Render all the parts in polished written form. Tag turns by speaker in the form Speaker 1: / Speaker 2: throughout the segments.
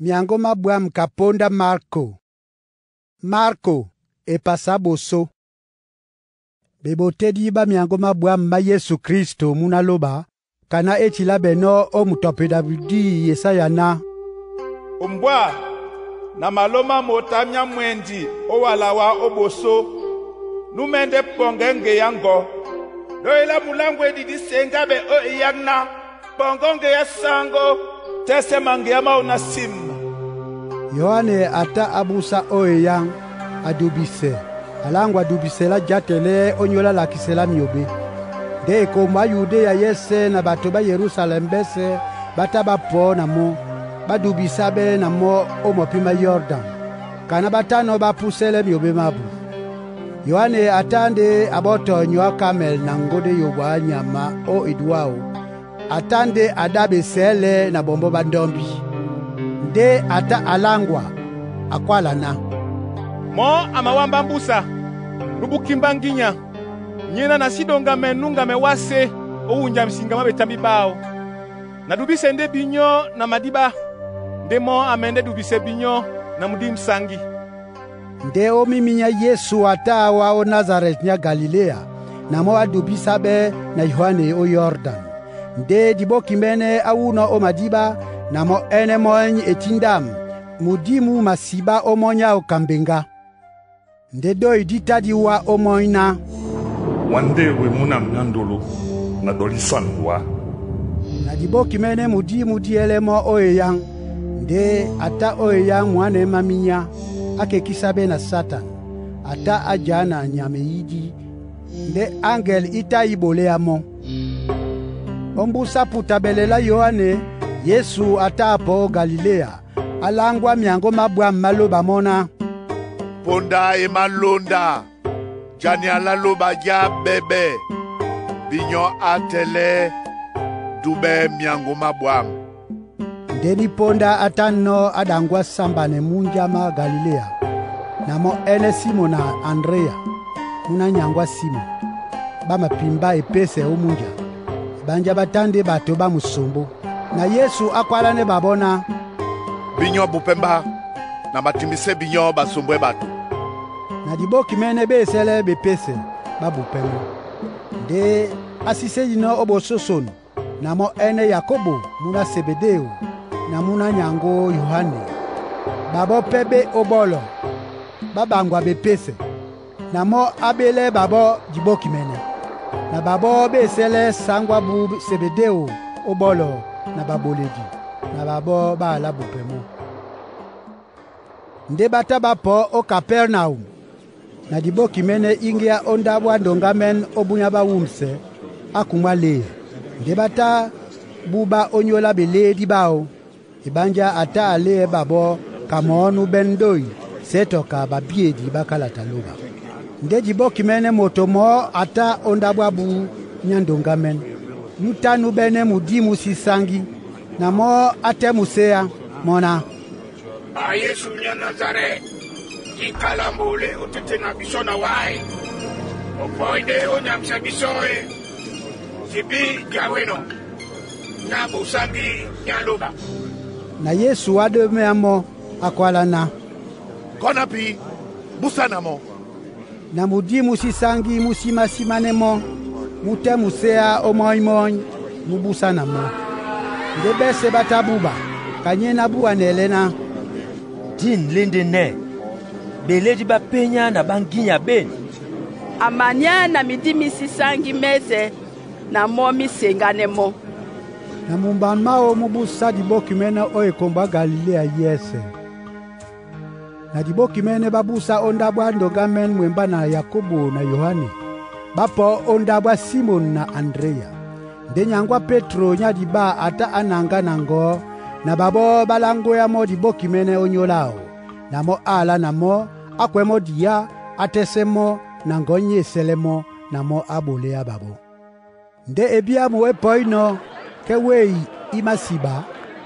Speaker 1: Myango má bwâm ka póndá Marko. Marko epasa boso. Bebotedi ba myango má bwâm má Yesu Kristo muna lóba, kana e tilabɛnɔ́ ó mutɔpedabudi Yesaya ná:
Speaker 2: Ombwâ na malómá moto á myá mwɛndi ó wala wá ó ɓosó, Númɛ́ndɛ́ pɔŋgɛ́ ŋgeá ŋgɔ́. Dói lá muláŋgwedi díseŋgáɓɛ ó eyáŋ ná, Pɔŋgɔ́ ŋgeá saŋgó, tɛ́sɛ́ maŋgeá máō ná sim.
Speaker 1: Yohane a tá a búsá ó eyáŋ, a dubisɛ, a láŋgwa dubisɛ lá játɛ lɛ́ ó nyólo á lakisɛ lá myobé. Ndé ekombo á Yudéa yɛ́sɛ̄ na bato ɓá Yerusalɛm ɓɛ́sɛ̄ ɓá tá ɓá pɔ̄ na mɔ́, ɓá dubisá ɓɛ́ na mɔ́ ó mɔpí má Yɔrdan, kana ɓá tánɔ̄ ɓá púsɛ́lɛ́ myobé mábū. Yohane a tá ndé a ɓɔ́tɔ nyɔ á kamɛl na ŋgóndɛ́ yobo á nyama ó eduá áō. A tá ndé a ɗá ɓesɛ̌lɛ na ɓɔmbɔ́ ɓá ndɔ́mbí. Ndé a tá a láŋgwa, a kwála ná,
Speaker 2: “Mɔ̌ a mawámbá mbúsa, nú búkí mbá ŋgínya. Nyéná na sí ɗoŋgamɛn núŋgamɛ wásē ó wunja msiŋga má ɓetámbí ɓáō. Na dubísɛ ndé binyɔ́ na madíɓá, ndé mɔ́ a mɛndɛ́ dubisɛ binyɔ́ na mudî musáŋgí.”
Speaker 1: Ndé ó míminyá Yesu a tá a wá ó Nasarɛti nyá Galiléa, na mɔ́ a dubísá ɓɛ́ na Yohane ó Yɔrdan. Ndé diɓóki mɛ́nɛ́ á wúnɔ̄ ó madíɓá, na mɔ́ ɛ́nɛ́ mɔ́ny e tíndâ, Mudimu masibá ó mɔ́ny áō ka mbeŋgá. Ndé dói dí tá dí wá ó mɔ́ny ná,
Speaker 3: Wa ndé we mú na myándolo, na dɔlí swanu wá.
Speaker 1: Na diɓóki mɛ́nɛ́ mudimu dí ɛ́lɛ́ mɔ́ ó eyáŋ. Ndé a tá ó eyáŋ mwǎnɛ́ má minyá, á kekísá ɓɛ́ na Satan. A tá á ja na nyama eyídí, ndé aŋgel í tá í ɓoléá mɔ́. Ó mbúsá putabɛlɛ lá Yohane, Yesu a tá a pɔ̄ ó Galiléa, a láŋgwá myaŋgó má bwâm má lóba mɔ́ ná,
Speaker 4: Ponda e malónda, jania lá lóba já ɓɛ́ɓɛ́, Binyɔ́ á tɛ́lɛ́, dúbɛ́ myaŋgó má bwâm.
Speaker 1: Ndé ní póndá á tánɔ́ á ɗaŋgwá sambanɛ múnja má Galiléa, na mɔ́ ɛ́nɛ́ Simɔn na Andréa, múna nyaŋgó á Simɔn. Ɓá mapimbá epésɛ ó múnja. Eɓánjá ɓá tá ndé bato ɓá musombó. Na Yesu a kwálánɛ́ ɓaɓɔ́ ná,
Speaker 4: Binyɔ́ bupɛ́ mbá, na matimbisɛ́ binyɔ́ basombwɛ́ ɓato.
Speaker 1: Na diɓóki mɛ́nɛ́ ɓé esɛ́lɛ́ bepésɛ, ɓá bupɛ́ mɔ́. Ndé á sísédinɔ́ ó ɓosóson, na mɔ́ ɛ́nɛ́ Yakobo múna Sebedeo na múna nyaŋgó Yohane. Ɓaɓɔ́ pɛ́ ɓé ó ɓɔ́lɔ, ɓá ɓaŋgwa bepésɛ. Na mɔ́ á ɓélɛ́ ɓaɓɔ́ diɓóki mɛ́nɛ́. Na ɓaɓɔ́ ɓé esɛ́lɛ́ saŋgó ábū Sebedeo ó ɓɔ́lɔ na baɓoledi, na ɓaɓɔ́ ɓá alá bupɛ mɔ́. Ndé ɓá tá ɓá pɔ̄ ó Kapɛrnaum. Na diɓóki mɛ́nɛ́ íŋgéá ó ndáɓo á ndoŋgámɛn ó búnyá ɓá wúmsɛ, á kumwá léɛ. Ndé ɓá tá búbá ónyólá ɓelédí ɓáō. Eɓánjá a tá a léɛ ɓaɓɔ́ ka mɔɔ́ nú bɛ́n ɗói see tɔ ka ɓabíedi ɓá kálata lóba. Ndé diɓóki mɛ́nɛ́ moto mɔɔ́ a tá ó ndáɓo ábū nyá ndoŋgámɛn, nú tá nú ɓɛ́nɛ́ mudimu sí sáŋgí. Na mɔ́ á tɛ́ muséá, mɔ́ ná,
Speaker 5: “A Yesu nyá Nasarɛt, tika lambo lé o tɛ́tɛ́ na bisɔ́ na wá e? O pɔ́í ndé ó nyamsɛ bísɔ́ e? Zibí diawénɔ, ná bosáŋgí nyá lóba.”
Speaker 1: Na Yesu á ɗómɛá mɔ́, á kwálá ná,
Speaker 4: Kɔ́ ná pí, búsá na mɔ́.
Speaker 1: Na mudimu sí sáŋgí mú símásímánɛ́ mɔ́, mú tɛ́ muséá ó mɔ́ny-mɔ́ny, mú búsá na mɔ́. Ndé ɓɛ́sɛ̄ ɓá tá búba, ka nyéná bú wanɛlɛ́ ná,
Speaker 6: Dîn lé ndé nɛ́, ɓelédí ɓá pényá na ɓá ŋgínya ɓên.
Speaker 7: A manyá na midí mí sísáŋgí mɛ́sɛ̄ na mɔ́ mí seŋgánɛ́ mɔ́.
Speaker 1: Na mumban máō mú búsá diɓóki mɛ́nɛ́ ó ekombo á Galiléa yɛ́sɛ̄. Na diɓóki mɛ́nɛ́ ɓá búsá ó ndáɓo á ndoŋgámɛn mwembá na Yakobo na Yohane. Ɓá pɔ̄ ó ndáɓo á Simɔn na Andréa. Ndé nyaŋgó á Petro nyá dibâ a tá á naŋgá na ŋgɔ̌ na ɓaɓɔ́ ɓá láŋgwéá mɔ́ diɓóki mɛ́nɛ́ ónyólá áō. Na mɔ́ á alá na mɔ́, á kwɛ́ mɔ́ diyá, á tɛ́sɛ́ mɔ́, na ŋgɔ̌ nyé e sɛ́lɛ́ mɔ́, na mɔ́ á ɓoléá ɓaɓɔ́. Ndé ebíámu é pɔínɔ̄, kɛ́ wéi í másiɓa,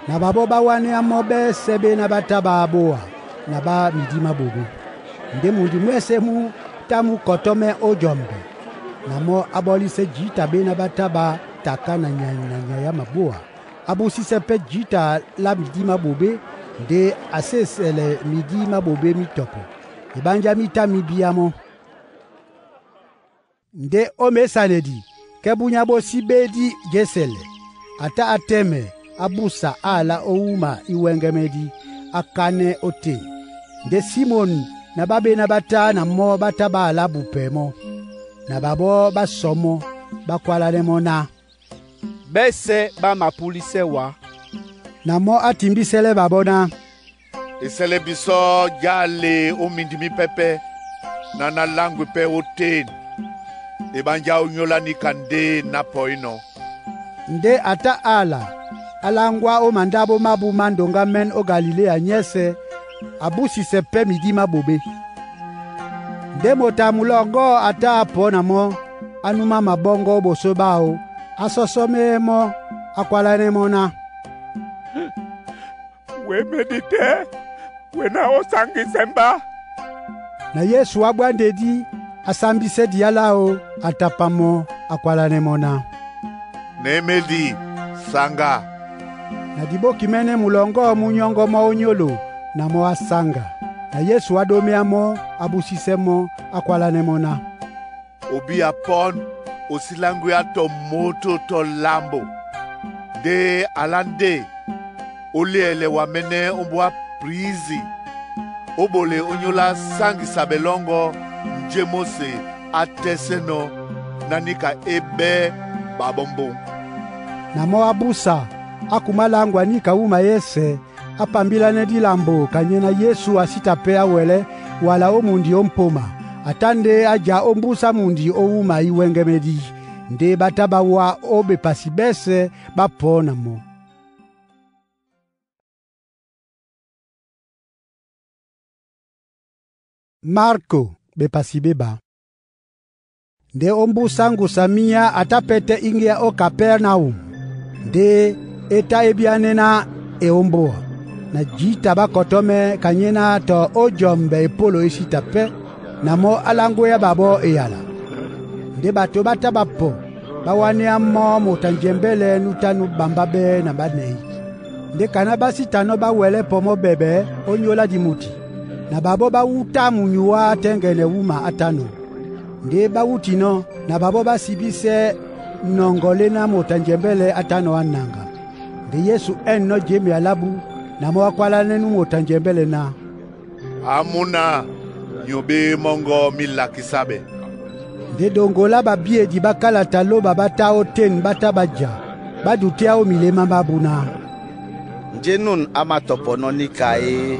Speaker 1: na ɓaɓɔ́ ɓá wánéá mɔ́ ɓɛ́sɛ̄ ɓéná ɓá tá ɓá bóa na ɓá midí má ɓobé. Ndé mundi mwɛ́sɛ̄ mú tá mú kɔtɔ́mɛ́ ó jɔmbɛ, na mɔ́ á ɓɔ́lísɛ́ jǐta ɓéná ɓá tá ɓá taká na nyay na nyay á mabóa. Á búsísɛ́ pɛ́ jǐta lá midí má ɓobé. Nde a sésɛlɛ midi má ɓoɓé mí tɔpɔ, eɓánjá mí tá mí bíá mɔ́. Ndé ó mesanedi kɛ búnyá ɓósí ɓédí jésɛlɛ, a tá a tɛ́mɛ á busa ala ó wúma íwɛ́ŋgɛ́mɛ́dí, á kánɛ́ ótên. Ndé Simɔn na ɓáɓéná ɓá tá na mɔ́ ɓá tá ɓá alá bupɛ mɔ́. Na ɓaɓɔ́ ɓá sɔ́ mɔ́, ɓá kwálánɛ́ mɔ́ ná,
Speaker 2: “Ɓɛ́sɛ̄ ɓá mapúlísɛ́ wá.”
Speaker 1: Na mɔ́ á timbísɛ́lɛ́ ɓaɓɔ́ ná,
Speaker 4: Esɛlɛ bisɔ já a le ó mindi mípɛ́pɛ́ na nálangwe pɛ́ ótên. Eɓánjá ónyólá níka ndé nápɔínɔ.»
Speaker 1: Ndé a tá ala a láŋgwá ó mandáɓo mábū má ndoŋga mɛ́n ó Galiléa nyɛ́sɛ̄, a búsisɛ pɛ́ midi má ɓoɓé. Ndé moto a mulɔŋgɔ́ a tá a pɔ na mɔ́, á númá maɓɔ́ŋgɔ́ ó ɓosó ɓáō, á sɔ́sɔ́mɛ́ mɔ́, á kwálánɛ́ mɔ́ ná,
Speaker 2: “We medi tɛ́ we na ó saŋgisɛ mbá?”
Speaker 1: Na Yesu á ɓwá ndedí, á sámbísɛ́ diá láō, a tapa mɔ, á kwálánɛ́ mɔ́ ná,
Speaker 4: “Na e médi, saŋga.”
Speaker 1: Na diɓóki mɛ́nɛ́ mulɔŋgɔ́ mú nyɔ́ŋgɔ́ mɔ́ ónyólo, na mɔ́ á sáŋga. Na Yesu á ɗóméá mɔ́, á búsísɛ́ mɔ́, á kwálánɛ́ mɔ́ ná,
Speaker 4: “Obíya pɔ́n o sí láŋgwea tɔ moto tɔ lambo. Ndé alá ndé ó léɛlɛ wa mɛ́nɛ́ ómbóá prizi, ó ɓole ónyólá sáŋgisa ɓɛ lɔ́ŋgɔ́ njé Móse á tɛ́sɛ́nɔ́ ná níka é ɓɛ́ ɓaɓɔ́ mbóŋ.”
Speaker 1: Na mɔ́ á búsa, á kumá láŋgwa níka wúma yɛ́sɛ̄, á pambilánɛ́ dílambo kanyéná Yesu a sí ta pɛ́ á wɛlɛ́ wala ó mundi ó mpoma, a tá ndé á ja ó mbúsá mundi ó wúma íwɛ́ŋgɛ́mɛ́dí. Ndé ɓá tá ɓá wá ó bepasi ɓɛ́sɛ̄ ɓá pɔ na mɔ́. Marko bepasi ɓéba. Nde ó mbúsá ŋgusa míá a tá pɛ́tɛ́ íŋgéá ó Kapɛrnaum. Ndé é tá é bíánɛ́ ná e ómbóa. Na jǐta ɓá kɔtɔ́mɛ́ kanyéná tɔ ó jɔmbɛ epólo é sí ta pɛ́, na mɔ́ á láŋgwéá ɓaɓɔ́ eyala. Ndé ɓato ɓá tá ɓá pɔ, ɓá wánéá mɔ́ moto a njembɛ́lɛ nú tá nú ɓambáɓɛ́ na ɓánɛ̌. Ndé kaná ɓá sí tanɔ́ ɓá wɛlɛ́ pɔmɔ́ ɓɛɓɛ ónyólá dimuti, na ɓaɓɔ́ ɓá wútá munyuá tɛ́ŋgɛnɛ wúma átánɔ. Ndé ɓá wútinɔ́, na ɓaɓɔ́ ɓá sibísɛ́ nɔŋgɔ léná moto a njembɛ́lɛ á tánɔ̄ á naŋga. Nde Yesu ɛ̂nnɔ́ jemea lábú, na mɔ́ á kwálánɛ́ nú moto a njembɛ́lɛ ná,
Speaker 4: “Amúna myǒɓé mɔ́ŋgɔ́ mí lakísá ɓɛ́.”
Speaker 1: Nde ɗoŋgo lá ɓabíedi ɓá kálata lóba ɓá tá ótên ɓá tá ɓá ja, ɓá dutéá ó milemá mábū ná,
Speaker 8: “Njé nún á matɔpɔnɔ́ níka é?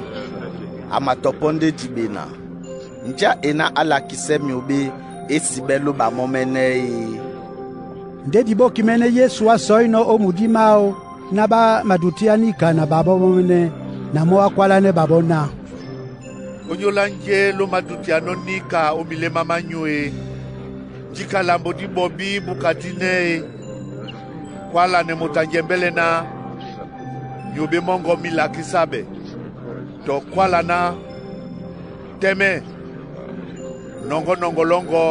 Speaker 8: A matɔpɔ́ ndé diɓena. Njá ená á lakísɛ́ myǒɓé é siɓɛ́ lóba mɔ́ mɛ́nɛ́ é?”
Speaker 1: Ndé diɓóki mɛ́nɛ́ Yesu á sɔínɔ̄ ó mudí máō ná ɓá madutéá níka na ɓaɓɔ́ mɔ́mɛ́nɛ́, na mɔ́ á kwálánɛ́ ɓaɓɔ́ ná,
Speaker 4: “Ónyólá njé ló madutianɔ́ níka ó miléma mányū e? Njikalambo dí ɓɔbí búkadínɛ́ e? Kwálanɛ moto a njembɛ́lɛ ná, ‘Myǒɓé mɔ́ŋgɔ́ mí lakísá ɓɛ́,’ tɔ kwála ná, ‘Tɛ́mɛ, nɔŋgɔ́ nɔŋgɔ lɔ́ŋgɔ́,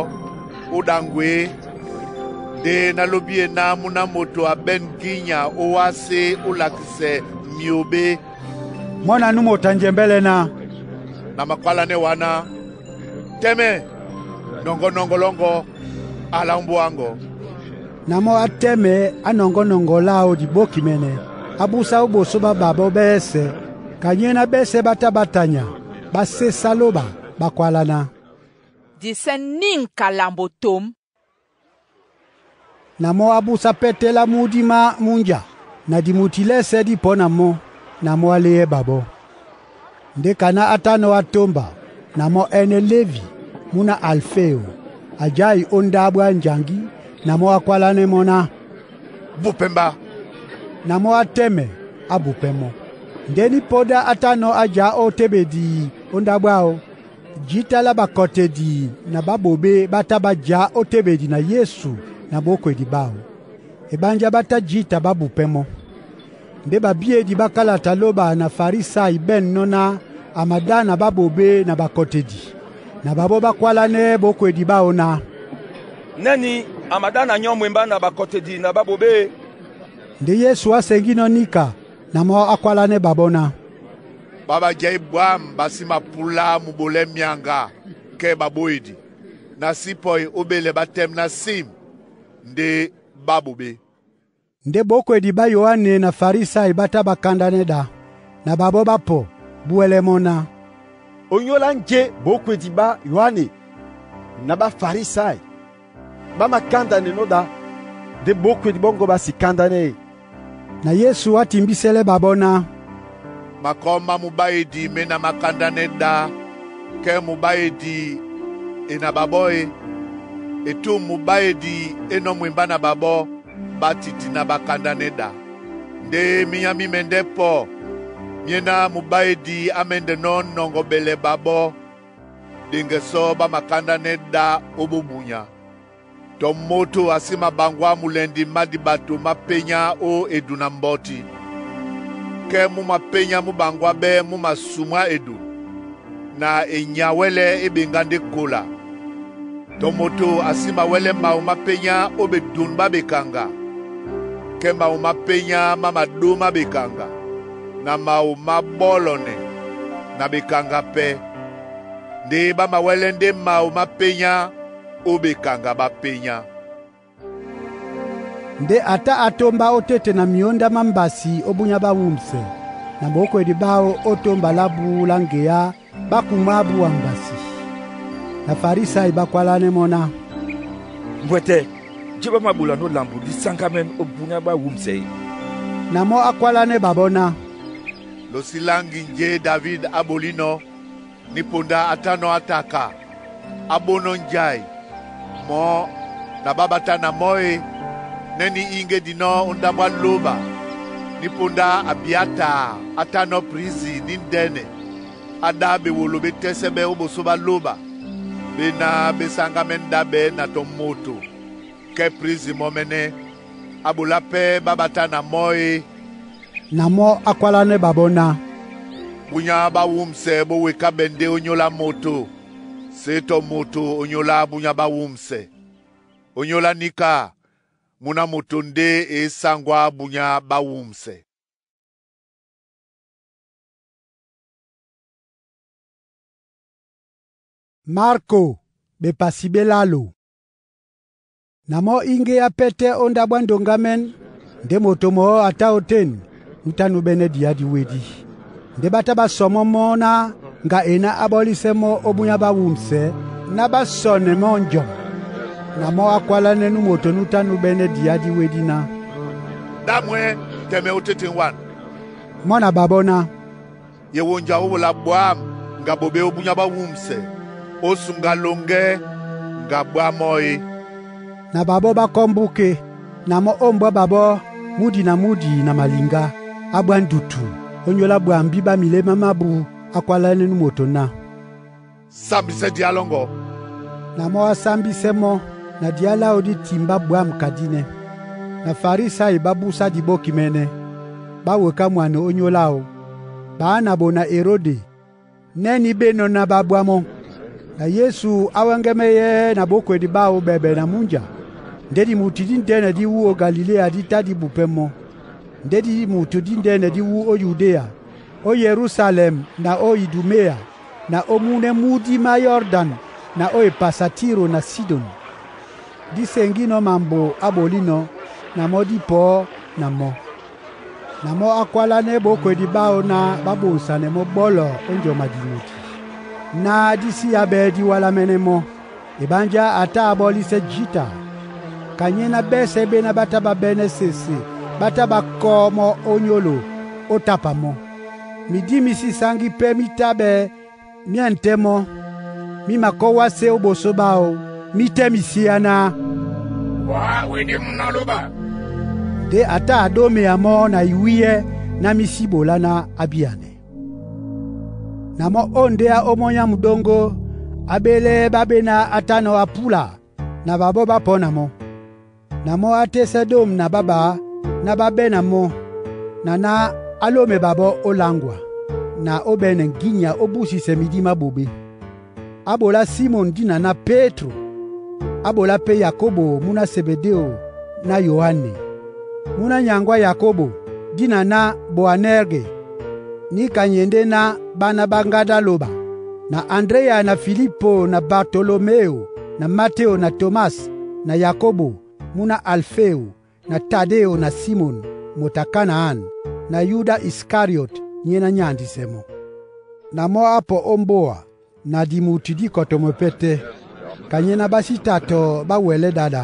Speaker 4: ó ɗaŋgwa é?’ Ndé nálóbi e ná múná moto a ɓɛ̂n gínya ówásé ó lakisɛ myǒɓé.”
Speaker 1: Mɔ́ na nú moto a njembɛ́lɛ ná,
Speaker 4: “Na makwálanɛ́ wa ná, ‘Tɛ́mɛ, nɔŋgɔ́ nɔŋgɔ lɔ́ŋgɔ́, ala ómbóá áŋgɔ.’”
Speaker 1: Na mɔ́ á tɛ́mɛ á nɔŋgɔ́ nɔŋgɔ láō diɓóki mɛ́nɛ́, á búsá ó ɓosó ɓá ɓaɓɔ́ ɓɛ́sɛ̄. Kanyéná ɓɛ́sɛ̄ ɓá tá ɓá tanya, ɓá sésá lóba, ɓá kwáláná,
Speaker 9: Disɛ́ níŋ kalambo tǒm.
Speaker 1: Na mɔ́ á búsá pɛ́tɛ́ lá múdí má múnja, na dimuti lɛ́sɛ̄ dí pɔ na mɔ́, na mɔ́ á léɛ́ ɓaɓɔ́. Ndé kaná á tánɔ̄ á tómba, na mɔ́ ɛ́nɛ́ Lévi, múna Alfeo, a jái ó ndáɓo á njaŋgí, na mɔ́ á kwálánɛ́ mɔ́ ná,
Speaker 4: “Bupɛ mbá.”
Speaker 1: Na mɔ́ á tɛ́mɛ, á bupɛ́ mɔ́. Ndé nípódá á tánɔ̄ á já ó téɓedi ó ndáɓo áō, jǐta lá ɓakɔtedi na ɓáɓoɓé ɓá tá ɓá já ó téɓedi na Yesu na ɓókwedi ɓáō. Eɓánjá ɓá tá jǐta ɓá bupɛ́ mɔ́. Ndé ɓabíedi ɓá kálata lóba na Farisai ɓɛ̂nnɔ́ ná a madá na ɓáɓoɓé na ɓakɔtedi. Na ɓaɓɔ́ ɓá kwálánɛ́ ɓókwedi ɓáō ná,
Speaker 2: “Nɛ́nī a madá na nyɔ́ mwembá na ɓakɔtedi na ɓáɓoɓé.”
Speaker 1: Ndé Yesu á seŋgínɔ́ níka, na mɔ́ á kwálánɛ́ ɓaɓɔ́ ná,
Speaker 4: Ɓá bajɛ́ bwâm ɓá sí mapúlá mubolɛ́ myaŋga kɛ́ baɓóedi, na sí pɔi óɓelɛ ɓá tɛ́m ná sim ndé ɓá ɓoɓé.
Speaker 1: Ndé ɓókwedi ɓá Yoane na Farisai ɓá tá ɓá kándanɛ́ ɗá. Na ɓaɓɔ́ ɓá pɔ, búwɛlɛ́ mɔ́ ná,
Speaker 10: “Ónyólá njé ɓókwedi ɓá Yoane na ɓá Farisai ɓá makándanɛnɔ́ ɗá, ndé ɓókwedi ɓɔ́ŋgɔ́ ɓá si kándánɛ́ e.”
Speaker 1: Na Yesu á timbísɛ́lɛ́ ɓaɓɔ́ ná,
Speaker 4: “Makɔ má mubáedi mé na mákándanɛ́ ɗá kɛ́ mubáedi e na ɓaɓɔ́ e? Etûm mubáedi é nɔ́ mwembá na ɓaɓɔ́, ɓá titi ná ɓá kándanɛ́ ɗá. Ndé mínyá mí mɛndɛ́ pɔ myé ná mubáedi á mɛ́ndɛnɔ́ nɔŋgɔɓɛlɛ ɓaɓɔ́, ɗeŋgɛsɔ́ ɓá makándanɛ́ ɗá ó bóbunya. Tɔ moto a sí maɓaŋgwá mulɛndi má diɓato má pényá ó edun na mbɔti, kɛ́ mú mapényá mú ɓaŋgwáɓɛ́ mú masumwá edun, na e nyawɛ́lɛ́ é ɓeŋgá ndé kola. Tɔ moto a sí mawɛ́lɛ́ mawo má pényá ó ɓedun ɓá ɓekaŋga, kɛ́ mawo má pényá má maɗó má ɓekaŋga, na mawo má ɓɔ́lɔnɛ na ɓekaŋga pɛ́. Ndé ɓá mawɛ́lɛ́ ndé mawo má pényá ó ɓekaŋga ɓá pényá.”
Speaker 1: Ndé a tá a tómbá ótéte na myóndá má mbasi ó búnyá ɓá wúmsɛ, na ɓókwedi ɓáō ó tómba lá bú lá ŋgeá ɓá kumwá búwa mbasi. Na Farisai ɓá kwálánɛ́ mɔ́ ná,
Speaker 2: “Mbwɛtɛ, jé ɓá māɓolanɔ́ lambo dí sáŋgámɛ́n ó búnyá ɓá wúmsɛ e?”
Speaker 1: Na mɔ́ á kwálánɛ́ ɓaɓɔ́ ná,
Speaker 4: Lo sí láŋgi njé David á ɓolínɔ́, ní ponda á tánɔ́ á taka, á ɓónɔ́ njai, mɔ́ na ɓá ɓá tá na mɔ́ e, nɛ́ ní íŋgédinɔ́ ó ndáɓo á lóba, ní póndá Abiataa á tánɔ́ prisi ní ndɛ́nɛ, á ɗá ɓewolo ɓé tɛ́sɛ́ ɓɛ́ ó ɓosó ɓá lóba, ɓé náh ɓé sáŋgámɛ́n ɗáɓɛ́ na tɔ moto kɛ́ prisi mɔ́mɛ́nɛ́, á ɓolá pɛ́ ɓá ɓá tá na mɔ́ e.”
Speaker 1: Na mɔ́ á kwálánɛ́ ɓaɓɔ́ ná,
Speaker 4: “Búnyá ɓá wúmsɛ bó wekáɓɛ ndé ónyólá moto, sé tɔ moto ónyólá búnyá ɓá wúmsɛ. Ónyólá níka, múná moto ndé e sáŋgwá búnyá ɓá wúmsɛ.”
Speaker 1: Marko bepasi ɓé lalo. Na mɔ́ íŋgéá pɛ́tɛ́ ó ndáɓo á ndoŋgámɛ́n, ndé moto mɔɔ́ a tá ótên nútá núɓɛ́nɛ́ diyá díwedí. Ndé ɓá tá ɓá sɔmɔ́ mɔ́ ná ŋga e ná á ɓɔ́lísɛ́ mɔ́ ó búnyá ɓá wúmsɛ, ná ɓá sɔnɛ mɔ́ njɔm. Na mɔ́ á kwálánɛ́ nú moto nútá núɓɛ́nɛ́ diyá díwedí ná,
Speaker 4: “Ɗá mwɛ́ tɛmɛ ótéten wan.”
Speaker 1: Mɔ́ na ɓaɓɔ́ ná,
Speaker 4: “Ye wonja ó ɓola ɓwǎm̀ ŋga ɓoɓé ó búnyá ɓá wúmsɛ, ó sunga loŋgɛ́ ŋga ɓwá mɔ́ e?”
Speaker 1: Na ɓaɓɔ́ ɓá kɔ́ mbúké. Na mɔ́ ómbwá ɓaɓɔ́ múdi na múdi na maliŋgá, á ɓwá ndutu. Ónyólá ɓwambí ɓá milemá mábū, á kwálánɛ́ nú moto ná,
Speaker 4: “Sambisɛ diá lɔ́ŋgɔ.”
Speaker 1: Na mɔ́ á sámbísɛ́ mɔ́, na diá láō dí timbá bwâm kadínɛ́. Na Farisai ɓá búsá diɓóki mɛ́nɛ́, ɓá weká mwane ónyólá áō. Ɓaá na ɓo na Erode, nɛ́ ní ɓénɔ̄ ná ɓá ɓwá mɔ́. Na Yesu á wɛ́ŋgɛ́mɛ́ yɛ́ na ɓókwedi ɓáō ɓɛɓɛ na múnja. Ndé dimutu díndɛ́nɛ dí wú ó Galiléa dí tá dí bupɛ́ mɔ́. Ndé dimutu díndɛ́nɛ dí wú ó Yudéa, ó Yerusalɛm na ó Iduméa na ó múnɛ́ múdí má Yɔrdan na ó epasa Tiro na Sidon. Dí seŋgínɔ́ mambo á ɓolínɔ̄, na mɔ́ dí pɔɔ́ na mɔ́. Na mɔ́ á kwálánɛ́ ɓókwedi ɓáō ná ɓá ɓonsanɛ mɔ́ ɓɔ́lɔ ó njɔma dimuti, ná dí sí ábɛ́ dí wálámɛ́nɛ́ mɔ́. Eɓánjá a tá a ɓɔ́lísɛ́ jǐta. Kanyé ná ɓɛ́sɛ̄ ɓéná ɓá tá ɓá ɓɛ́nɛ́ sese ɓá tá ɓá kɔ́ mɔ́ ónyólo ó tápa mɔ́. Midí mí sí sáŋgí pɛ́ mí táɓɛ́ myɛ̂n tɛ́ mɔ́, mí makɔ́ wásē ó ɓosó ɓáō, mí tɛ́ misíá ná,
Speaker 5: “Wá wede mú na lóba.”
Speaker 1: Ndé a tá a ɗómea mɔ́ na iwíyɛ́ ná mí sí ɓolá ná á bíanɛ. Na mɔ́ ó ndéá ómɔ́ nyámu ɗóŋgó, áɓelɛ́ ɓá ɓé ná á tánɔ̄ a púla, na ɓaɓɔ́ ɓá pɔ̄ na mɔ́. Na mɔ́ á tɛ́sɛ́ ɗômu na ɓá ɓaá ná ɓá ɓɛ́ na mɔ́, na ná á lómɛ ɓaɓɔ́ ó láŋgwa, na ó ɓɛ́nɛ ŋgínya ó búsisɛ midí má ɓoɓé. Á ɓolá Simon dina ná Pétro, á ɓolá pɛ́ Yakobo múná Sebedéo na Yoane, múná nyaŋgó á Yakobo, dina ná Boanerge, Níka nyɛ ndé ná ɓána ɓá ŋgádá lóba, na Andréya na Filipo na Bartoloméo na Matéo na Tomas na Yakobo, mún a Alfeo, na Tadeo na Simon, moto a Kanaan, na Yuda Iskariot, nyéná a nyándisɛ mɔ. Na mɔ́ a pɔ ó mbóa, na dimuti díkɔtɔ mɔ pɛ́ tɛ́, ka nyéná ɓá sí ta tɔ ɓá wɛlɛ́ ɗáɗá.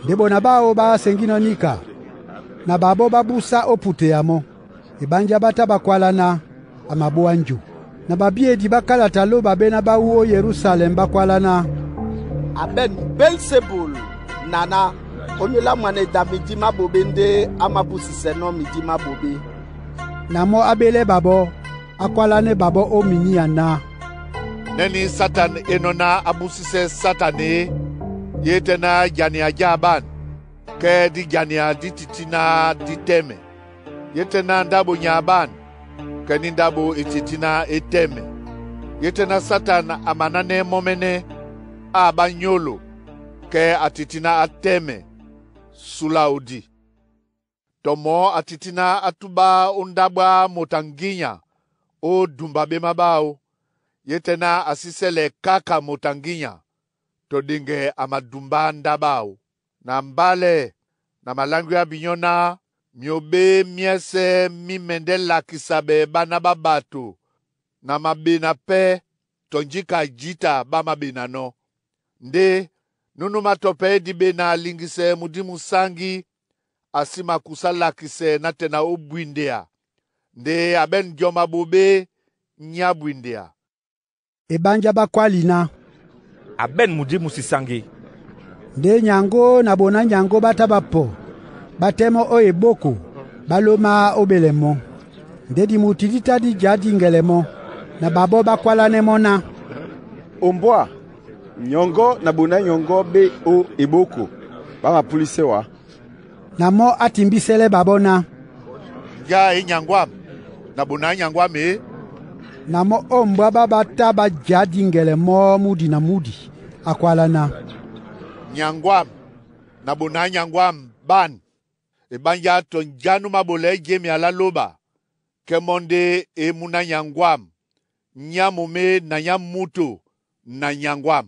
Speaker 1: Ndé ɓona ɓáō ɓá seŋgínɔ́ níka, na ɓaɓɔ́ ɓá búsá ó puteya mɔ́. Eɓánjá ɓá tá ɓá kwálá ná a mabóá njo. Na babíedi ɓá kálata lóba ɓéná ɓá wú ó Yerusalem ɓá kwálá ná,
Speaker 8: «Aɓɛ̂n Belsebul nana ónyólá mwane da midi má ɓoɓé ndé á mābúsisɛnɔ́ midi má ɓoɓé.»
Speaker 1: Na mɔ́ á ɓélɛ́ ɓaɓɔ́, á kwálánɛ́ ɓaɓɔ́ ó miníya ná,
Speaker 4: Nɛ́nī Satan e nɔ ná a búsísɛ Satan e, yé tɛ́ ná jania já ɓân, kɛ́ díjania dí tití náh dí tɛ́mɛ. Yé tɛ́ ná ndáɓo nyaa ɓân, kɛ́ ní ndáɓo e tití náh e tɛ́mɛ. Yé tɛ́ ná Satan a manánɛ́ mɔ́mɛ́nɛ́, a ɓá nyólo, kɛ́ a tití náh a tɛ́mɛ, sula ó dí. Tɔ mɔ̌ a tití náh a túɓá ó ndáɓo á moto a ŋgínya ó dumba ɓémá ɓáō. Yé tɛ́ ná a sí sɛ́lɛ kaka moto a ŋgínya, tɔ ɗeŋgɛ a madumbá ndáɓo áō. Na mbálɛ na maláŋgwia binyɔ́ ná myo ɓé myɛ́sɛ́ mí mɛndɛ́ lakisa ɓɛ ɓána ɓá ɓato na maɓena pɛ́ tɔ njíka jǐta ɓá maɓenanɔ́. Ndé núnú matɔpɛ e diɓena a liŋgisɛ mudí musáŋgí, a sí makusá lakisɛ nátɛna na ó bwindea, ndé aɓɛ̂n jɔmɔ maɓoɓé nyá bwindea.
Speaker 1: Eɓánjá ɓá kwáli ná,
Speaker 2: «Aɓɛ̂n mudí musisáŋgí.»
Speaker 1: Ndé nyaŋgó na ɓoná nyaŋgó ɓá tá ɓá pɔ, ɓá tɛ́ mɔ́ ó ebóko, ɓá lómá ó ɓélɛ mɔ́. Ndé dimuti dí tá dí já díŋgɛlɛ mɔ́, na ɓaɓɔ́ ɓá kwálánɛ́ mɔ́ ná,
Speaker 10: “Ombwá, nyɔŋgɔ́ na ɓoná nyɔŋgɔ́ ɓé ó ebóko, ɓá mapúlísɛ́ wá.”
Speaker 1: Na mɔ́ á timbísɛ́lɛ́ ɓaɓɔ́ ná,
Speaker 4: Njá e nyaŋgó ám na ɓoná nyaŋgó ám e?
Speaker 1: Na mɔ́ ó mbwá ɓá ɓá tá ɓá já díŋgɛlɛ mɔ́ múdi na múdi, a kwálá ná,
Speaker 4: Nyaŋgó ám na ɓoná nyaŋgó ám ɓân. Eɓánjá tɔ njá nú maɓolɛɛ́ jémea lá lóba, kɛ́ mɔ́ ndé e múná nyaŋgó ám nyá momé na nyá múto na nyaŋgó ám.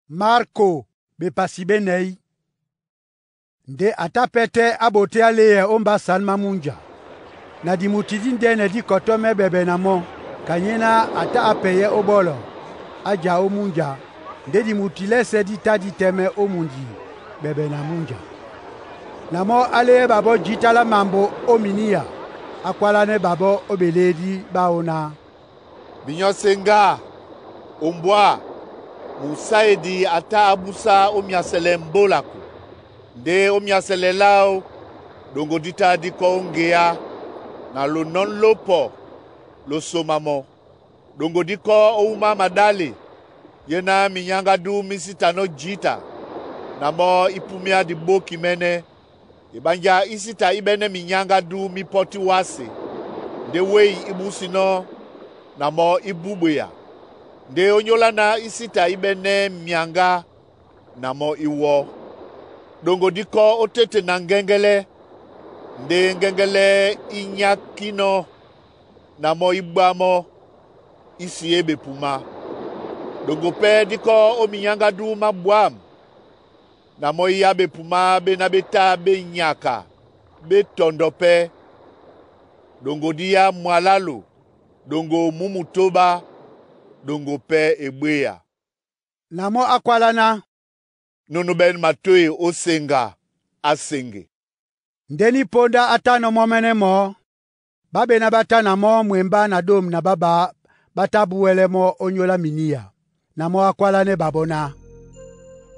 Speaker 1: Marko bepasi ɓénɛí. Ndé a tá pɛ́ tɛ́ á ɓoté á léɛ ó mbásǎn má múnja. Na dimuti díndɛ́nɛ díkɔtɔ́ mɛ́ ɓɛɓɛ na mɔ́, ka nyéná a tá á pɛyɛ́ ó ɓɔ́lɔ, á ja ó múnja, ndé dimuti lɛ́sɛ̄ dí tá dí tɛ́mɛ́ ó mundi ɓɛɓɛ na múnja. Na mɔ́ á léɛ́ ɓaɓɔ́ jǐta lá mambo ó miníya, á kwálánɛ́ ɓaɓɔ́ ó ɓelédí ɓáō ná,
Speaker 4: Binyɔ́ séŋgá, ombwá, musáedi a tá a búsá ó myasɛlɛ mbólako. Ndé ó myasɛlɛ láō, ɗoŋgo dí tá dí kɔ́ ó ŋgeá, na lonɔ́ lópɔ lo soma mɔ́. Ɗoŋgo dí kɔ́ ó wúma maɗále, yé ná minyáŋgádú mí sí tanɔ́ jǐta, na mɔ́ í púmíá dibóki mɛ́nɛ́. Eɓánjá í sí ta í ɓɛ́nɛ́ minyáŋgádú mí pɔ́ti wásē, ndé wéi í búsinɔ́ na mɔ́ í búɓeya. Ndé ónyólá ná í sí ta í ɓɛ́nɛ́ myaŋgá na mɔ́ í wɔ́. Ɗoŋgo dí kɔ́ ó téte na ŋgɛ́ŋgɛ́lɛ́, ndé ŋgɛ́ŋgɛ́lɛ́ í nyákínɔ́ na mɔ́ í ɓá mɔ́, í sié ɓepumá. Ɗoŋgo pɛ́ dí kɔ́ ó minyáŋgádú má ɓwǎm̀, na mɔ́ í yá ɓepumá ɓéná ɓé tá ɓé nyaka ɓé tɔndɔ pɛ́. Ɗoŋgo dí yá mwalálo, ɗoŋgo mǔmutóɓá, ɗoŋgo pɛ́ e ɓwéya.
Speaker 1: Na mɔ́ á kwálá ná,
Speaker 4: Núnú ɓɛ́n matôy ó seŋga, á seŋge.»
Speaker 1: Ndé ní póndá á tánɔ̄ mɔ́mɛ́nɛ́ mɔɔ́, ɓá ɓéná ɓá tá na mɔ́ mwembá na ɗômu na ɓáɓǎ ɓá tá búwɛ́lɛ́ mɔ́ ónyólá miníya. Na mɔ́ á kwálánɛ́ ɓaɓɔ́ ná,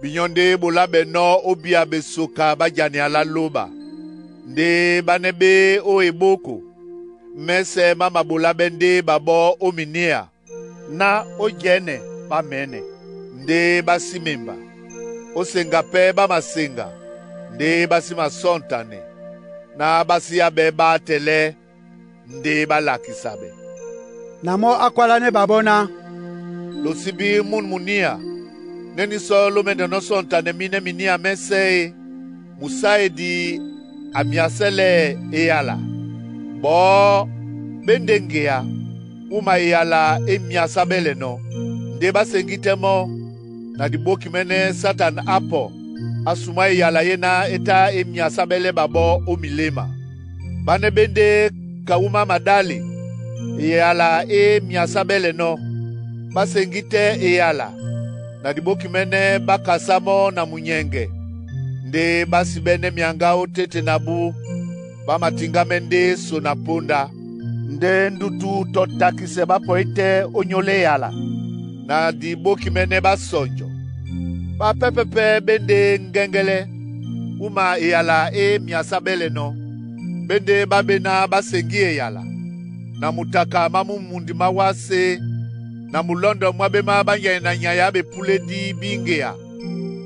Speaker 4: Binyɔ́ ndé boláɓɛnɔ́ ó bíá ɓesoka ɓá janea lá lóba, ndé ɓánɛ́ ɓé ó ebóko. Mɛ́sɛ̄ má maɓoláɓɛ́ ndé ɓaɓɔ́ ó miníya ná ó jɛ́nɛ ɓá mɛ̌nɛ, ndé ɓá sí memba. Ó seŋga pɛ́ ɓá maseŋga, ndé ɓá sí masɔ́ntanɛ, ná ɓá sí yáɓɛ́ ɓáátɛlɛ́, ndé ɓá lakisa ɓɛ.
Speaker 1: Na mɔ́ á kwálánɛ́ ɓaɓɔ́ ná,
Speaker 4: Losíbí mún muníya, nɛ́ ní sɔ́ ló mɛ́ndɛ́nɔ́ sɔ́ntanɛ mínɛ́ miníya mɛ́sɛ́ e? Musaedi amyasɛlɛ eyala. Bɔɔ be nde ŋgeya, uma eyala e myasá bɛlɛ nɔ́. Nde ɓá seŋgí tɛ́ mɔ́, na diɓóki mɛ́nɛ́ Satan á pɔ á sumá eyala yé ná é tá e myasá ɓɛ́lɛ́ ɓaɓɔ́ ó miléma. Bánɛ́ ɓé ndé ka wúma maɗále, eyala é myasá ɓɛ́lɛ nɔ́. Ɓá seŋgí tɛ́ eyala, na diɓóki mɛ́nɛ́ ɓá kasá mɔ́ na munyɛŋgɛ. Ndé ɓá sibɛ́nɛ́ myaŋgá ótéte na bú, ɓá matiŋgámɛ́ ndé so na póndá. Ndé ndutu tɔ takisɛ ɓá pɔí tɛ́ ónyólá eyala, na diɓóki mɛ́nɛ́ ɓá sɔnjɔ. Ɓápɛ́pɛ́ pɛ́ ɓé ndé ŋgɛ́ŋgɛ́lɛ́, wúma eyala é myasá ɓɛ́lɛ nɔ́. Ɓé ndé ɓá ɓé ná ɓá seŋgí eyala, na mutaka má mú mundi má wásē, na mulɔ́ndɔ mwá ɓémá ɓá nyay na nyay á ɓepúlédí bí ŋgeya,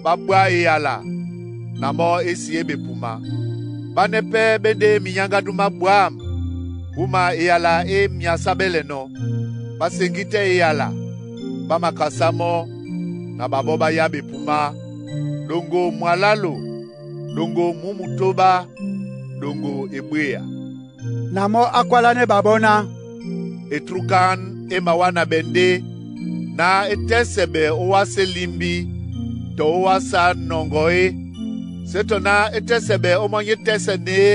Speaker 4: ɓá ɓwá eyala na mɔ́ é sí é ɓepuma. Bánɛ́ pɛ́ ɓé ndé minyáŋgádú má ɓwǎm̀, wúma eyala é myasá ɓɛ́lɛ nɔ́. Ɓá seŋgí tɛ́ eyala, ɓá makasá mɔ́, na ɓaɓɔ́ ɓá yá ɓepumá, ɗoŋgo mwalálò, ɗoŋgo mû mutóɓá, ɗoŋgo eɓwéya.
Speaker 1: Na mɔ́ á kwálánɛ́ ɓaɓɔ́ ná,
Speaker 4: Etrukan e mawá na ɓɛ ndé ná é tɛ́sɛ ɓɛ ówásē limbi tɔ ówàsá nɔŋgɔ é. Sé tɔ ná é tɛ́sɛ ɓɛ ómɔ́ny é tɛ́sɛ neé,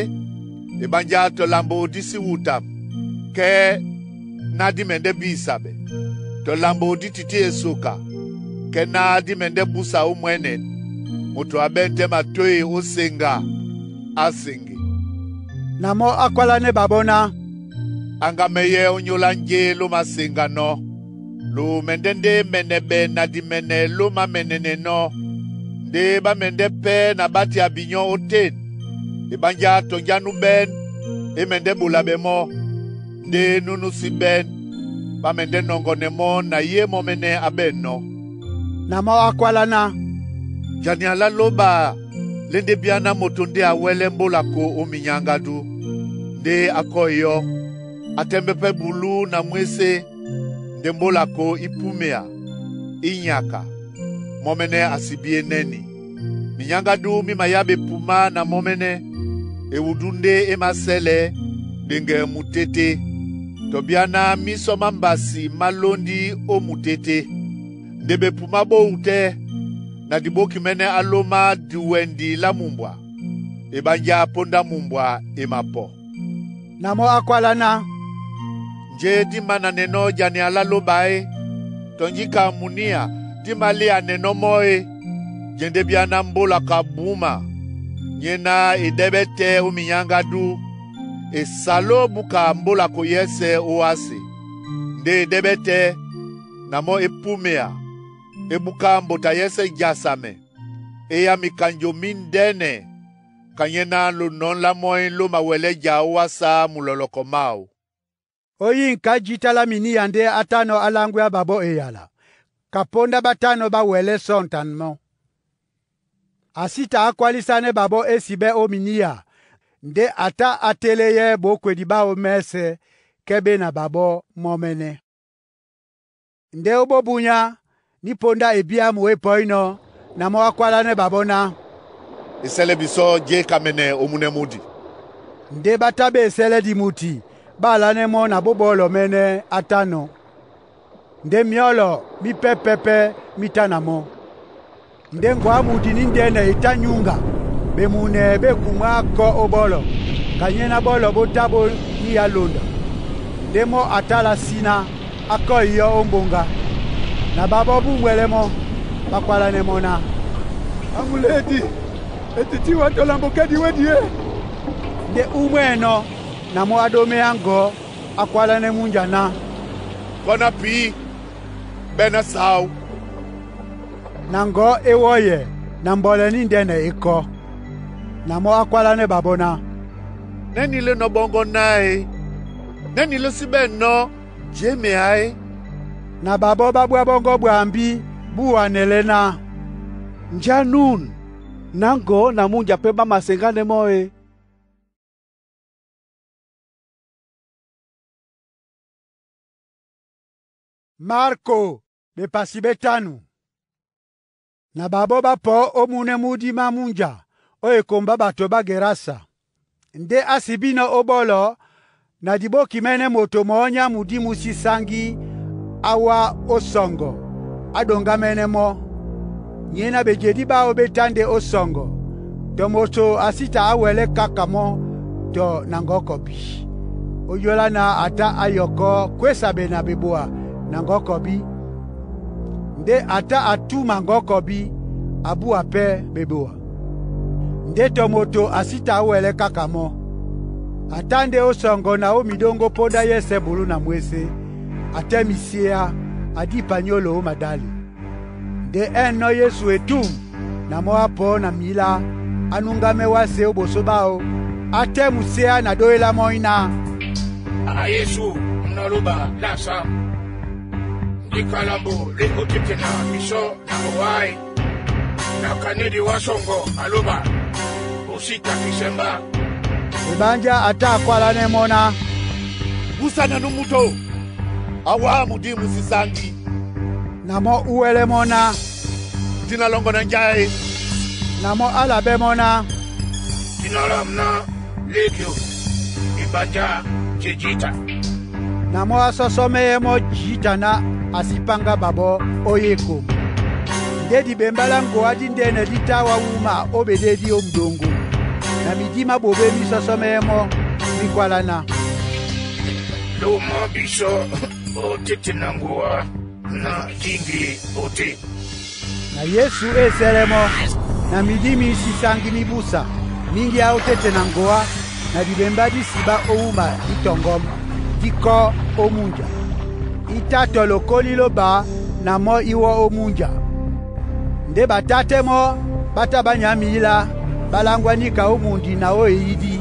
Speaker 4: eɓánjá tɔ lambo dí sí wutam, kɛ́ ná dí mɛndɛ́ bísa ɓɛ. Tɔ lambo dí tití esoka, kɛ́ ná dí mɛndɛ́ búsa ó mwɛ́nɛn. Moto a ɓɛ̂n tɛ́ matôy ó seŋga, á seŋge.
Speaker 1: Na mɔ́ á kwálánɛ́ ɓaɓɔ́ ná,
Speaker 4: Aŋgamɛyɛ ónyólá njé ló māseŋga nɔ́. Lo mɛndɛ́ ndé mɛnɛ ɓɛ na dimɛnɛ ló māmɛnɛnɛ nɔ́. Ndé ɓá mɛndɛ́ pɛ́ na ɓátea binyɔ́ ótên. Eɓánjá tɔ njá nú ɓɛ́n é mɛndɛ́ ɓola ɓɛ mɔ́. Ndé nú nú sí ɓɛ́n, ɓá mɛndɛ́ nɔŋgɔnɛ mɔ́ na yé mɔ́ mɛ́nɛ́ á ɓɛ̂n nɔ́.
Speaker 1: Na mɔ́ á kwálá ná,
Speaker 4: Jania lá lóba lé ndé byá ná moto ndé a wɛ́lɛ́ mbólako ó minyáŋgádú. Ndé á kɔ́ eyɔ́, á tɛ́mbɛ́ pɛ́ bulú na mwésé, ndé mbólako í púmea, í nyaka, mɔ́ mɛ́nɛ́ a sibí é nɛ́ni. Minyáŋgádú mí mayá ɓepumá na mɔ́ mɛ́nɛ́. Ewudú ndé é māsɛ́lɛ, ɗeŋgɛ mutété. Tɔ byá ná mísɔ má mbasi má lóndí ó mutété. Nde ɓepumá ɓó wu tɛ́, na diɓóki mɛ́nɛ́ á lómá diwɛndi lá mumbwa, eɓánjá póndá mumbwa e mapɔ.
Speaker 1: Na mɔ́ á kwálá ná,
Speaker 4: Njé dí mananɛnɔ́ jania lá lóba é? Tɔ njíka muníya dí malíanɛnɔ́ mɔ́ é? Jɛndɛ́ byá ná mbólako a búma, nyé ná e ɗɛ́ɓɛ́ tɛ́ ó minyáŋgádú, e saló búka mbólako yɛ́sɛ̄ ówásē. Ndé e ɗɛ́ɓɛ́ tɛ́, na mɔ́ e púmea, e búká mbota yɛ́sɛ̄ jasamɛ, e yá mikanjo míndɛ́nɛ, kanyɛ́ ná lonɔ̌ lá mɔ́ é ló mawɛlɛ́ ja ówàsá mulɔlɔkɔ máō.
Speaker 1: Oyinka jǐta lá miniya ndé átánɔ́ á láŋgwea ɓaɓɔ́ eyala, ka póndá ɓátánɔ́ ɓá wɛlɛ́ sɔ̂ŋtan mɔ́. A sí ta á kwálísánɛ́ ɓaɓɔ́ é sibɛ́ ó miniya ndé a tá á teléyɛ́ ɓókwedi ɓáō mɛ́sɛ̄ kɛ́ ɓé na ɓaɓɔ́ mɔ́ mɛ́nɛ́. Ndé ó bóbunyá, ní póndá ebí ámu é pɔ́inɔ́, na mɔ́ á kwálánɛ́ ɓaɓɔ́ ná,
Speaker 4: Esɛ́lɛ́ bisɔ́ jé kamɛnɛ ómúnɛ́ múdi.
Speaker 1: Ndé ɓá tá ɓá esɛ́lɛ́ dimuti ɓá alánɛ́ mɔ́ na bó ɓɔ́lɔ mɛ́nɛ́ átánɔ́. Ndé myɔ́lɔ mí pɛ́pɛ́pɛ́ mí tá na mɔ́. Ndé ŋgɔ á mudi níndɛ́nɛ e tá nyúŋga, ɓemunɛ ɓé kumwá kɔ́ ó ɓɔ́lɔ, kanyɛ́ ná ɓɔ́lɔ ɓó tá ɓó níya londa. Ndé mɔ́ a tála síná, á kɔ́ iyɔ́ ó mboŋga. Na ɓaɓɔ́ bú mwɛlɛ́ mɔ́, ɓá kwálánɛ́ mɔ́ ná, “Amulédi, e tití wá tɔ lambo kɛ́ diwédi é!” Ndé úmwɛ́nɔ́, na mɔ́ á ɗóméá ŋgɔ̌, á kwálánɛ́ múnja ná,
Speaker 4: Kɔ́ ná pǐ, ɓɛ́ ná saáw.
Speaker 1: Na ŋgɔ̌ é wɔ́yɛ, na mbɔlɛ níndɛ́nɛ é kɔ́. Na mɔ́ á kwálánɛ́ ɓaɓɔ́ ná,
Speaker 4: Nɛ́nī lé nɔ́ ɓɔ́ŋgɔ́ ná e? Nɛ́nī lé sí ɓɛ̂n nɔ́ jěmea é?
Speaker 1: Na ɓaɓɔ́ ɓá ɓwá ɓɔ́ŋgɔ́ ɓwambí bú wanɛlɛ́ ná,
Speaker 10: Njá nûn, na ŋgɔ̌ na múnja pɛ́ ɓá maseŋgánɛ́ mɔ́ e?
Speaker 1: Marko bepasi ɓátanu. Na ɓaɓɔ́ ɓá pɔ̌ ó múnɛ́ múdí má múnja o ekombo á bato ba Gerasa. Ndé a si bínɔ́ ó bɔlɔ, na diɓóki mɛ́nɛ́ moto mɔɔ́ nyá mudímu sísáŋgi a wá ó sɔŋgɔ á ɗoŋgámɛ́nɛ́ mɔ́. Nyé na bejedí ɓáō ɓé tá ndé ó sɔŋgɔ, tɔ moto a sí ta á wɛlɛ́ kaka mɔ́ tɔ na ŋgɔ́kɔbí. Ónyólá na a tá á yɔkɔ́ kwésabe na beboa na ŋgɔ́kɔbí, ndé a tá a túma ŋgɔ́kɔbí, a búwa pɛ́ beboa. Ndé tɔ moto a sí ta á wɛlɛ́ kaka mɔ́. A tá ndé ó sɔŋgɔ na ó midóŋgó póndá yɛ́sɛ̄ bulú na mwésé. A tɛ́ miséá, a dípa nyólo ó madále. Ndé ɛ́nɔ́ Yesu etûm na mɔ́ á pɔ̌ na mǐlá, á núŋgámɛ́ wásē ó ɓosó ɓáō, á tɛ́ muséá na dóélá mɔ́ íná,
Speaker 5: A Yesu muna lóba lasa. Ndikalambo le otetena biso na ngoa e. Na kanedi wa songo aloba. Osita kisemba.
Speaker 1: Ebanja ata akwalane mona.
Speaker 4: Busana no muto. Awa mudimu sisangi.
Speaker 1: Na mo uwele mona.
Speaker 4: Tina longo na njae.
Speaker 1: Na mo alabe mona.
Speaker 5: Tinolamna legio. Ibanja jejita.
Speaker 1: Na mo asɔsɔmeye mo jita na asipanga babo oyeko. Nde dibembala ngoa di ndene ditawa wuma obededi omdongo. Na midima bobe misɔsɔmeye mo mikwalana.
Speaker 5: Loma biso otetena ngoa na dingi ote.
Speaker 1: Na Yesu eselemo na midimi sisangi mibusa mingi aotete na ngoa na dibemba disiba owuma ditongom dikɔ omunja. Ita lokoli loba na mo iwɔ omunja. Nde batate mo bata banyamila balangwanika omundi na o eyidi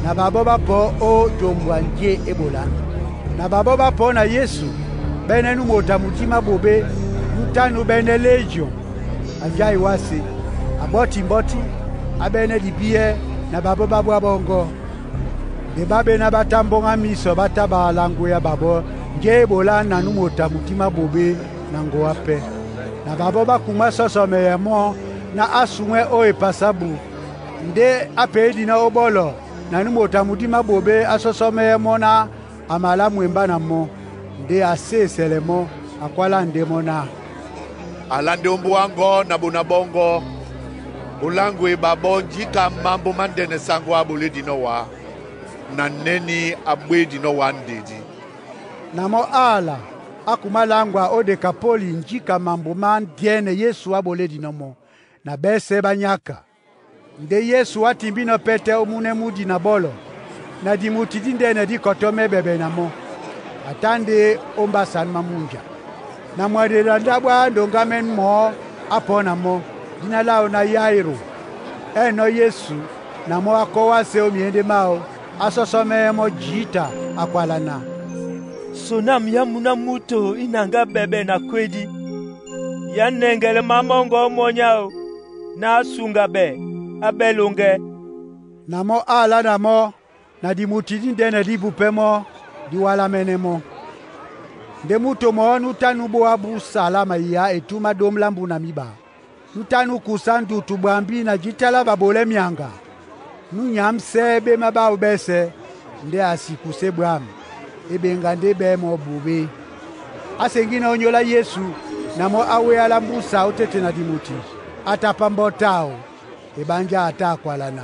Speaker 1: na babo bapo o jombwa nje ebola. Na babo bapo na Yesu bene numota mutima bobe nutanu bene legion ajai wase aboti mboti abene dibie na babo babwa bongo. De babe na batambonga miso bataba langu ya babo nje ebola na numota mutima bobe na ngoa pe. Na babo bakuma soso meyemo na asumwe o epasabu nde apedi na obolo na numota mutima bobe asoso meyemo na amala mwemba na mo nde aseselemo akwala ndemo na
Speaker 4: Alande ombu wango na bona bongo. Olangwe babo njika mambo mandene sango abole dino wa. Na neni abwe dino wa ndedi.
Speaker 1: Na mo ala akumalangwa o Dekapoli njika mambo mandiene Yesu abole dinomo na bese banyaka. Nde Yesu atimbino pete omune mudi na bolo na dimuti dindene dikotome bebe na mo. Atande omba san mamunja. Na mwadela ndabwa ndongamen mo apo na mo dina lao na Yairo. Eno Yesu na mo akowa se omiende mao asosome mo jita akwalana.
Speaker 6: Sonam ya muna muto inanga bebe na kwedi. Ya nengele mamongo monyao na asunga be abelonge.
Speaker 1: Na mo ala na mo na dimuti dindene dibupe mo diwala mene mo. Nde muto mo nutanu boa salama ya etuma domla na miba. Nutanu kusandu tubwambi na jitala babole mianga. Nunyamse be maba obese nde asikuse bwam. Ebenga nde be mo bube. Asengina onyola Yesu na mo awe ala mbusa otete na dimuti. Atapa mbotao ebanja atakwalana.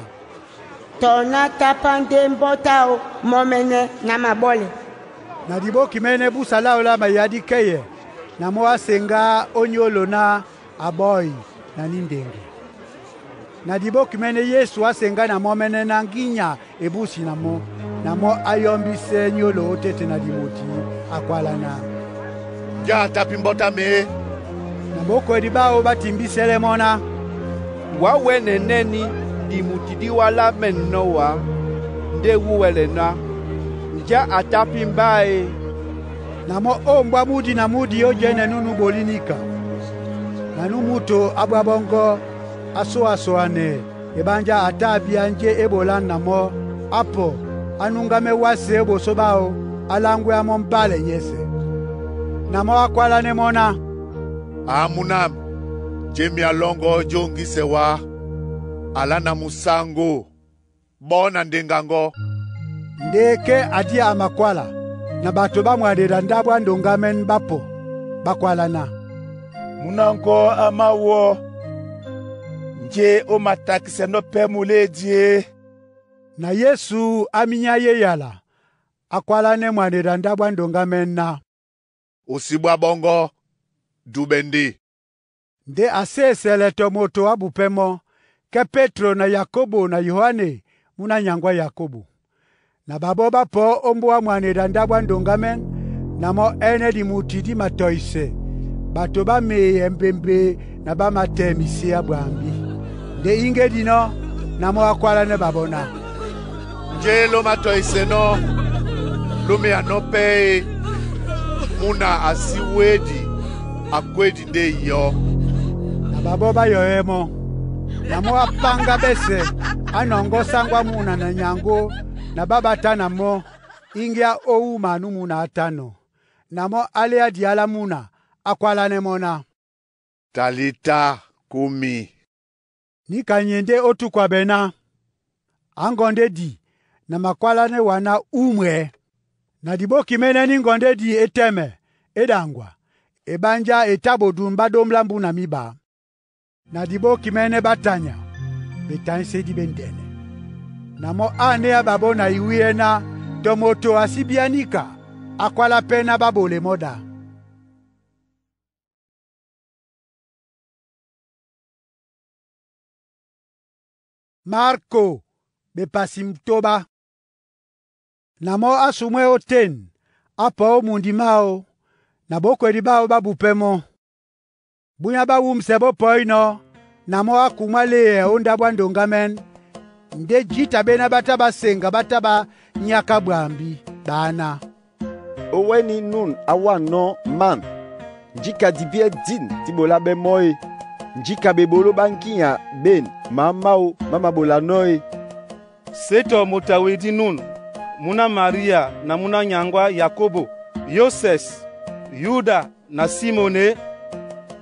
Speaker 11: Tona tapande mbotao momene na mabole.
Speaker 1: Na diboki mene busa lao la mayadi keye. Na mo asenga onyolo na aboy na nindenge. Na diboki mene Yesu asenga na momene na nginya ebusi na mo. Na mo ayombise nyolo otete na dimoti akwalana.
Speaker 4: Ja tapi mbota me.
Speaker 1: Na boko edibao batimbisele mona.
Speaker 2: Wa wene neni dimuti diwala menno wa nde wuwele na. Nja atapi mbae.
Speaker 1: Na mo ombwa mudi na mudi ojene nunu bolinika. Na numuto abwa bongo aso aso ane ebanja ata bia nje ebola na mo apo anungame wase boso bao alangwe amo mbale yese. Na mo akwala ne mona.
Speaker 4: Amunam. Jemi alongo jongise wa. Ala na musango, bɔ na ndengaŋgɔ.
Speaker 1: Nde ke adia a makwala, na bato ba mwaneda ndábwá ndoŋga mɛ́n ba pɔ, ba kwalana,
Speaker 2: Muna ŋgɔ a mawɔ́, njé ó matakisɛ nɔ́ pɛ́ mulédi e?
Speaker 1: Na Yesu a minyá ye yala, a kwálánɛ́ mwaneda ndábwá ndoŋga mɛ́n ná,
Speaker 4: O sí bwá ɓɔ́ŋgɔ́, dúɓɛ ndé.
Speaker 1: Ndé a sí esɛlɛ tɔ moto a bupɛ́ mɔ́, kɛ́ Pétro na Yakobo na Yoane, múna nyaŋgɔ á Yakobo. Na ɓaɓɔ́ ɓá pɔ ó mbóa mwaneda ndábwá ndoŋga mɛ́n, na mɔ́ ɛ́nɛ́ dimuti dí matɔisɛ, bato ɓá meyɛ mbembe na ɓá matɛ́ miséá bwambí. Nde íŋgédi nɔ́, na mɔ́ á kwálánɛ́ ɓaɓɔ́ ná,
Speaker 4: Njé ló matɔisɛnɔ́, ló meanɔ́ pɛ́ e, muna a sí wédi a kwédi ndé iyɔ́.
Speaker 1: Na ɓaɓɔ́ ɓá yɔyɛ́ mɔ́. Na mɔ́ á páŋgá ɓɛ́sɛ, á nɔŋgɔ́ sáŋgó á muna na nyaŋgó na ɓá ɓá tá na mɔ́, íŋgéá ó wúma nú muna á tánɔ̄. Na mɔ́ á léá diá lá múna, á kwálánɛ́ mɔ́ ná,
Speaker 4: Talita kumi.
Speaker 1: Níka nye ndé ó túkwabɛ ná, Á ŋgɔndé di, na makwálánɛ́ wa ná úmwɛ. Na diɓóki mɛ́nɛ́ ní ŋgɔndé di é tɛ́mɛ, é ɗaŋgwa. Eɓánjá e tá ɓodum ɓá ɗómblá mbúna míɓā. Na diɓóki mɛ́nɛ́ ɓá tanya, ɓetánysédí ɓéndɛnɛ. Na mɔ́ á anéá ɓaɓɔ́ na iwíyɛ́ ná tɔ moto a sí bíá níka, á kwálá pɛ́ ná ɓá ɓole mɔ́ ɗá. Marko bepasi mutoba. Na mɔ́ á sumwɛ́ ótên, á pɔ ó mundi máō, na ɓókwedi báō ɓá bupɛ́ mɔ́. Búnyá ɓá wúmsɛ bó pɔínɔ̄, na mɔ́ á kumwá léɛ ó ndábwá ndoŋga mɛ́n, ndé jǐta ɓéná ɓá tá ɓá seŋga ɓá tá ɓá nyáká bwambí, ɓána,
Speaker 10: Ówɛ́ní nún a wánɔ́ man, njíka dibíɛ́ dîn dí ɓolá ɓɛ́ mɔ́ e, njíka ɓeɓoló ɓá ŋgínya ɓên maá máō má maɓolanɔ́ e.
Speaker 12: Sé tɔ moto a wedi nún, múná Maria na múná nyaŋgɔ á Yakobo, Yosɛs, Yuda na Simɔn e?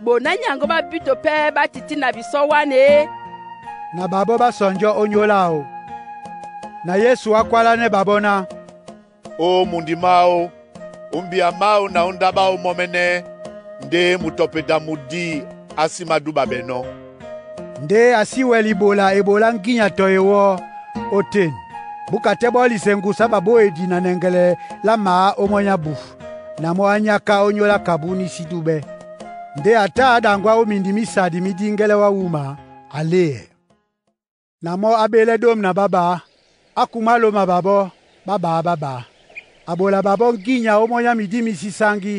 Speaker 7: Boná nyaŋgɔ ɓá bíto pɛ́ ɓá tití na bisɔ́ wán e?
Speaker 1: Na ɓaɓɔ́ ɓá sɔnjɔ́ ónyólá áō. Na Yesu á kwálánɛ́ ɓaɓɔ́ ná,
Speaker 4: Ó mundi máō, ó mbíá máō na ó ndáɓ áō mɔ́mɛ́nɛ́ ndé mutɔpeda mudi á sí madúɓa ɓɛ́ nɔ́.
Speaker 1: Ndé a sí wɛ libola ebolá ŋgínya tɔ ewɔ́ ótên. Búka tɛ́ ɓɔ́lisɛ ŋgusá ɓaɓóedi na nɛŋgɛlɛ lá maá ómɔ́ny ábu, na mɔ́ á nyáká ónyólá kabu ní sí dúɓɛ́. Ndé a tá a ɗaŋgwá ó mindi mísadi mí díŋgɛ́lɛ́ wá wúma, a léɛ. Na mɔ́ á ɓélɛ́ ɗôm na ɓá ɓā, á kumwá loma ɓaɓɔ́, ɓá ɓaá ɓá ɓā. A ɓola ɓaɓɔ́ ŋgínya ómɔ́ny á midí mísísáŋgí.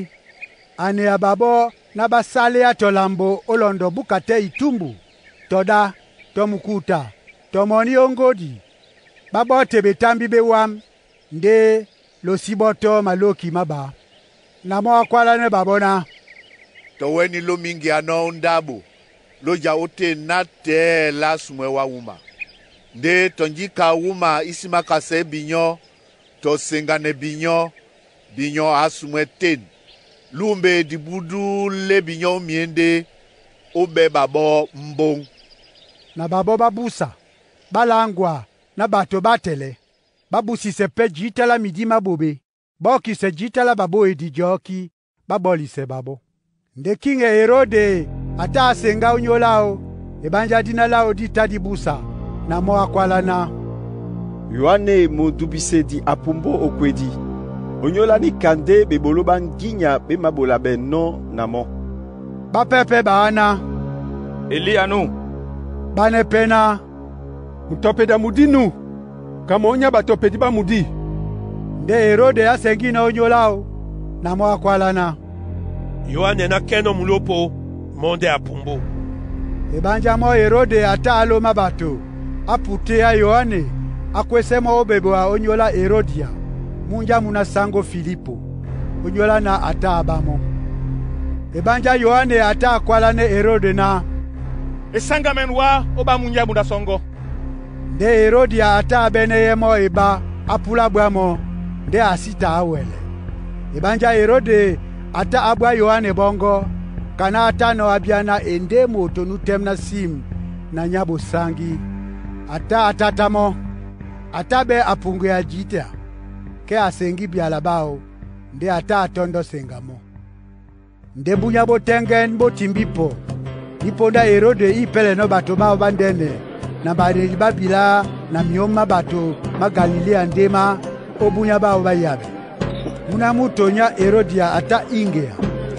Speaker 1: A nea ɓaɓɔ́ ná ɓá sáléá tɔ lambo ó lɔndɔ búka tɛ́ itúmbu, tɔ ɗá, tɔ mukuta, tɔ mɔní ó ŋgódi. Ɓá ɓɔ́te ɓetámbí ɓé wám, ndé lo sí ɓɔ́tɔ́ malóki má ɓā. Na mɔ́ á kwálánɛ́ ɓaɓɔ́ ná,
Speaker 4: Tɔ wɛ́ní ló míŋgeanɔ́ ó ndáɓo, ló ja ótên nátɛɛ lá sumwɛ́ wá wúma. Ndé tɔ njíka wúma í sí mákasɛɛ́ binyɔ́, tɔ seŋganɛ binyɔ́, binyɔ́ á sumwɛ́ tên. Lúmbe dibúdú lé binyɔ́ ó myěndé, ó ɓɛ́ ɓaɓɔ́ mbóŋ.
Speaker 1: Na ɓaɓɔ́ ɓá búsa, ɓá láŋgwa ná ɓato ɓá tɛlɛ. Ɓá busisɛ pɛ́ jǐta lá midí má ɓoɓe, ɓɔ́kisɛ jǐta lá ɓaɓóedi jɔ́kí, ɓá ɓɔlisɛ ɓaɓɔ́. Nde kiŋɛ Erode a tá a seŋgá ónyólá áō, eɓánjá díná láō dí tá dí búsa, na mɔ́ á kwálá ná,
Speaker 10: Yoane mudubisedi apumbó okwedi, onyólá níka ndé ɓeɓoló ɓá ŋgínya ɓé māɓola ɓɛ́ nɔ́ na mɔ́.
Speaker 1: Ɓápɛ́ pɛ́ ɓaáná,
Speaker 13: Eliya nú.
Speaker 1: Ɓánɛ́ pɛ́ ná,
Speaker 14: Mutɔpeda mudí nú, ka mɔ́ nyá ɓatɔpedi ɓá mudí.
Speaker 1: Ndé Erode á seŋgínɔ̄ ónyólá áō, na mɔ́ á kwálá ná,
Speaker 15: Yoane ná kɛ́nɔ́ mulópo mɔ́ ndé apumbó.
Speaker 1: Eɓánjá mɔ́ Erode a tá a lómá ɓato, á putéá Yoane, á kwésɛ́ mɔ́ ó ɓeɓoa ónyólá Erodia, múnja múna sáŋgó Filipo, ónyólá ná a tá a ɓá mɔ́. Eɓánjá Yoane a tá a kwálánɛ́ Erode ná,
Speaker 2: E sáŋgamɛn wá ó ɓá múnja munda sɔŋgɔ.
Speaker 1: Ndé Erodia a tá a ɓɛ́nɛ́yɛ́ mɔ́ eɓá á púlá ɓwá mɔ́, ndé a sí taa wɛlɛ. Eɓánjá Erode a tá a ɓwá Yoane ɓɔ́ŋgɔ́, kaná a tánɔ̄ a bíá ná e ndé moto nú tɛ́m ná sim na nyá ɓosáŋgí. Ata a tata mɔ́, a tá ɓɛ́ a puŋgwea jǐta kɛ a seŋgí byala báō, ndé a tá a tɔ́ndɔ́ seŋga mɔ́. Ndé búnyá bótɛ́ŋgɛ́n bó timbí pɔ. Ní póndá Erode í pɛ́lɛnɔ́ bato báō ɓá ndɛ́nɛ na ɓanedi ɓá bilá na myǒm má bato má Galiléa ndé má ó búnyá báō ɓá yabɛ. Múna múto nyá Erodia a tá íŋgea,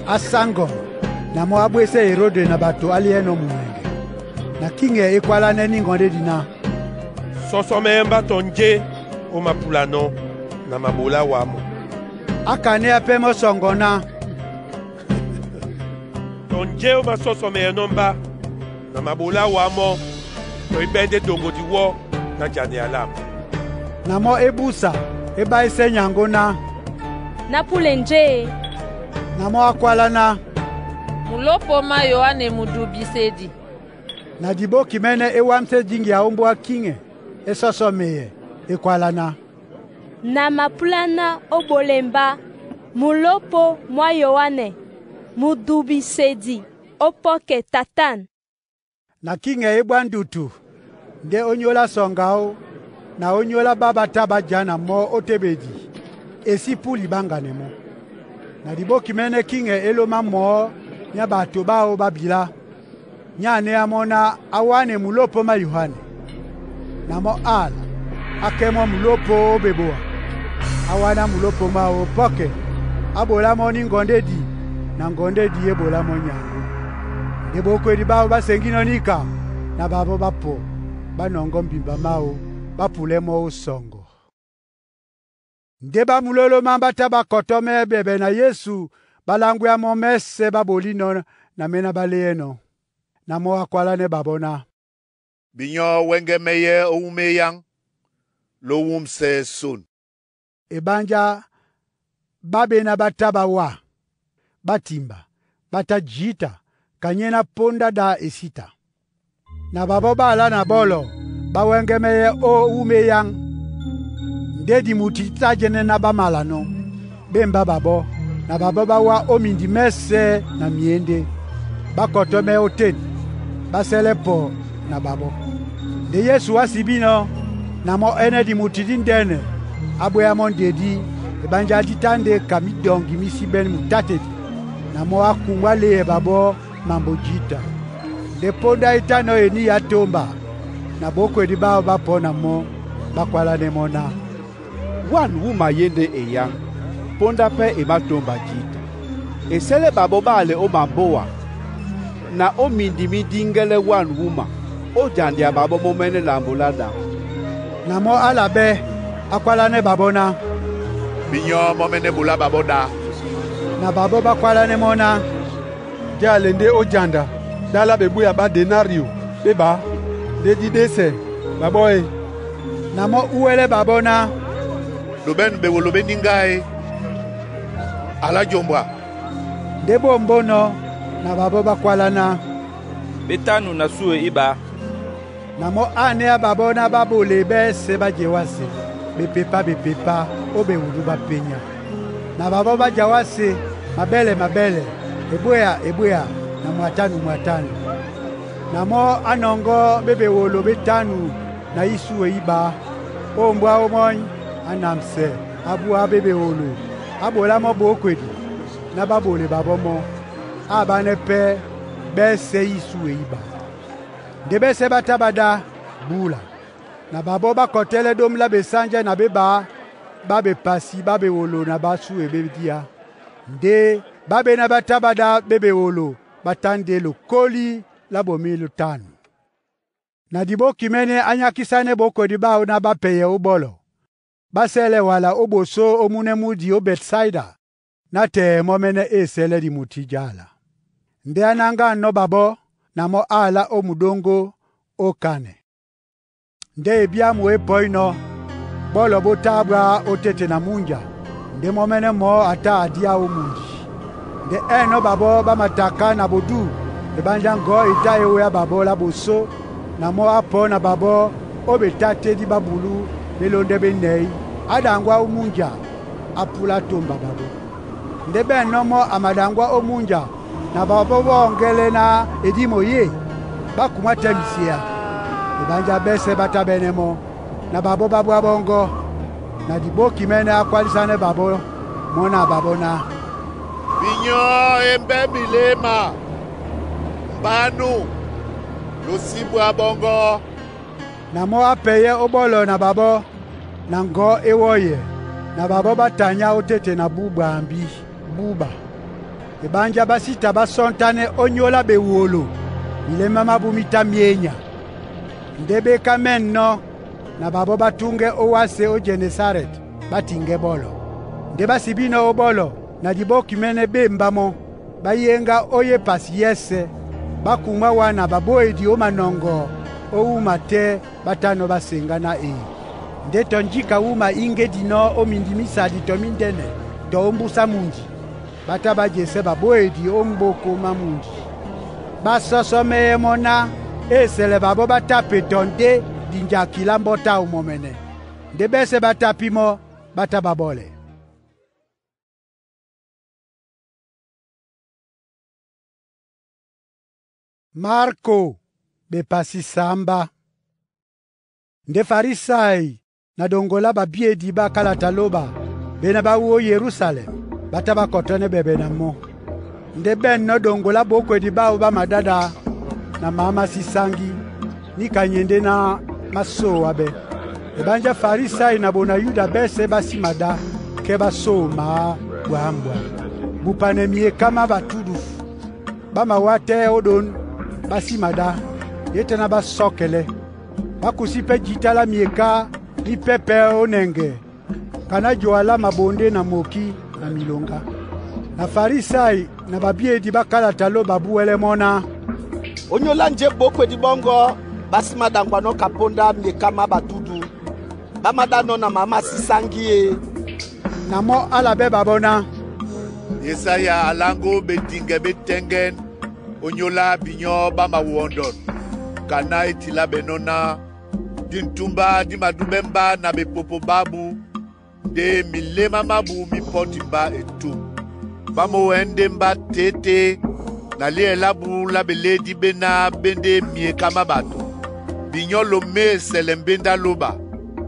Speaker 1: á sáŋgɔma, na mɔ́ á bwésɛ Erode na bato á lɩ́ɛ́nɔ̄ mumɛŋgɛ. Na kíŋɛ é kwálánɛ́ ní ŋgɔndédi ná,
Speaker 15: “Sɔsɔmɛyɛ mba tɔ njé ó mapulanɔ́ na maɓolá wǎmɔ.”
Speaker 1: Á kanéá pɛ́ mɔ́ sɔŋgɔ ná,
Speaker 15: “Tɔ njé ó masɔ́sɔmɛyɛnɔ́ mbá na maɓolá wǎmɔ́ tɔ í ɓɛ́ ndé doŋgo di wɔ́ ná janɛ a lam.”
Speaker 1: Na mɔ́ é búsa é ɓáísɛ́ nyaŋgó ná,
Speaker 16: “Nápúlɛ njé?”
Speaker 1: Na mɔ́ á kwálá ná,
Speaker 17: “Mulopo má Yoane Mudubisedi.”
Speaker 1: Na diɓóki mɛ́nɛ́ é wámsɛ́ jíŋgia ó mbóa kíŋɛ, é sɔ́sɔ́meyɛ, é kwálá ná,
Speaker 16: “Na mapúláná ó ɓolɛ mbá mulopo mwá Yoane Mudubisedi ó pɔ́kɛ tatân.”
Speaker 1: Na kíŋɛ é ɓwá ndutu ndé ónyólá sɔŋg'aó na ónyólá ɓá ɓá tá ɓá jan na mɔ́ ó téɓedi, e sí púli ɓáŋganɛ mɔ́. Na diɓóki mɛ́nɛ́ kíŋɛ é lómá mɔɔ́ nyá ɓato ɓáō ɓá bilá, nyá anéá mɔ́ ná á wánɛ mulopo má Yoane. Na mɔ́ ála, á kɛ́ mɔ́ mulopo ó ɓeɓowa, á wáná mulopo máō pɔ́kɛ, á ɓolá mɔ́ ní ŋgɔndédi na ŋgɔndédi é ɓolá mɔ́ nyaŋgó. Ndé ɓókwedi ɓáō ɓá seŋgínɔ̄ níka, na ɓaɓɔ́ ɓá pɔ, ɓá nɔŋgɔ́ mbimba máō, ɓá pulɛ́ mɔ́ ó sɔŋgɔ. Ndé ɓá mulólómá ɓá tá ɓá kɔtɔ́mɛ́ ɓɛɓɛ na Yesu ɓá láŋgwea mɔ́ mɛ́sɛ̄ ɓá ɓolínɔ̄ na mɛ́ná ɓá léɛ́nɔ̄. Na mɔ́ á kwálánɛ́ ɓaɓɔ́ ná,
Speaker 4: “Binyɔ́ wɛ́ŋgɛmɛyɛ́ ó wúma eyáŋ, ló wúmsɛ̄ son.”
Speaker 1: Eɓánjá ɓá ɓená ɓá tá ɓá wá, ɓá timba, ɓá tá jǐta, ka nyéná póndá ɗá e sí ta. Na ɓaɓɔ́ ɓá alá na ɓɔ́lɔ ɓá wɛ́ŋgɛmɛyɛ́ ó wúma eyáŋ, ndé dimuti dí tá jɛ́nɛ́ ná ɓá malanɔ́, ɓé mbá ɓaɓɔ́, na ɓaɓɔ́ ɓá wá ó mindi mɛ́sɛ̄ na myěndé, ɓá kɔtɔ́mɛ́ ótên, ɓá sɛ́lɛ́ pɔ na ɓaɓɔ́. Nde Yesu wá sibínɔ́, na mɔ́ ɛ́nɛ́ dimuti díndɛ́nɛ, á bwéá mɔ́ ndedí eɓánjá dí tá ndé ka mídɔŋgi mí síɓɛ́n mutátedi, na mɔ́ á kumbwá léɛ ɓaɓɔ́ mambo jǐta. Nde póndá é tánɔ̄ Eniya á tómba, na ɓókwedi ɓáō ɓá pɔ̄ na mɔ́, ɓá kwálánɛ́ mɔ́ ná,
Speaker 18: “Wân wúma yé ndé eyáŋ, póndá pɛ́ e mátómba jǐta. E sɛ́lɛ́ ɓaɓɔ́ ɓáalɛ ó mambóa, na ó mindi mí díŋgɛ́lɛ́ wân wúma ó jandia ɓaɓɔ́ mɔ́ mɛ́nɛ́ lambo lá ɗá.”
Speaker 1: Na mɔ́ á la ɓɛ́, á kwálánɛ́ ɓaɓɔ́ ná,
Speaker 4: “Binyɔ́ mɔ́ mɛ́nɛ́ ɓolá ɓaɓɔ́ ɗá.”
Speaker 1: Na ɓaɓɔ́ ɓá kwálánɛ́ mɔ́ ná,
Speaker 14: Njé a le ndé ó janda dá lá ɓebwéya ɓá denário ɓé ɓá, ndé dí ɗése ɓaɓɔ́ e.”
Speaker 1: Na mɔ́ úwɛ́lɛ́ ɓaɓɔ́ ná,
Speaker 4: “Lobɛ́nɔ bewolo ɓé níŋgá e, alá jombwa.”
Speaker 1: Ndé ɓó ombónɔ́, na ɓaɓɔ́ ɓá kwálá ná,
Speaker 13: “Ɓetánù na súe í ɓá.”
Speaker 1: Na mɔ́ á anéá ɓaɓɔ́ ná ɓá ɓole ɓɛ́sɛ̄ ɓá jewásē ɓepepá-ɓepepá ó ɓewudú ɓá penyá. Na ɓaɓɔ́ ɓá jawásē maɓɛ́lɛ-maɓɛ́lɛ, ebwéya-ebwéya na mwatánu-mwatánu. Na mɔ́ á nɔŋgɔ́ ɓé ɓewolo ɓétánu na ísûe íɓá, ó ombwá ómɔ́ny, á namsɛ á búá ɓé ɓewolo, á ɓolá mɔ́ ɓókwedi, ná ɓá ɓole ɓaɓɔ́ mɔ́. Á aɓánɛ́ pɛ́ ɓɛ́sɛ̄ ísûe íɓá. Ndé ɓɛ́sɛ̄ ɓá tá ɓá ɗá búla, na ɓaɓɔ́ ɓá kɔtɛ́lɛ́ ɗóm lá ɓesáńjɛ́ na ɓé ɓá ɓá bepasi ɓá ɓewolo na ɓá súe ɓé díá. Ndé ɓá ɓéná ɓá tá ɓá ɗá ɓé ɓewolo ɓá tá ndé lokóli lá ɓomíl lútánu. Na diɓóki mɛ́nɛ́ á nyákísánɛ́ ɓókwedi ɓáō ná ɓá pɛyɛ ó ɓɔ́lɔ. Ɓá sɛ́lɛ wala ó ɓosó ó múnɛ́ múdi ó Bɛtisaida, nátɛɛ mɔ́ mɛ́nɛ́ e sɛ́lɛ́ dimuti jala. Ndé á náŋgánɔ́ ɓaɓɔ́, na mɔ́ á alá ó muɗóŋgó ó kanɛ. Ndé ebyámu e pɔínɔ̄, ɓɔ́lɔ ɓó tá ɓwá ótéte na múnja, ndé mɔ́ mɛ́nɛ́ mɔɔ́ a tá a díá ó mundi. Nde ɛ́nɔ́ ɓaɓɔ́ ɓá mataká na ɓodû eɓánjá ŋgɔ̌ e tá e wéá ɓaɓɔ́ lá ɓosó, na mɔ́ á pɔ̄ na ɓaɓɔ́ ó ɓetátédí ɓá bulú ɓé lóndɛ́ ɓé nɛí, á ɗaŋgwá ó múnja, á púlá tómba ɓaɓɔ́. Ndé ɓɛ̂nnɔ́ mɔ́ a maɗaŋgwá ó múnja na ɓaɓɔ́ ɓɔ́ ɔŋgɛ́lɛ́ ná e dímo yé, ɓá kumwá tɛ́ misea. Ebanjá ɓɛ́sɛ̄ ɓá táɓɛ́nɛ́ mɔ́, na ɓaɓɔ́ ɓá bwá ɓɔ́ŋgɔ́. Na diɓóki mɛ́nɛ́ á kwálísánɛ́ ɓaɓɔ́ mɔ́ na ɓaɓɔ́ ná,
Speaker 4: “Binyɔ́ e mbɛ́ miléma, mbánú, lo sí bwá ɓɔ́ŋgɔ́.”
Speaker 1: Na mɔ́ á pɛyɛ́ ó ɓɔ́lɔ na ɓaɓɔ́, na ŋgɔ̌ é wɔ́yɛ, na ɓaɓɔ́ ɓá tanyá ó tete na bú ɓwambí búba. Eɓánjá ɓá sí ta ɓá sɔ́ntánɛ́ ónyólá ɓewolo, miléma mábú mí tá myénya. Ndé ɓéká mɛ́nɔ́ na ɓaɓɔ́ ɓá túŋgɛ́ ó wásē ó Jenesarɛt ɓá tiŋgɛ́ ɓɔ́lɔ. Ndé ɓá sibínɔ́ ó ɓɔ́lɔ na diɓóki mɛ́nɛ́ ɓé mɔ́, ɓá yéŋgá ó yépasi yɛ́sɛ̄. Ɓá kumwá wana ɓabwóedi ó manɔŋgɔ ó wúma tɛ́ ɓá tánɔ̄ ɓá seŋgá ná ee. Ndé tɔ njíka wúma íŋgédinɔ́ ó mindi mísadi tɔ míndɛ́nɛ tɔ ó mbúsá mundi, ɓá tá ɓá jesɛ́ ɓabwóedi ó m̀ɓóko má mundi. Ɓá sɔ́sɔ́mɛ́yɛ́ mɔ́ ná e esɛlɛ ɓaɓɔ́ ɓá tápe tɔ ndé dinjaki lá mbɔ́ táw mɔmɛnɛ. Ndé ɓɛ́sɛ̄ ɓá tápí mɔ́, ɓá tá ɓá ɓɔ́lɛ. Marko bepasi samba. Nde Farisai na dongo la babiedi ba kalata loba bena ba wu o Yerusalem ba tá ba kɔtɔnɛ bɛbɛ na mɔ́. Nde bɛ̂nɔ́ dongo la bokwedi báo ba madada na maa má sisangi níka nyɛ ndé na má sówa ɓɛ́. Eɓánjá Farisai na bona Yuda ɓɛ́sɛ̄ ɓá sí madá kɛ́ ɓá sóo mǎ bwǎm̀bwǎm. Bupanɛ myeká má batudu ɓá mawá tɛ́ ó ɗǒn, ɓá sí madá, yé tɛ́ ná ɓá sɔ́kɛlɛ́. Ɓá kusí pɛ́ jǐta lá myeká mí pɛ́pɛ̄ ó nɛŋgɛ ka ná joa lá maɓondé na mokí na miloŋgá. Na Farisai na babiedi bá kalata lóba ba búwɛlɛ́ mɔ́ ná,
Speaker 8: “Ónyólá njé ɓókwedi ɓɔ́ŋgɔ́ ɓá sí maɗaŋgwanɔ́ ka póndá myeká má batudu, ɓá máɗánɔ́ na maa má sísáŋgí e!”
Speaker 1: Na mɔ́ á labɛ́ ɓaɓɔ́ ná,
Speaker 4: Yesaya a láŋgó bediŋgɛ bé tɛ́ŋgɛ́n ónyólá binyɔ́ ɓá mawɔndɔn ka ná e tilá ɓɛnɔ́ ná, Di ntúmbá dí madúɓɛ́ mbá na bepopo ɓábú, ndé miléma mábú mí pɔ́ti mbá etûm. Ɓá mowɛ̌ ndé mbá têtê na líɛ lábú lá belédi béná bé ndé myeká má bato. Binyɔ́ lo má esɛlɛ mbéndá lóba,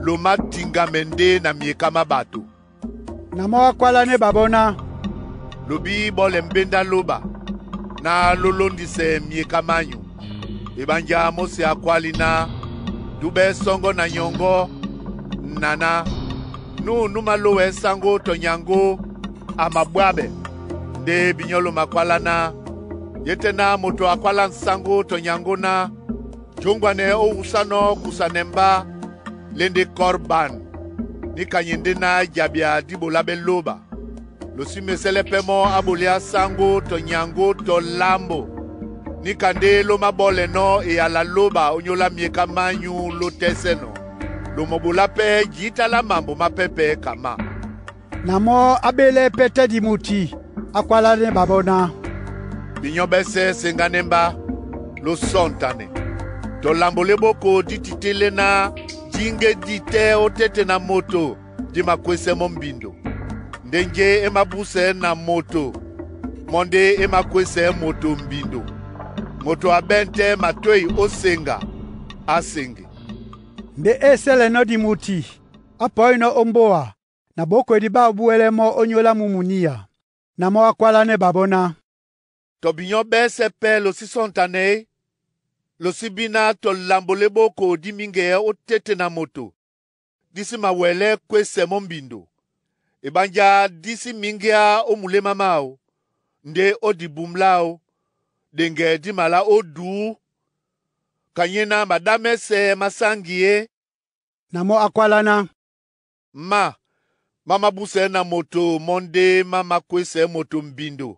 Speaker 4: lo mátiŋgamɛ ndé na myeká má bato.
Speaker 1: Na mɔ́ á kwálánɛ́ ɓaɓɔ́ ná,
Speaker 4: Lo bí ɓɔ́lɛ mbéndá lóba, na ló lóndisɛ myeká mányu. Eɓánjá Mósé a kwáli ná, Dúɓɛ́ sɔŋgɔ́ na nyɔŋgɔ́, nana, Nú nú malówɛ̌ sáŋgó tɔ nyaŋgó, a mabwáɓɛ. Ndé binyɔ́ lo makwálá ná, Yé tɛ́ ná moto a kwálá nsáŋgó tɔ nyaŋgó ná, Jóŋgwanɛ ó wusánɔ́ kusanɛ mbá lé ndé Kɔrban, níka nyɛ ndé ná jabia dí ɓolá ɓɛ́ lóba. Lo sí mesɛ́lɛ́ pɛ́ mɔ́ á ɓoliá sáŋgó tɔ nyaŋgó tɔ lambo. Níka ndé ló máɓɔ́lɛnɔ́ eyala lóba ónyólá myeká mányu ló tɛ́sɛ́nɔ. Lo mɔɓolá pɛ́ jǐta lá mambo má pɛ́pɛ́ ka má.
Speaker 1: Na mɔ́ á ɓélɛ́ pɛ́ tɛ́ dimuti, á kwálánɛ́ ɓaɓɔ́ ná,
Speaker 4: Binyɔ́ ɓɛ́sɛ̄ seŋgánɛ́ mbá, ló sɔ́ntánɛ. Tɔ lambo lé ɓóko dí titélɛ́ ná díŋgédi tɛ́ ó téte na moto dí makwésɛ́ mɔ́ mbindo. Ndé njé é mábúsɛɛ́ na moto mɔ́ ndé é mákwésɛɛ́ moto mbindo. Moto a ɓɛ̂n tɛ́ matwéi ó seŋga, á seŋge.
Speaker 1: Ndé e esɛ́lɛnɔ́ dimuti, á pɔínɔ́ ó mbóa, na ɓókwedi báo búwɛ́lɛ́ mɔ́ ónyólá múmu níya. Na mɔ́ á kwálánɛ́ ɓaɓɔ́ ná,
Speaker 4: Tɔ binyɔ́ ɓɛ́sɛ̄ pɛ́ lo sí sɔ́ntánɛ é? Lo sí bí ná tɔ lambo lé ɓóko dí míŋgɛɛ́ ó téte na moto, dí sí mawɛlɛ́ kwésɛ mɔ́ mbindo. Eɓánjá dí sí míŋgíá ó muléma máō, ndé ó dibum láō, ɗeŋgɛ dí malá ó duú, ka nyé ná maɗá mɛ́sɛ̄ má sáŋgi é?
Speaker 1: Na mɔ́ á kwálá ná,
Speaker 4: Má, má mábúsɛɛ́ na moto mɔ́ ndé má makwésɛɛ́ moto mbindo.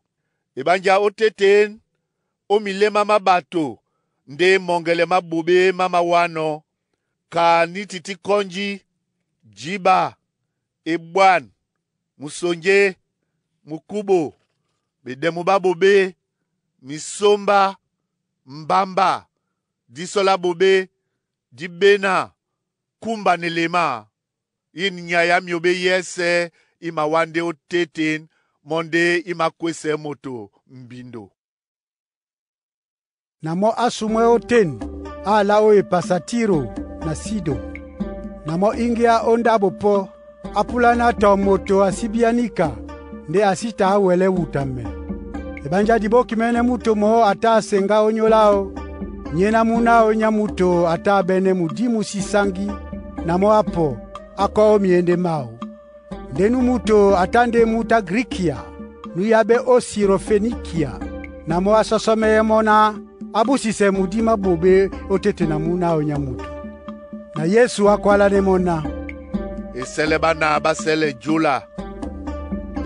Speaker 4: Eɓánjá ó tétên, ó miléma má ɓato ndé mɔŋgɛlɛ má ɓoɓé má mawánɔ̄, ka ní tití kɔ́njí, jǐɓa, eɓwân, musonjé, mukúɓo, ɓedɛmu ɓá ɓoɓé, misómbá, mbámbá, dísɔ lá ɓoɓé, díɓéna, kúmba na elema. Yin nyay á myobé yɛ́sɛ̄ í mawá ndé ó tétên mɔ́ ndé í mākwésɛɛ́ moto mbindo.
Speaker 1: Na mɔ́ á sumwɛ ótên a la ó epasa Tiro na Sidon. Na mɔ́ íŋgíá ó ndáɓo pɔ́, á púláná tɔ moto a sí bíá níka ndé a sí taa wɛlɛ́ wutamɛ. Ebanja diɓoki mɛ́nɛ́ múto mɔɔ́ a tá a seŋgá ónyólá áō, nyéná múna áō nyá muto a tá a ɓɛ́nɛ́ mudí mú sí sáŋgí na mɔ́ á pɔ á kɔ́ ó myěndé máō. Ndé nú múto a tá ndé mut á Grikia, núyábɛ́ ó Sirofenikia, na mɔ́ á sɔsɔmɛyɛ́ mɔ́ ná á búsisɛ mudí má ɓoɓé ótétena múna áō nyá muto. Na Yesu a kwálánɛ́ mɔ́ ná,
Speaker 4: E sɛlɛ ɓána ɓá sɛlɛ júla,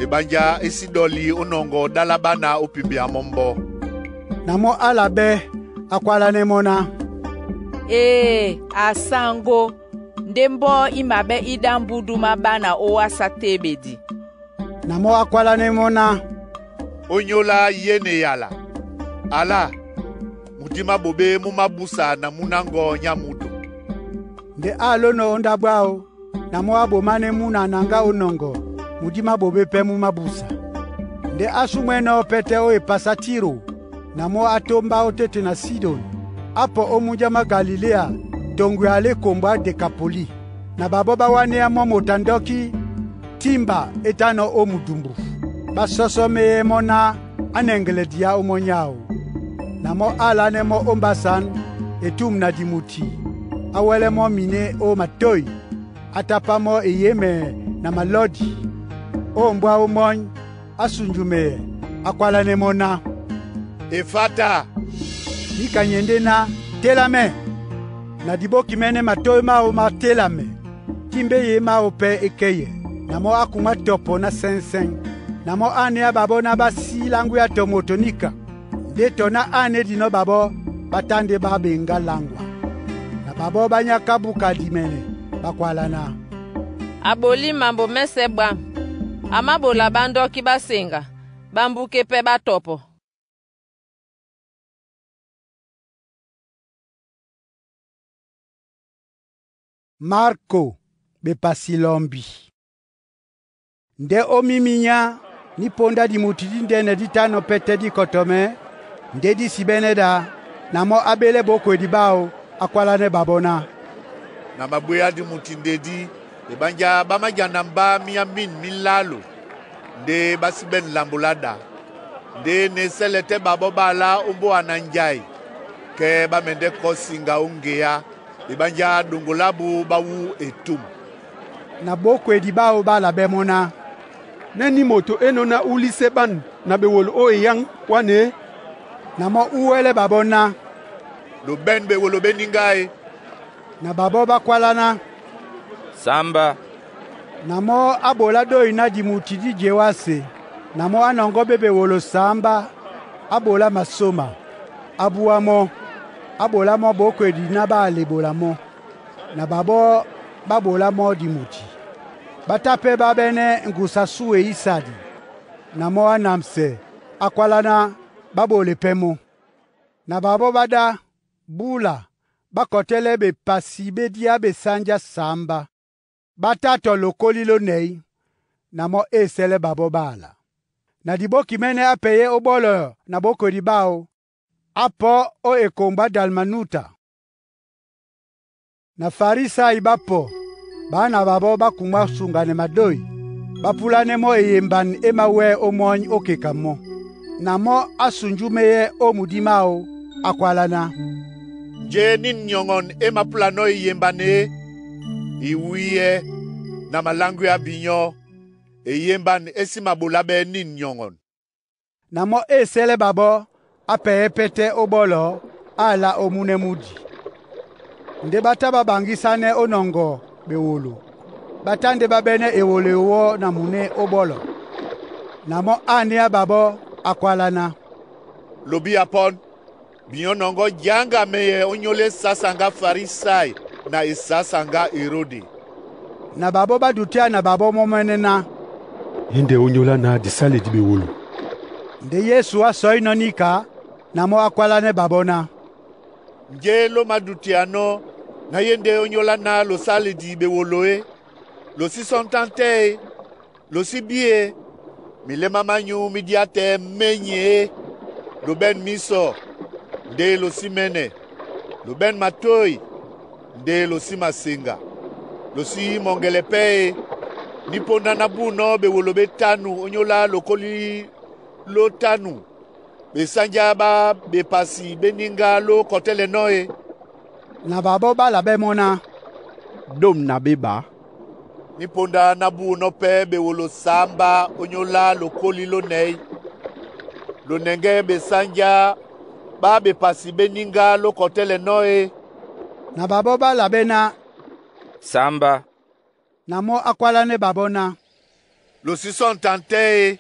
Speaker 4: ebanja e sí ɗɔli ó nɔŋgɔ ɗála ɓána ó pimbea mɔ́ mbɔ́.
Speaker 1: Na mɔ́ á la ɓɛ́, á kwálánɛ́ mɔ́ ná,
Speaker 9: Ee, a sáŋgó, ndé mbɔ́ í maɓɛ́ íɗá mbúdú má ɓána ówásá téɓedi.
Speaker 1: Na mɔ́ á kwálánɛ́ mɔ́ ná,
Speaker 4: Ónyólá yé na eyala, alá, mudí má ɓoɓé mú mábúsa na múná ŋgɔ́ nyá muto.
Speaker 1: Nde á lónɔ̄ ó ndáɓo áō, na mɔ́ á ɓománɛ́ múna naŋgá ó nɔŋgɔ, mudí má ɓoɓé pɛ́ mú mábúsa. Nde á súmwɛ́nɔ̄ pɛ́tɛ́ ó epasá Tiro, na mɔ́ á tómbá ótéte na Sidon. Á pɔ ó mújá má Galiléa toŋgo e alá ekombo á Dekapolí. Na ɓaɓɔ́ ɓá wánéá mɔ́ moto a ndɔ́kí tímba é tá nɔ́ ó mudumbu. Ɓá sɔsɔmeyɛ́ mɔ́ ná á nɛŋgɛlɛ diyá ómɔ́ny áō. Na mɔ́ á lánɛ́ mɔ́ ó mbásǎn e túm na dimuti, á wɛ́lɛ́ mɔ́ miné ó matôy, á tápá mɔ́ eyěmɛ na malɔ́di. Ó mbwá ómɔ́ny, á sunjumeyɛ, á kwálánɛ́ mɔ́ ná,
Speaker 4: Efata!
Speaker 1: Níka nye ndé ná: Télamɛ! Na diɓóki mɛ́nɛ́ matôy máō má télamɛ, tímbé yé máō pɛ́ é kɛ́yɛ. Na mɔ́ á kumwá tɔpɔ ná sɛ́ŋsɛ́ŋ. Na mɔ́ á anéá ɓaɓɔ́ ná ɓá sí láŋgwea tɔ moto níka, ndé tɔ ná á anédinɔ́ ɓaɓɔ́, ɓá tá ndé ɓá ɓeŋgá láŋgwa. Na ɓaɓɔ́ ɓá nyáká búka dimɛnɛ, ɓá kwáláná,
Speaker 17: A ɓolí mambo mɛ́sɛ̄ ɓwǎm̀. A máɓola ɓándɔ́kí ɓá seŋga, ɓámbúké pɛ́ ɓá tɔpɔ.
Speaker 1: Marko bepasi lɔmbi. Ndé ó míminyá ní póndá dimuti díndɛ́nɛ dí tánɔ̄ pɛ́tɛ́ díkɔtɔmɛ, ndé dí sibɛ́nɛ́ ɗá, na mɔ́ á ɓélɛ́ ɓókwedi báō, á kwálánɛ́ ɓaɓɔ́ ná,
Speaker 4: Na mabwéá dimuti ndedí, ebanja ɓá májana mbá míá mîn mí lálo, ndé ɓá síɓɛ́ lambo lá ɗá. Ndé na e sɛ́lɛ tɛ́ ɓaɓɔ́ ɓá alá ó mbóa na njái, kɛ́ ɓá mɛndɛ́ kɔ́ siŋga ó ŋgeá, ebanja ɗoŋgo lábū ɓá wú etûm.
Speaker 1: Na ɓókwedi báō ɓá labɛ́ mɔ́ ná,
Speaker 14: Nɛ́ ní moto é nɔ́ ná úlísɛ́ ɓân na ɓewolo ó eyáŋ wánè e?
Speaker 1: Na mɔ́ ú wɛ́lɛ́ ɓaɓɔ́ ná,
Speaker 4: Lo ɓɛ́n ɓewolo ɓé níŋgá e?
Speaker 1: Na ɓaɓɔ́ ɓá kwáláná,
Speaker 13: Samba.
Speaker 1: Na mɔ́ á ɓolá dôy ná dimuti dí jewásē. Na mɔ́ á nɔŋgɔ́ ɓé ɓewolo sǎmbá, á ɓolá masóma, á búá mɔ́, á ɓolá mɔ́ ɓókwedi ná ɓá ale ɓola mɔ́. Na ɓaɓɔ́ ɓá ɓolá mɔ́ dimuti. Ɓá tá pɛ́ ɓá ɓɛ́nɛ́ ŋgusa sú e ísadi. Na mɔ́ á namsɛ, á kwáláná, ɓá ɓole pɛ́ mɔ́. Na ɓaɓɔ́ ɓá ɗá, búla, ɓá kɔtɛ́lɛ́ ɓepasi ɓé díá ɓesánjá sǎmbá. Ɓá tá tɔ lokóli lónɛ̌y, na mɔ́ é sɛ́lɛ́ ɓaɓɔ́ ɓála. Na diɓóki mɛ́nɛ́ á pɛyɛ́ ó ɓɔ́lɔ na ɓókwedi báō, á pɔ́ ó ekombo á Dalmanuta. Na Farisai ɓá pɔ, ɓá na ɓaɓɔ́ ɓá kumwá suŋganɛ madôy, ɓá púlánɛ́ mɔ́ eyemban é mawɛ́ ómɔ́ny ó keka mɔ́. Na mɔ́ á sunjumeyɛ́ ó mudí máō, á kwáláná,
Speaker 4: Njé nín nyɔŋɔn e mapúlanɔ́ eyemban é? Iwíyɛ na maláŋgwea binyɔ́, eyemban é sí maɓolá ɓɛ́ nín nyɔŋɔn.
Speaker 1: Na mɔ́ é sɛ́lɛ́ ɓaɓɔ́, á pɛyɛ́ pɛ́tɛ́ ó ɓɔ́lɔ, á la ó múnɛ́ múdi. Ndé ɓá tá ɓá ɓaŋgísánɛ́ ó nɔŋgɔ ɓewolo, ɓá tá ndé ɓá ɓɛ́nɛ́ ewolo ewɔ́ na munɛ́ ó ɓɔ́lɔ. Na mɔ́ á anéá ɓaɓɔ́, á kwáláná,
Speaker 4: Lobi apɔ́n, binyɔ́ nɔŋgɔ́ jaŋga meyɛ ónyólá esásaŋgá Farisai na esásaŋgá Erode.
Speaker 1: Na ɓaɓɔ́ ɓá dutíá na ɓaɓɔ́ mɔ́mɛ́nɛ́ ná,
Speaker 14: Índɛ ónyólá náh disáledi ɓewolo.
Speaker 1: Ndé Yesu á sɔínɔ̄ níka, na mɔ́ á kwálánɛ́ ɓaɓɔ́ ná,
Speaker 4: Njé ló madutianɔ́ ná yé ndé ónyólá náh lo sáledi ɓewolo é? Lo sí sɔ́ntán tɛ́ e? Lo sí bí e? Miléma mányū mí díá tɛ́ ményi é? Lo ɓɛ̂n mísɔ, nde lo sí mɛ́nɛ́, lo ɓɛ́n matôy, nde lo sí maseŋga. Lo sí mɔŋgɛlɛ pɛ́ e, ní póndá ná búunɔ́ bewolo bétánù ónyólá lokóli lótánù, besanjá ɓá bepasi bé níŋgá ló kɔtɛ́lɛ nɔ́ e.»
Speaker 1: Na babɔ́ ɓá labɛ́ mɔ́ ná,
Speaker 18: “Ɗôm na ɓé ɓá.”
Speaker 4: Ní póndá ná búunɔ́ pɛ́ bewolo sámbá ónyólá lokóli lónɛ̌y, lo nɛŋgɛ́ besanjá ɓá bepasi ɓé níŋgá ló kɔtɛ́lɛ nɔ́ e.»
Speaker 1: Na babɔ́ ɓá labɛ́ ná,
Speaker 13: “Samba.”
Speaker 1: Na mɔ́ á kwálánɛ́ babɔ́ ná,
Speaker 4: “Lo sí sɔ̂ ntantɛ́ e.”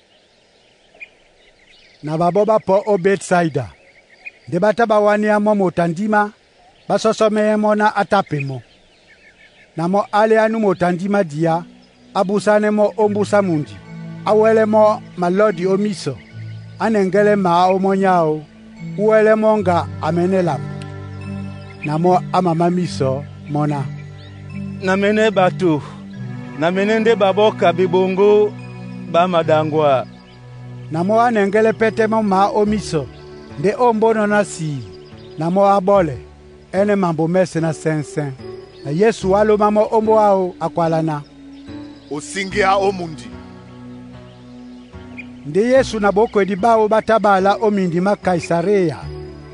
Speaker 1: Na babɔ́ ɓá pɔ ó Betsaida. Ndé ɓá tá ɓá wánéá mɔ́ moto a ndímá, ɓá sɔsɔmɛɛ́ mɔ́ ná á tá pemɔ. Na mɔ́ áléá nú moto a ndímá diá, á búsánɛ́ mɔ́ ó mbúsá mundi, á wɛ́lɛ́ mɔ́ malɔ́di ó mísɔ, á nɛŋgɛ́lɛ́ mǎ ó mɔ́ áō, úwɛ́lɛ́ mɔ́ ŋga a mɛ́nɛ́ lambo. Na mɔ́ á mamá mísɔ mɔ́ ná,
Speaker 12: “Na mɛ́nɛ́ ɓato, na mɛ́nɛ́ ndé ɓaɓɔ́ ka ɓeɓoŋgó ɓá maɗaŋgwa.”
Speaker 1: Na mɔ́ á nɛŋgɛ́lɛ́ pɛ́tɛ́ mɔ́ mǎ ó mísɔ, ndé ó mbónɔ́ ná sii, na mɔ́ á ɓɔ́lɛ, ɛ́nɛ́ mambo mɛ́sɛ̄ ná sɛ́ŋsɛ́ŋ. Na Yesu á lómá mɔ́ ó mbóa áō, á kwálá ná,
Speaker 4: “Osíŋgíá ó mundi.”
Speaker 1: Ndé Yesu na bokwedi báō ɓá tá ɓá alá ó mindi má Kaisaréa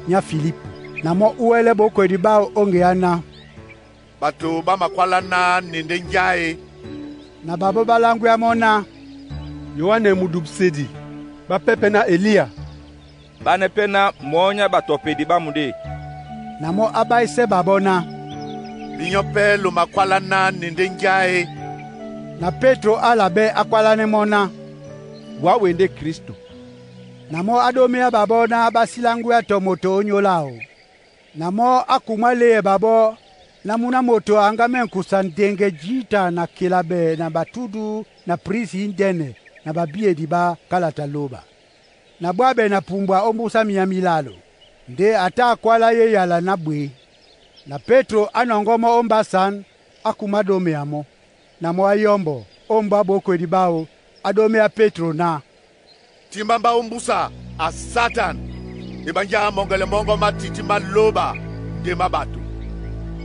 Speaker 1: nyá Filipo. Na mɔ́ úwɛ́lɛ́ bokwedi báō ó ŋgeá ná,
Speaker 4: “Bato ɓá makwálá ná ne ndé njá e?”
Speaker 1: Na babɔ́ ɓá láŋgwea mɔ́ ná,
Speaker 14: “Yoane mudubisedi, ɓápɛ́ pɛ́ ná Eliya,
Speaker 13: Ɓánɛ́ pɛ́ ná mɔɔ́ nyá ɓatɔpedi ɓá mudé.”
Speaker 1: Na mɔ́ á ɓáísɛ́ babɔ́ ná,
Speaker 4: “Binyɔ́ pɛ́ lo makwálá ná ne ndé njá e?”
Speaker 1: Na Pétro á labɛ́ á kwálánɛ́ mɔ́ ná,
Speaker 18: “Wá we ndé Kristo.”
Speaker 1: Na mɔ́ á ɗóméá babɔ́ ná ɓá sí láŋgwea tɔ moto ónyólá áō. Na mɔ́ á kumwá léɛ babɔ́ na mú ná moto aŋgá mɛ́ ŋkusa ndeŋgɛ jǐta na kelabɛ na batúdu na prisi índɛ́nɛ na babíedi ɓá kálata lóba. Na bwáɓɛ na pumbwa ó mbúsá miyá mílalo. Ndé a tá a kwálá ye yala ná ɓwě. Na Pétro á nɔŋgɔ́ mɔ́ ó mbásǎn, á kumwá ɗómea mɔ́. Na mɔ́ á yɔ́mbɔ ó mbɔ́ á ɓókwedi ɓáō, á ɗóméá Pétro ná,
Speaker 4: “Timbá mbá ó mbúsa, a Satan! Eɓánjá mɔŋgɛlɛ mɔ́ŋgɔ́ má tití má lóba, ndé má ɓato.”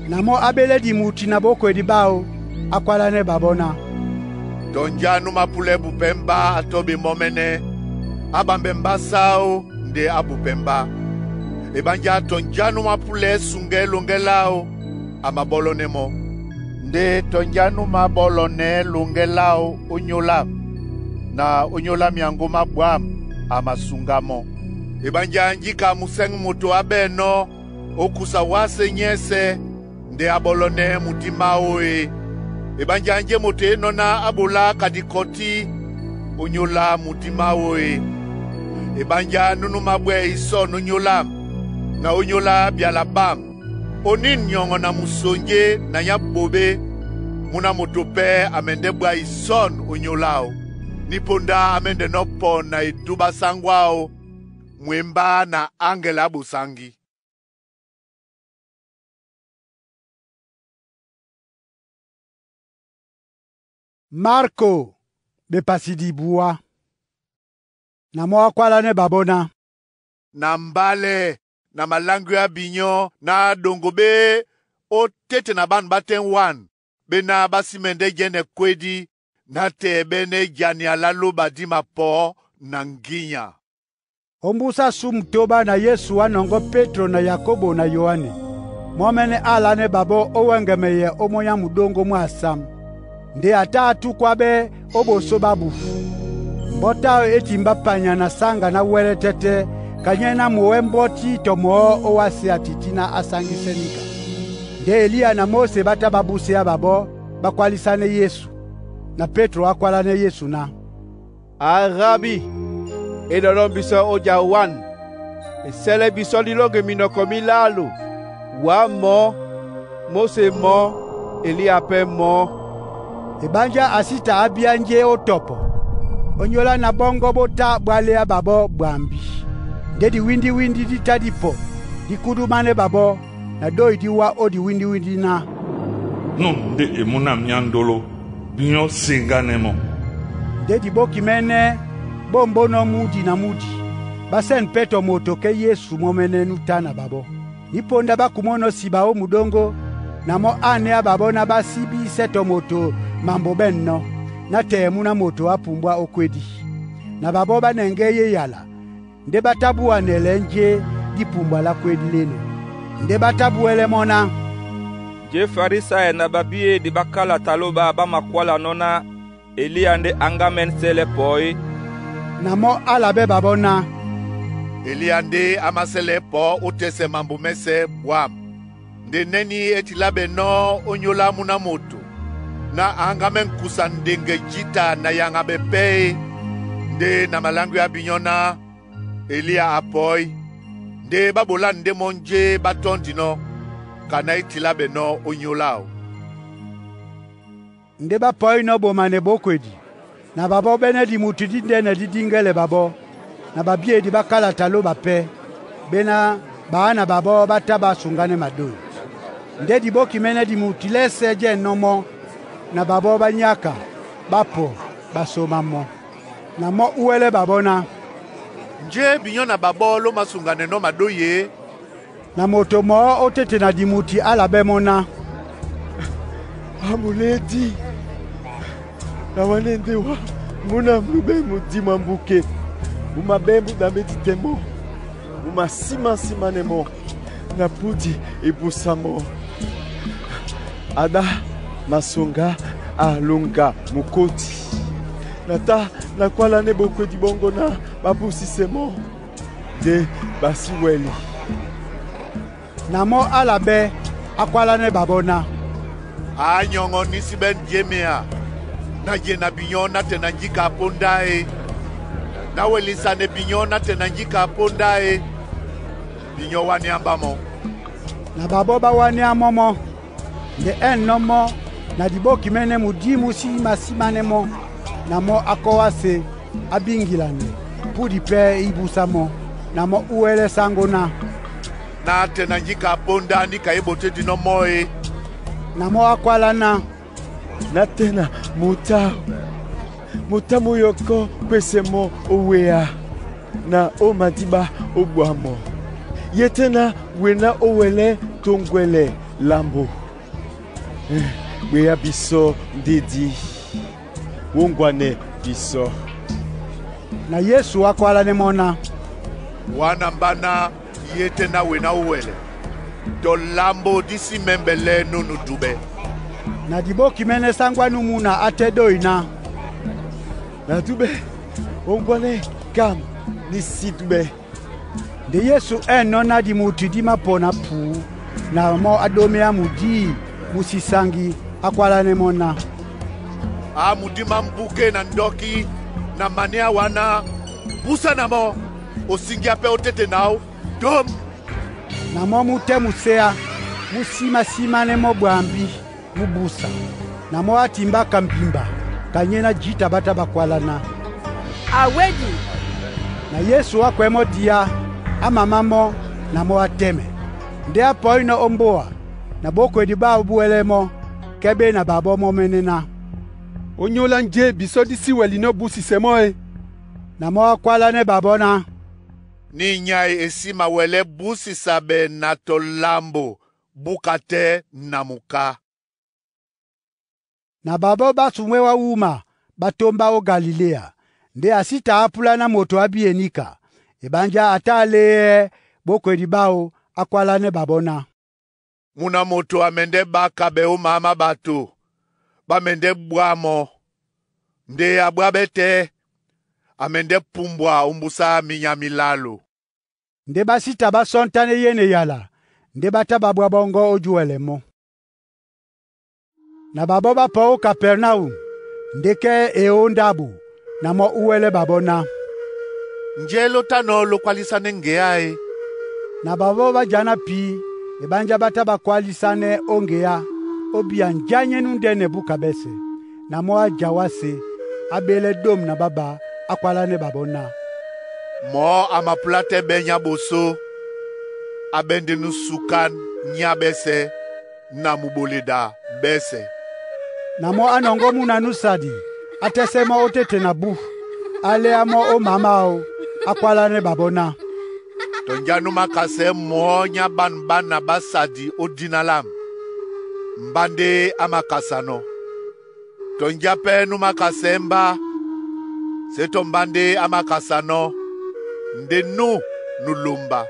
Speaker 1: Na mɔ́ á ɓélɛ́ dimuti na ɓókwedi ɓáō, á kwálánɛ́ babɔ́ ná,
Speaker 4: “Tɔnjá nú mapúlɛ́ bupɛ́ mbá á tɔ́ ɓé mɔ́mɛ́nɛ́, á ɓambɛ mbá sáó nde á bupɛ́ mbá. Eɓánjá tɔnjá nú mapúlɛ́ suŋgɛ́ loŋgɛ́ láō, a mabɔ́lɔnɛ́ mɔ́. Nde tɔnjá nú mabɔ́lɔnɛ́ loŋgɛ́ láō ónyólá, na ónyólá myaŋgó má ɓwǎm̀, a masuŋgá mɔ́. Eɓánjá njíka musɛ̂ŋ moto á ɓɛ̂nɔ́ ó kusa wásē nyɛ́sɛ̄ nde a ɓɔ́lɔnɛ́ mudí máō e. Eɓánjá njé moto énɔ́ ná á ɓolá ka dikɔtí ónyólá mudí máō e. Eɓánjá nú nú mábwɛ́ isɔ̂n ónyólám, na ónyólá byala ɓâm, onín nyɔŋɔ na musonjé na nyá ɓoɓé, mú ná moto pɛ́ a mɛndɛ́ ɓwá isɔ̂n ónyólá áō. Ní póndá á mɛ́ndɛnɔ́ pɔn na edúbɛ́ á sáŋgó áō mwembá na áŋgɛlɛ á ɓosáŋgí.
Speaker 1: Marko bepasi dibuá. Na mɔ́ á kwálánɛ́ babɔ́ ná,
Speaker 4: “Na mbálɛ na malâŋgwea binyɔ́ na ɗoŋgo ɓé ó tete na ɓân ɓá tɛ́m wan ɓé ná ɓá sí mɛndɛ́ jɛ́nɛ kwédí nátɛɛ ɓɛ́nɛ́ jania lá lóba dí mapɔ̌ na ŋgínya.”
Speaker 1: Ó mbúsá sú mutoba na Yesu á nɔŋgɔ́ Pétro na Yakobo na Yoane. Mɔ́mɛ́nɛ́ á alánɛ́ babɔ́ ó wɛ́ŋgɛmɛyɛ ó mɔ́ nyá muɗóŋgó mwá asām. Ndé a tá a túkwá ɓɛ́ ó ɓosó ɓá bufu. Mbɔ́ táo é timbá panya na sáŋga náwɛ́lɛ́tɛ́tɛ́, kanyɛ́ ná mwǒhwɛ́ mbɔ́tí tɔ mɔɔ́ ó wásē a tití ná á sáŋgísɛ́ níka. Ndé Eliya na Mose ɓá tá ɓá búséá babɔ́, ɓá kwálísánɛ́ Yesu. Na Pétro á kwálánɛ́ Yesu ná,
Speaker 18: “A Rabi, e ɗɔɗɔŋ bisɔ ó ja wan. E sɛlɛ bisɔ dí lɔ́ŋge minɔkɔ mílalo, wǎ mɔɔ́, Mose mɔɔ́, Eliya pɛ́ mɔɔ́.”
Speaker 1: Eɓánjá a sí ta á bíá njé ó tɔpɔ. Ónyólá na ɓɔ́ŋgɔ́ ɓó tá ɓá léá babɔ́ ɓwambí. Ndé diwíndíwíndí dí tá dí pɔ, dí kúdúmánɛ́ babɔ́, na dói dí wá ó diwíndíwíndí ná,
Speaker 3: Nun nde e mú na myándolo, binyɔ́ seŋgánɛ́ mɔ́.”
Speaker 1: Ndé diɓóki mɛ́nɛ́, bô mbónɔ́ múdi na múdi. Bá sɛn pɛ́ tɔ moto kɛ́ Yesu mɔ́mɛ́nɛ́ nú tá na babɔ́. Ní ponda bá kumɔ́nɔ̄ siba ó mudóŋgó, na mɔ́ ánea babɔ́ ná bá sí bísɛ tɔ moto mambo ɓɛ̂nnɔ́, nátɛɛ múna moto ápumbwá ó kwédí. Na babɔ́ bá nɛŋgɛ́ ye yala ndé ɓá tá búwanɛlɛɛ́ njé dípumbwa lá kwédí lénɔ̄. Ndé ɓá tá búwɛ́lɛ́ mɔ́ ná,
Speaker 13: Njé Farisai na babiyedi ɓá kalata lóba ɓá makwálanɔ́ ná Eliya ndé a ŋgámɛ́n sɛlɛ pɔí?
Speaker 1: Na mɔ́ á labɛ́ ɓaɓɔ́ ná,
Speaker 4: Eliya ndé a māsɛlɛɛ́ pɔ̌ ótɛ́sɛ mambo mɛ́sɛ̄ bwâm. Nde nɛ́ní e tiláɓɛnɔ́ ónyólá múna moto, ná a ŋgámɛ́n kusa ndeŋgɛ jǐta na yaŋaɓɛ pɛ́ e, ndé na maláŋgwea binyɔ́ ná Eliya a pɔí. Nde ɓá ɓolá ndé mɔ́ njé ɓá tɔ́ndinɔ́, ka ná e tiláɓɛnɔ́ ónyólá áō.
Speaker 1: Ndé ɓá pɔínɔ̄ ɓomane ɓókwedi, na ɓaɓɔ́ ɓɛ́nɛ́ dimutu díndɛ́nɛ dí díŋgɛ́lɛ ɓaɓɔ́, na babiyedi ɓá kálata lóba pɛ́, ɓéná ɓaá na ɓaɓɔ́ ɓá tá ɓá suŋgánɛ́ madói. Ndé dibóki mɛ́nɛ́ dimutu lɛ́sɛ̄ jɛ́nɔ́ mɔ́, na ɓaɓɔ́ ɓá nyáka, ɓá pɔ, ɓá sómá mɔ́. Na mɔ́ úwɛ́lɛ́ ɓaɓɔ́ ná,
Speaker 4: Njé binyɔ́ na ɓaɓɔ́ ló māsuŋganɛnɔ́ madói e?
Speaker 1: Na moto mɔɔ́ ó tete na dimuti á labɛ́ mɔ́ ná,
Speaker 10: Amulédi, na wanɛ ndé wa mú na mlubɛ mudi mwá mbuke, mu mabɛ́ mudambedi tɛ́ mɔ́, mu masímásímánɛ́ mɔ́, na pudi e busa mɔ́. Aɗá masoŋgá a longa mukoti, na tá na kwálánɛ́ bokwedi bɔ́ŋgɔ́ ná ɓá busisɛ mɔ́, ndé ɓá sí wɛli.
Speaker 1: Na mɔ́ á labɛ́ á kwálánɛ́ ɓaɓɔ́ ná,
Speaker 4: A nyɔŋɔ nísíɓɛ́ njémea, na je na binyɔ́ nátɛɛ na njíka a póndá e, ná welisanɛ binyɔ́ nátɛɛ na njíka a póndá e. Binyɔ́ wánea mbá mɔ́.
Speaker 1: Na ɓaɓɔ́ ɓá wánéá mɔ́ mɔ́. Nde ɛ̂nnɔ́ mɔ́ na dibóki mɛ́nɛ́ mudí mú símásímánɛ́ mɔ́, na mɔ́ á kɔ́ wásē á bíŋgilanɛ, pudi pɛ́ í búsá mɔ́. Na mɔ́ úwɛ́lɛ́ sáŋgó ná,
Speaker 4: Nátɛɛ na njíka a póndá níka e ɓotédínɔ́ mɔ́ e.
Speaker 1: Na mɔ́ á kwálá ná,
Speaker 10: Nátɛɛ na mutá mutá mú yɔkɔ́ kwésɛ mɔ́ ó wéá, na ó madíɓá ó ɓwá mɔ́. Ye tɛ́ ná wena ó wɛlɛ́ toŋgwɛlɛ lambo. Ɓweyá bisɔ́ ndé dí, wóŋgwanɛ bisɔ́.
Speaker 1: Na Yesu á kwálánɛ́ mɔ́ ná,
Speaker 4: Wána mbá ná ye tɛ́ ná wena ó wɛlɛ, tɔ lambo dí sí mɛ́mbɛlɛ́ nónú dúɓɛ́.
Speaker 1: Na dibóki mɛ́nɛ́ sáŋgó á nú múna á tɛ́ dói ná,
Speaker 10: Na dúɓɛ́, óŋgwanɛ kam ní sí dúɓɛ́.
Speaker 1: Nde Yesu ɛ̂nnɔ́ ná dimutu dí mapɔna puú, na mɔ́ á ɗóméá mudí mú sí sáŋgí, á kwálánɛ́ mɔ́ ná,
Speaker 4: A mudí má mbuke na ndɔ́kí na manéa wá ná, búsá na mɔ́, osíŋgíá pɛ́ ó téte náw, dôm!
Speaker 1: Na mɔ́ mú tɛ́ muséá, mú símásímánɛ́ mɔ́ ɓwambí, mú búsa. Na mɔ́ á timbá ka mbimba, ka nyéná jǐta ɓá tá ɓá kwálá ná,
Speaker 7: Awedi!
Speaker 1: Na Yesu á kwɛ́ mɔ́ diá, á mamá mɔ́, na mɔ́ á tɛ́mɛ. Ndé á pɔínɔ̄ ó mbóa, na ɓókwedi ɓáō búwɛ́lɛ́ mɔ́, kɛ́ ɓé na ɓaɓɔ́ mɔ́mɛ́nɛ́ ná,
Speaker 14: Ónyólá njé bisɔ́ dí sí wɛlinɔ́ busisɛ mɔ́ e?
Speaker 1: Na mɔ́ á kwálánɛ́ ɓaɓɔ́ ná,
Speaker 4: Ní nyay e sí mawɛlɛ́ búsisa ɓɛ na tɔ lambo búka tɛ́ na muká.
Speaker 1: Na ɓaɓɔ́ ɓá sumwɛ́ wá wúma ɓá tómbá ó Galiléa. Ndé a sí taa púlá ná moto á bíye níka. Eɓánjá a tá a léɛ́ ɓókwedi ɓáō, á kwálánɛ́ ɓaɓɔ́ ná,
Speaker 4: Múna moto a mɛndɛ́ ɓáka ɓɛ ó maá má ɓato, ɓá mɛndɛ́ ɓwá mɔ́. Nde a ɓwáɓɛ́ tɛ́, a mɛndɛ́ pumbwa ómbúsá minyá milálo.
Speaker 1: Ndé ɓá sí taa ɓá sɔ́ntánɛ́ yéne yala, ndé ɓá tá ɓá bwá ɓɔ́ŋgɔ́ ó júwɛlɛ mɔ́. Na ɓaɓɔ́ ɓá pɔ ó Kapɛrnaum, ndé kɛ́ e ó ndáɓo, na mɔ́ úwɛ́lɛ́ ɓaɓɔ́ ná,
Speaker 4: Njé ló tánɔ̄ ló kwálísánɛ́ ŋgeá e?
Speaker 1: Na ɓaɓɔ́ ɓá janá pí, eɓánjá ɓá tá ɓá kwálísánɛ́ ó ŋgeá, ó bíya njá nyé núndɛ́nɛ búka ɓɛ́sɛ̄. Na mɔ́ á ja wásē, á ɓélɛ́ ɗômu na ɓáɓā, á kwálánɛ́ ɓaɓɔ́ ná,
Speaker 4: Mɔ̌ a mapulá tɛ́ ɓɛ́ nyá ɓosó, á ɓɛ́ ndé nú súkán nyá ɓɛ́sɛ̄ na muɓoleda ɓɛ́sɛ̄.
Speaker 1: Na mɔ́ á nɔŋgɔ́ múna nú sadi, á tɛ́sɛ́ mɔ́ ó téte na bú, á léá mɔ́ ó maá máō. Akwálanɛ ɓaɓɔ́ ná,
Speaker 4: «Tɔ̀njá nú mākasɛ̌ mɔɔ́ nyá ban bána ɓá sadi ó dina lâm, mbá ndé á mākasanɔ́. Tɔ̀njá pɛ́ nú mākasɛ̌ mbá, sé tɔ mbá ndé á mākasanɔ́, ndé nú nú lómbá.»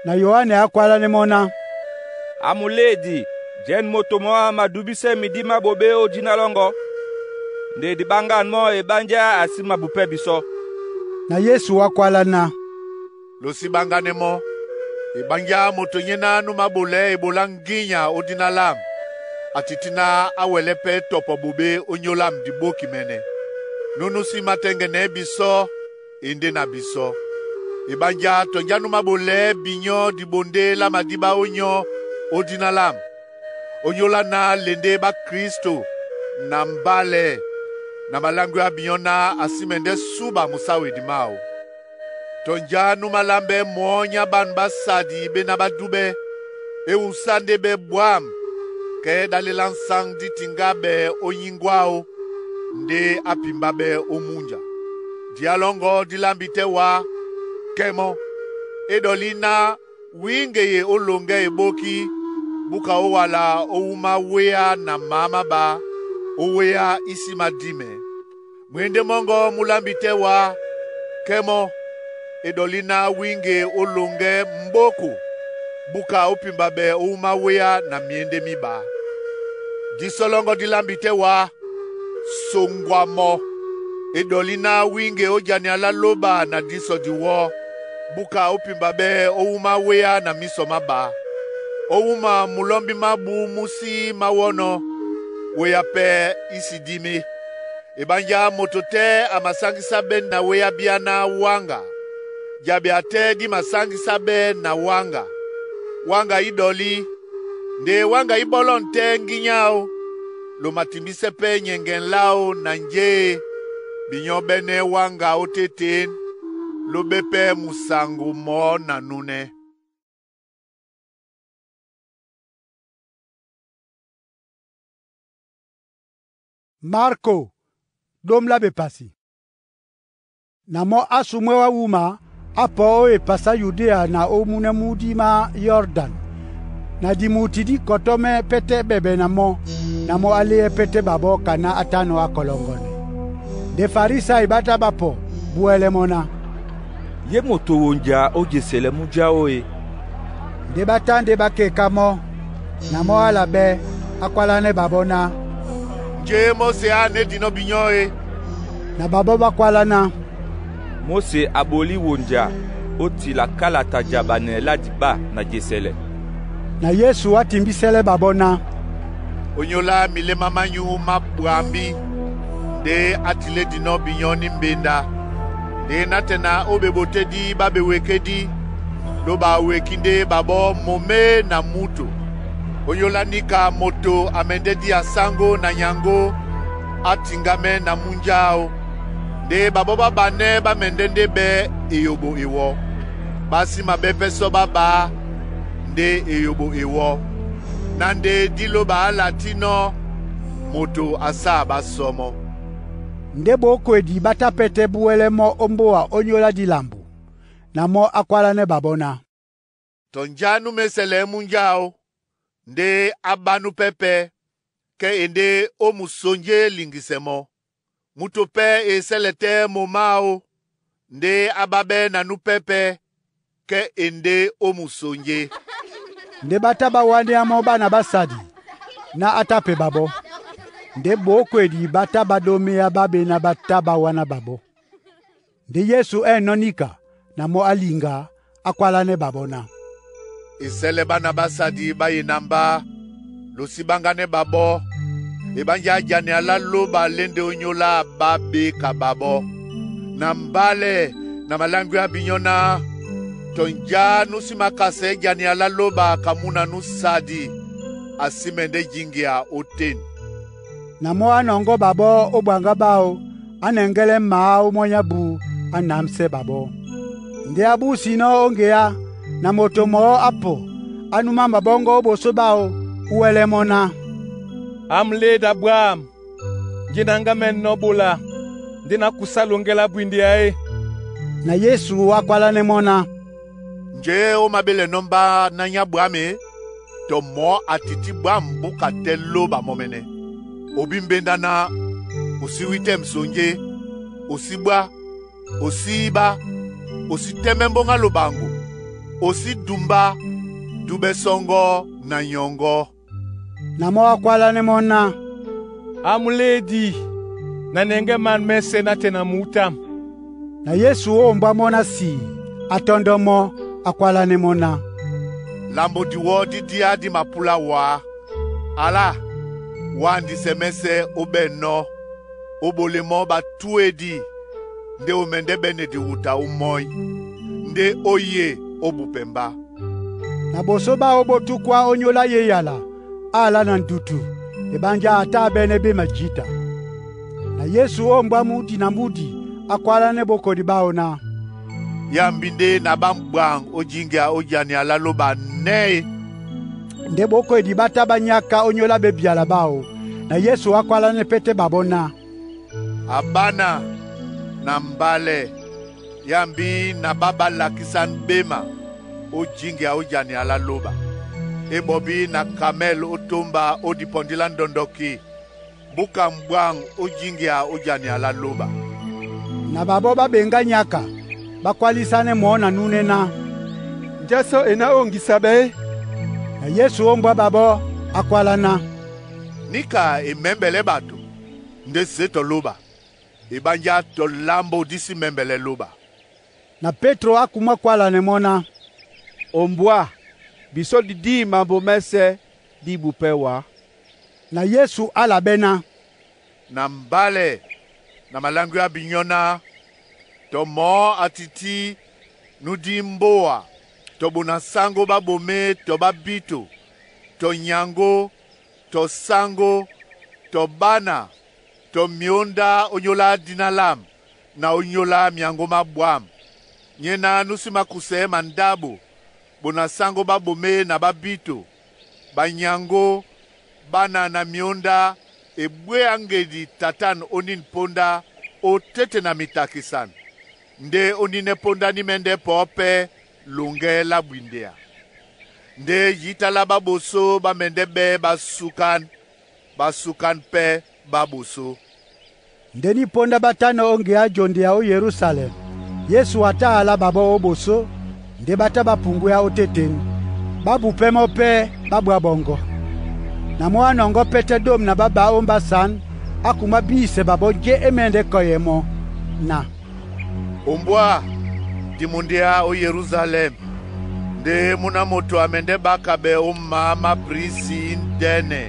Speaker 1: Na Yoane ákwálánɛ́ mɔ́ ná,
Speaker 13: «A muléedi, jɛ̌n moto mɔɔ́ a madubísɛ́ midí má ɓoɓé ó dina lɔ́ŋgɔ́, nde di ɓáŋgân mɔ́ eɓánjá a sí mabupɛ́ bisɔ́.»
Speaker 1: Na Yesu wákwálá ná,
Speaker 4: «Lo sí ɓáŋgánɛ́ mɔ́, eɓánjá moto nyéná nú māɓolɛɛ́ ebolá ŋgínya ó dina lâm, a tití ná á wɛlɛ́ pɛ́ tɔpɔ ɓoɓé ónyólá dibóki mɛ́nɛ́. Nú nú sí matɛ́ŋgɛnɛ́ bisɔ́, e ndé na bisɔ́. Eɓánjá tɔ̀njá nú māɓolɛɛ́ binyɔ́ diɓondé lá madíɓá ónyɔ́ ó dina lâm, ónyólá ná le ndé ɓákristo na mbálɛ na maláŋgwea binyɔ́ ná a sí mɛndɛ́ súba musáwedi máō. Tɔ̀njá nú malámbɛ́ mɔɔ́ nyá ban ɓá sadi ɓé ná ɓá dúbɛ́, e wusá ndé ɓɛ́ bwâm kɛ́ ɗále lá nsáŋ dí tiŋgá ɓɛɛ ó nyíŋgó áō ndé á pimbá ɓɛ́ ó múnja. Diá lɔ́ŋgɔ́ dí lámbi tɛ́ wá, kɛ́ mɔ́, e ɗɔlí ná wíŋgeye ó loŋgɛ́ eɓóki búka ó wala ó wúma wéá na maá mábá, ó wéá í sí mádímɛ̄. Mwěndé mɔ́ŋgɔ́ mú lámbi tɛ́ wá, kɛ́ mɔ́, e ɗɔlí ná wíŋge ó loŋgɛ́ mbóko búka ó pimba ɓɛɛ ó wúma wéá na myéndé míɓá. Dísɔ́ lɔ́ŋgɔ́ dí lámbi tɛ́ wá, soŋgwa mɔ́, e ɗɔlí ná wíŋge ó jania lá lóba na dísɔ diwɔ́, búka ó pimba ɓɛ́ ó wúma wéá na mísɔ máɓá. Ó wúma mulɔ́mbí mábú mú sí máwɔ́nɔ̄, wéá pɛ́ í sí dímé. Eɓánjá moto tɛ́ a masáŋgísá ɓɛ́ na wéá bíáná wáŋga, jabea tɛ́ dí masáŋgísá ɓɛ́ na wáŋga. Wáŋga í ɗɔlí, nde wáŋga í bɔ́lɔ̂n tɛ́ ŋgínya áō, lo matimbísɛ́ pɛ́ nyɛŋgɛn láō na njé e, binyɔ́ ɓɛ́nɛ́ wáŋga ótétên, ló ɓɛ́ pɛ́ musaŋgo mɔɔ́ na núnɛ́.»
Speaker 1: Marko, ɗóm lá bepasi. Na mɔ́ á sumwɛ́ wá wúma, á pɔ ó epasá Yudéa na ó múnɛ́ múdí má Yɔrdan. Na dimuti dí kɔtɔ́mɛ́ pɛ́tɛ́ ɓɛɓɛ na mɔ́, na mɔ́ á léɛ́ pɛ́tɛ́ ɓaɓɔ́ ka ná á tánɔ̄ á kɔlɔŋgɔnɛ. Nde Farisai ɓá tá ɓá pɔ búɛ́lɛ́ mɔ́ ná,
Speaker 13: “Yé moto wonja ó jesɛlɛ mújá ó e?”
Speaker 1: Nde ɓá tá ndé ɓá keká mɔ́, na mɔ́ ála ɓɛ́, á kwálánɛ́ ɓaɓɔ́ ná,
Speaker 4: “Njé Mósé á ané dinɔ́ binyɔ́ e?»
Speaker 1: Na ɓaɓɔ́ ɓá kwálá ná,
Speaker 13: “Mósé a ɓolí wonja ó tila kálata jabanɛ lá diɓá na jesɛlɛ.”
Speaker 1: Na Yesu á timbísɛ́lɛ́ ɓaɓɔ́ ná,
Speaker 4: “Ónyólá miléma mányū má ɓwambí ndé á tilé dinɔ́ binyɔ́ ní mbenda. Ndé nátɛna ó ɓeɓotédí ɓá ɓewekédí, ló ɓaweki ndé ɓaɓɔ́ momé na múto. Ónyólá níka moto a mɛndɛ́ dia sáŋgó na nyaŋgó, á tiŋgámɛ́ na múnja áō. Nde ɓaɓɔ́ ɓá ɓanɛ́ ɓá mɛndɛ́ ndé ɓɛ́ eyoɓo ewɔ́. Ɓá sí maɓɛ́ pɛ́ sɔ́ ɓá ɓaá ndé eyoɓo ewɔ́. Ná ndé dí lóba á la tínɔ́, moto a sáa ɓá sɔ́ mɔ́.»
Speaker 1: Ndé ɓókwedi ɓá tá pɛ́tɛ́ búɛ́lɛ́ mɔ́ ó mbóa ónyólá dílambo. Na mɔ́ á kwálánɛ́ ɓaɓɔ́ ná,
Speaker 4: «Tɔ̀njá nú mésɛlɛɛ́ múnja áō, ndé á ɓá nú pɛ́pɛ̄, kɛ́ e ndé ó musonjé liŋgisɛ mɔ́. Múto pɛ́ e sɛ́lɛ tɛ́ momá áō, ndé á ɓá ɓɛ́ na nú pɛ́pɛ̄, kɛ́ e ndé ó musonjé.»
Speaker 1: Nde ɓá tá ɓá wánéá mɔ́ ɓána ɓá sadi, ná á tá pe ɓaɓɔ́. Ndé ɓókwedi ɓá tá ɓá ɗóméá ɓá ɓená ɓá tá ɓá wáná ɓaɓɔ́. Ndé Yesu ɛ̂nɔ́ níka, na mɔ́ á liŋga, á kwálánɛ́ ɓaɓɔ́ ná,
Speaker 4: «Esɛ́lɛ́ ɓána ɓá sadi ɓá yena mbá, lo sí ɓáŋgánɛ́ ɓaɓɔ́, eɓánjá jania lá lóba lé ndé ónyólá a ɓá ɓé ka ɓaɓɔ́. Na mbálɛ na maláŋgwea binyɔ́ ná, tɔ̀njá nú sí mākasɛ̌ jania lá lóba ka múna nú sadi, a sí mɛndɛ́ jíŋgia ótên.»
Speaker 1: Na mɔ́ á nɔŋgɔ́ ɓaɓɔ́ ó ɓwaŋgá ɓáō, á nɛŋgɛ́lɛ́ mǎ ó mɔ́ nyá bú, á námsɛ́ ɓaɓɔ́. Nde á búsinɔ́ ó ŋgeá, na moto mɔɔ́ á pɔ, á númá maɓɔ́ŋgɔ́ ó ɓosó ɓáō, úwɛ́lɛ́ mɔ́ ná,
Speaker 2: «Amuléedi abwâm, njé na ŋgámɛ́nɔ́ ɓola, ndé nakusá loŋgɛ lá bwindi a e.»
Speaker 1: Na Yesu akwálanɛ mɔ́ ná,
Speaker 4: “Njé ó maɓélɛnɔ́ mbá ná nyá bwǎm e, tɔ mɔ̌ a tití bwǎm búka tɛ́ lóba mɔ́mɛ́nɛ́. O bí mbéndá ná o sí wítɛ́m sonjé, o sí ɓwá, o sí íbá, o sí tɛ́mɛ́ mbóŋga lobaŋgo, o sí dumbá dúbɛ́ sɔ́ŋgɔ́ na nyɔŋgɔ́.”
Speaker 1: Na mɔ́ ákwálanɛ mɔ́ ná,
Speaker 2: “Amuléedi, na nɛŋgɛ́ man mɛ́sɛ̄ nátɛna mǔtam.”
Speaker 1: Na Yesu óombwa mɔ́ na sii, a tɔ́ndɔ́ mɔ́, akwálanɛ mɔ́ ná,
Speaker 4: “Lambo diwɔ́ dí díá dí mapúlá wǎ. Ala, wáandisɛ mɛ́sɛ̄ ó ɓɛ̂n nɔ́, ó ɓole mɔ́ batúedi ndé o mɛndɛ́ ɓɛ́nɛ diwuta ó mɔ́í, ndé ó ye ó bupɛ mbá.”
Speaker 1: Na bosó ɓáō ɓá túkwá ónyólá yeyala, álá na ndutu, eɓánjá a tá á ɓɛ́nɛ́ ɓé majǐta. Na Yesu óombwa múdi na múdi akwálanɛ́ bókodi ɓáō ná,
Speaker 4: “Yámbi ndé na ɓá m'ɓwaŋ ó jíŋgia ó jania lá lóba nɛ́ e.”
Speaker 1: Ndé ɓókodi ɓá tá ɓá nyáká ónyólá ɓebyala ɓáō. Na Yesu ákwálanɛ́ pɛ́tɛ́ ɓaɓɔ́ ná,
Speaker 4: “A ɓána na mbálɛ, yámbi na ɓá ɓá lakísan ɓéma ó jíŋgia ó jania lá lóba. E ɓɔbí na kamɛl ó tómba ó dipɔndí lá ndɔndɔki, búka m'ɓwaŋ ó jíŋgia ó jania lá lóba.”
Speaker 1: Na ɓaɓɔ́ ɓá ɓeŋgá nyaka, ɓá kwálísánɛ́ mɔ́ na núnɛ́ ná,
Speaker 14: “Njé sɔ́ e ná óŋgisa ɓɛ́ é?”
Speaker 1: Na Yesu óombwa ɓaɓɔ́, ákwálá ná,
Speaker 4: “Níka e mɛ̌mbɛlɛ́ ɓato ndé sé tɔ lóba, eɓánjá tɔ lambo dí sí mɛ̌mbɛlɛ́ lóba.”
Speaker 1: Na Pétro ákumwá kwálanɛ mɔ́ ná,
Speaker 18: “Ombwá, bisɔ́ di dî mambo mɛ́sɛ̄, dí bupɛ́ wǎ.”
Speaker 1: Na Yesu álaɓɛ́ ná,
Speaker 4: “Na mbálɛ na maláŋgwíá binyɔ́ ná tɔ mɔ̌ a tití nú dí mbóa tɔ bona sáŋgó ɓá ɓomé tɔ ɓá bíto, tɔ nyaŋgó, tɔ sáŋgó, tɔ ɓána, tɔ myǒndá ónyólá dína lâm na ónyólá myaŋgó má ɓwǎm̀. Nyéná nú sí makusɛɛ́ mandáɓo, bona sáŋgó ɓá ɓomé na ɓá bíto, banyaŋgó, ɓána na myǒndá, e bwéá ŋgedi Tatan ó nín póndá ó téte na mitakisan, ndé ó nínɛ́ póndá ní mɛ́ndɛ́ pɔ̌ pɛ́ loŋgɛ́ lá bwindea. Ndé jǐta lá ɓáɓosó ɓá mɛndɛ́ ɓɛ́ ɓásúkán, ɓásúkán pɛ́ ɓáɓosó.”
Speaker 1: Ndé ní póndá ɓá tánɔ̄ ó ŋgeá jondea ó Yerusalɛm, Yesu a tá alá ɓaɓɔ́ ó ɓosó, ndé ɓá tá ɓá puŋgwéá ó tétên. Ɓá bupɛ́ mɔ́ pɛ́ ɓá ɓwá ɓɔŋgɔ. Na mɔ́ á nɔŋgɔ́ pɛ́tɛ́ ɗômu na ɓá ɓá ó mbásǎn, á kumwá bísɛ ɓaɓɔ́ njé é mɛ́ndɛ́ kɔyɛ mɔ́ na,
Speaker 4: “Ombwá, di mundéá ó Yerusalɛm, ndé Múna moto a mɛndɛ́ ɓákaɓɛ ó maá má prisi ndɛ́nɛ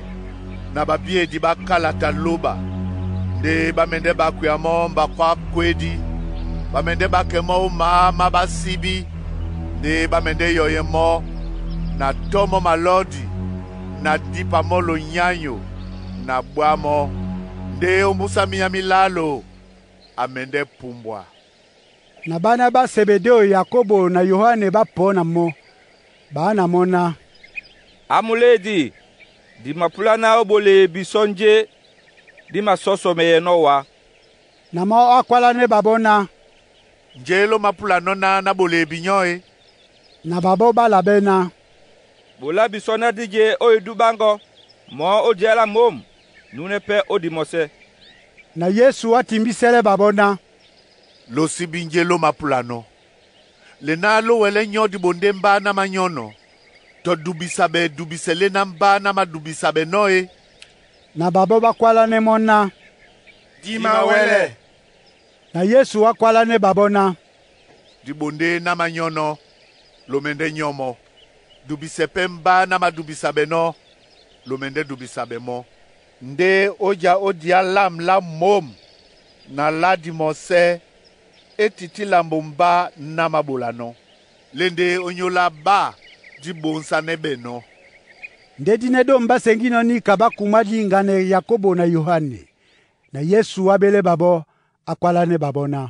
Speaker 4: na babíedi ɓá kálata lóba, ndé ɓá mɛndɛ́ ɓá kwea mɔ́ mbakɔ́ á kwédí. Ɓá mɛndɛ́ ɓá kɛ mɔ́ ó maá má ɓásíbí, ndé ɓá mɛndɛ́ yɔyɛ mɔ́, na tɔ́ mɔ́ malɔ́di, na dípa mɔ́ lonyanyo, na ɓwá mɔ́. Ndé ómbúsá mínyá mílálo, a mɛndɛ́ pumbwa.”
Speaker 1: Na ɓána ɓá Sebedéo Yakobo na Yoane ɓá pɔ́ na mɔ́. Ɓá na mɔ́ ná,
Speaker 13: “Amuléedi, di mapúlá ná ó ɓolee bisɔ́ njé dí masɔ́sɔmeyɛnɔ́ wá?”
Speaker 1: Na mɔ́ ákwálanɛ́ ɓaɓɔ́ ná,
Speaker 4: “Njé ló mápúlanɔ́ ná ná ɓolee binyɔ́ e?”
Speaker 1: Na ɓaɓɔ́ ɓá labɛ́ ná,
Speaker 13: “Ɓolá bisɔ́ ná dí jé ó idú ɓáŋgɔ, mɔ̌ ó diá lá mǒm, núnɛ́ pɛ́ ó dimɔsɛ́.”
Speaker 1: Na Yesu á timbísɛ́lɛ́ ɓaɓɔ́ ná,
Speaker 4: “Ló síbí njé ló mápúlanɔ́. Le ná ló wɛlɛ́ nyɔ́ diɓondé mbá ná mányɔ́nɔ, tɔ dubisa ɓɛ dubisɛ léná mbá ná madubisa ɓɛ nɔ́ e?”
Speaker 1: Na ɓaɓɔ́ ɓá kwálanɛ́ mɔ́ ná,
Speaker 2: “Di mawɛlɛ.”
Speaker 1: Na Yesu ákwálanɛ́ ɓaɓɔ́ ná,
Speaker 4: Diɓondé ná mányɔ́nɔ́, lo mɛndɛ́ nyɔ́ mɔ́. Dubisɛ pɛ́ mbá ná madubisa ɓɛ nɔ́, lo mɛndɛ́ dubisa ɓɛ mɔ́. Ndé ója ó diá lâm lá mǒm na lá dimɔsɛ́, é tití lambo mbá ná máɓolanɔ́. Lé ndé ónyólá ɓá dí ɓonsanɛ́ ɓɛ nɔ́.”
Speaker 1: Ndé dínɛ́ ɗômu ɓá seŋgínɔ̄ níka ɓá kumwá líŋganɛ Yakobo na Yoane. Na Yesu á ɓélɛ́ ɓaɓɔ́, á kwálanɛ́ ɓaɓɔ́ ná,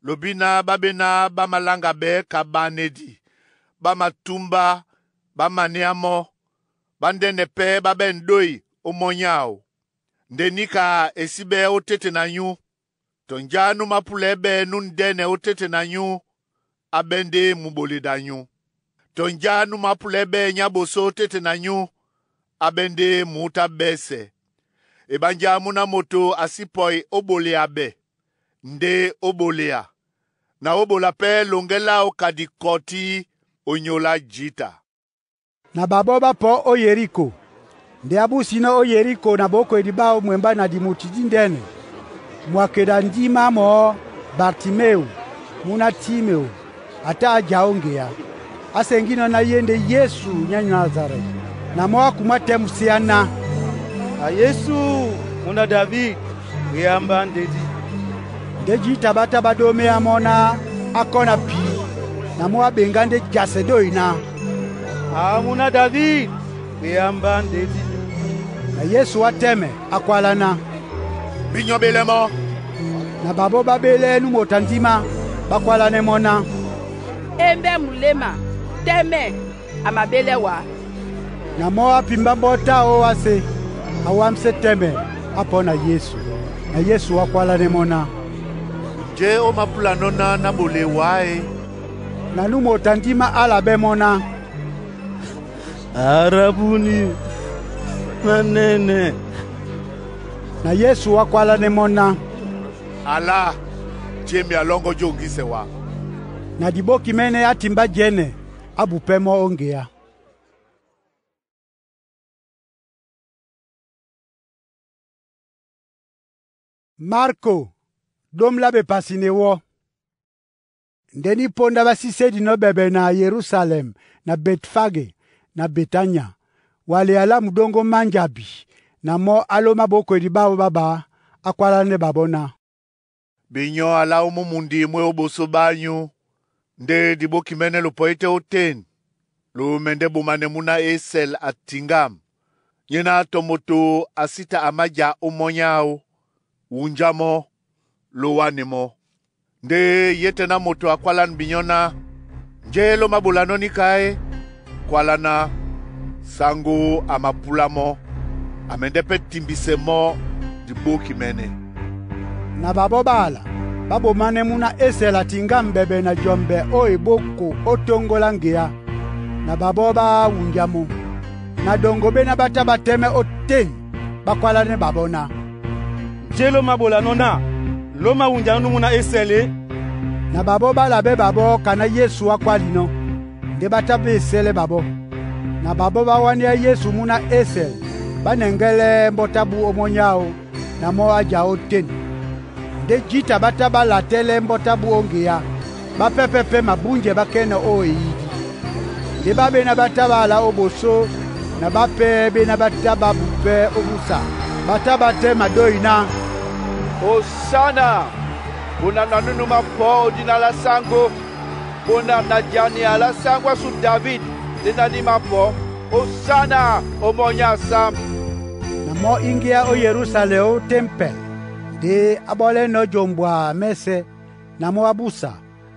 Speaker 4: “Lobi ná ɓá ɓé ná ɓá maláŋga ɓɛɛ́ ka ɓanedi, ɓá matúmbá, ɓá manéá mɔ́, ɓá ndɛ́nɛ pɛ́ ɓá ɓɛ̂n ɗói ó mɔ́ nyáo. Ndé níka e sí ɓɛ́ ó téte na nyú, Tɔ njá nú mapulɛ́ ɓɛ́ nú ndɛ́nɛ ótéte na nyú, á ɓɛ́ ndé mú ɓoleda nyú. Tɔ njá nú mapulɛ́ ɓɛ́ nyá ɓosó ótéte na nyú, á ɓɛ́ ndé muútú á ɓɛ́sɛ. Eɓánjá múna moto a sí pɔi ó ɓolea ɓɛ, ndé ó ɓolea, na ó ɓola pɛ́ loŋgɛ láō ka dikɔtí ónyólá jǐta.
Speaker 1: Na baɓɔ́ ɓá pɔ ó Yeriko. Nde a búsinɔ́ ó Yeriko na bokwedi báō mwembá na dimuti díndɛ́nɛ, mwakeda ndímá mɔɔ́ Bartimeo, múna Tímeo, a tá a ja ó ŋgeá. A seŋgínɔ́ ná ye ndé Yesu nyá Nazarɛti. Na mɔ́ a kumá tɛ́museá ná,
Speaker 12: “A Yesu, Mʋn a David, wéá mbá ndédi.”
Speaker 1: Ndé jǐta ɓá tá ɓá ɗóméá mɔ́ ná á kɔ́ na pii, na mɔ́ á ɓeŋgá ndé jasɛ dôy ná,
Speaker 12: “A Mʋn a David, wéá mbá ndédi.”
Speaker 1: Na Yesu á tɛ́mɛ á kwálá ná,
Speaker 4: “Binyɔ́ ɓélɛ́ mɔ́.”
Speaker 1: Na baɓɔ́ ɓá ɓélɛ́ nú moto a ndímá, ɓá kwálánɛ́ mɔ́ ná,
Speaker 7: Émbɛ́ muléma, tɛ́mɛ, a maɓélɛ́ wá.
Speaker 1: Na mɔ́ á pimbá mbɔ́ táō ásé, a wámsé tɛ́mɛ, á pɔ́ na Yesu. Na Yesu á kwálánɛ́ mɔ́ ná,
Speaker 4: “Njé ó mapúlanɔ́ ná ná ɓole wá e?”
Speaker 1: Na nú moto a ndímá á labɛ́ mɔ́ ná,
Speaker 6: “A Rabuni, na nɛ́nɛ́!”
Speaker 1: Na Yesu á kwálánɛ́ mɔ́ ná,
Speaker 4: “Alá, jembia lɔ́ŋgɔ́ jóŋgísɛ wá.”
Speaker 1: Na diɓóki mɛ́nɛ́ á timbá jɛ́nɛ, á bupɛ́ mɔ́ ó ŋgeá. Marko, ɗóm lá bepasine wɔ́. Ndé nípóndá ɓá sí sédinɔ́ ɓɛɓɛ na Yerusalɛm na Betfage na Betanya, wale a lá mudóŋgó má njabi, na mɔ́ á lómá bokwedi báō bábá, á kwálánɛ́ ɓaɓɔ́ ná,
Speaker 4: “Binyɔ́ alá ó mú mundi mwé ó ɓosó ɓányú, ndé diɓóki mɛ́nɛ́ lopɔí tɛ́ ó ten, lo mɛndɛ́ ɓomanɛ múna ésɛl a tiŋgâm, nyéná tɔ moto a sí ta a mája ó mɔ́ áō. Wunjá mɔ́, lówánɛ mɔ́. Ndé ye tɛ́ ná moto a kwálánɛ binyɔ́ ná, ‘Njé ló máɓolanɔ́ níka é?’ Kwálá ná, sáŋgó a mapúlá mɔ́, a mɛndɛ́ pɛ́ timbisɛ mɔ́ diɓóki mɛ́nɛ́.”
Speaker 1: Na baɓɔ́ ɓá ala, ɓá ɓománɛ́ múna ésɛl a tiŋgâm ɓɛɓɛ na jɔmbɛ ó ebóko ó tóŋgó lá ŋgeá, na baɓɔ́ ɓá wunjá mɔ́. Na ɗoŋgo ɓéná ɓá tá ɓá tɛ́mɛ́ ó ten, ɓá kwálánɛ́ ɓaɓɔ́ ná,
Speaker 12: “Njé ló máɓolanɔ́ ná? Ló máwunjanɔ́ nú múna ésɛl e?”
Speaker 1: Na baɓɔ́ ɓá labɛ́ ɓaɓɔ́ kaná Yesu á kwálinɔ́, ndé ɓá tá ɓá esɛ́lɛ́ ɓaɓɔ́. Na baɓɔ́ ɓá wánéá Yesu múna ésɛl, ɓá nɛŋgɛ́lɛ́ mbɔ́ tá bú ó mɔ́ nyáō, na mɔ́ á ja ó ten. Ndé jǐta ɓá tá ɓá latɛ́lɛ́ mbɔ́ tá bú ó ŋgeá, ɓá pɛ́pɛ́ pɛ́ mabúnjɛ ɓá kɛ́nɛ ó eyidi. Ndé ɓá ɓéná ɓá tá ɓá alá ó ɓosó na ɓá pɛ́ ɓéná ɓá tá ɓá bupɛ́ ó búsa, ɓá tá ɓá tɛ́ madói ná,
Speaker 13: “Osana! Bonam na nú nú mapɔ̌ ó dina lá sáŋgó! Bonam na janeya lá sáŋgó á sú David ndé ná ní mapɔ̌! Osana ó mɔ́ nyá asám!”
Speaker 1: Na mɔ́ íŋgéá ó Yerusalɛm ó tempɛl, ndé á ɓɔ́lɛ́nɔ̄ jombwa mɛ́sɛ̄, na mɔ́ á búsa,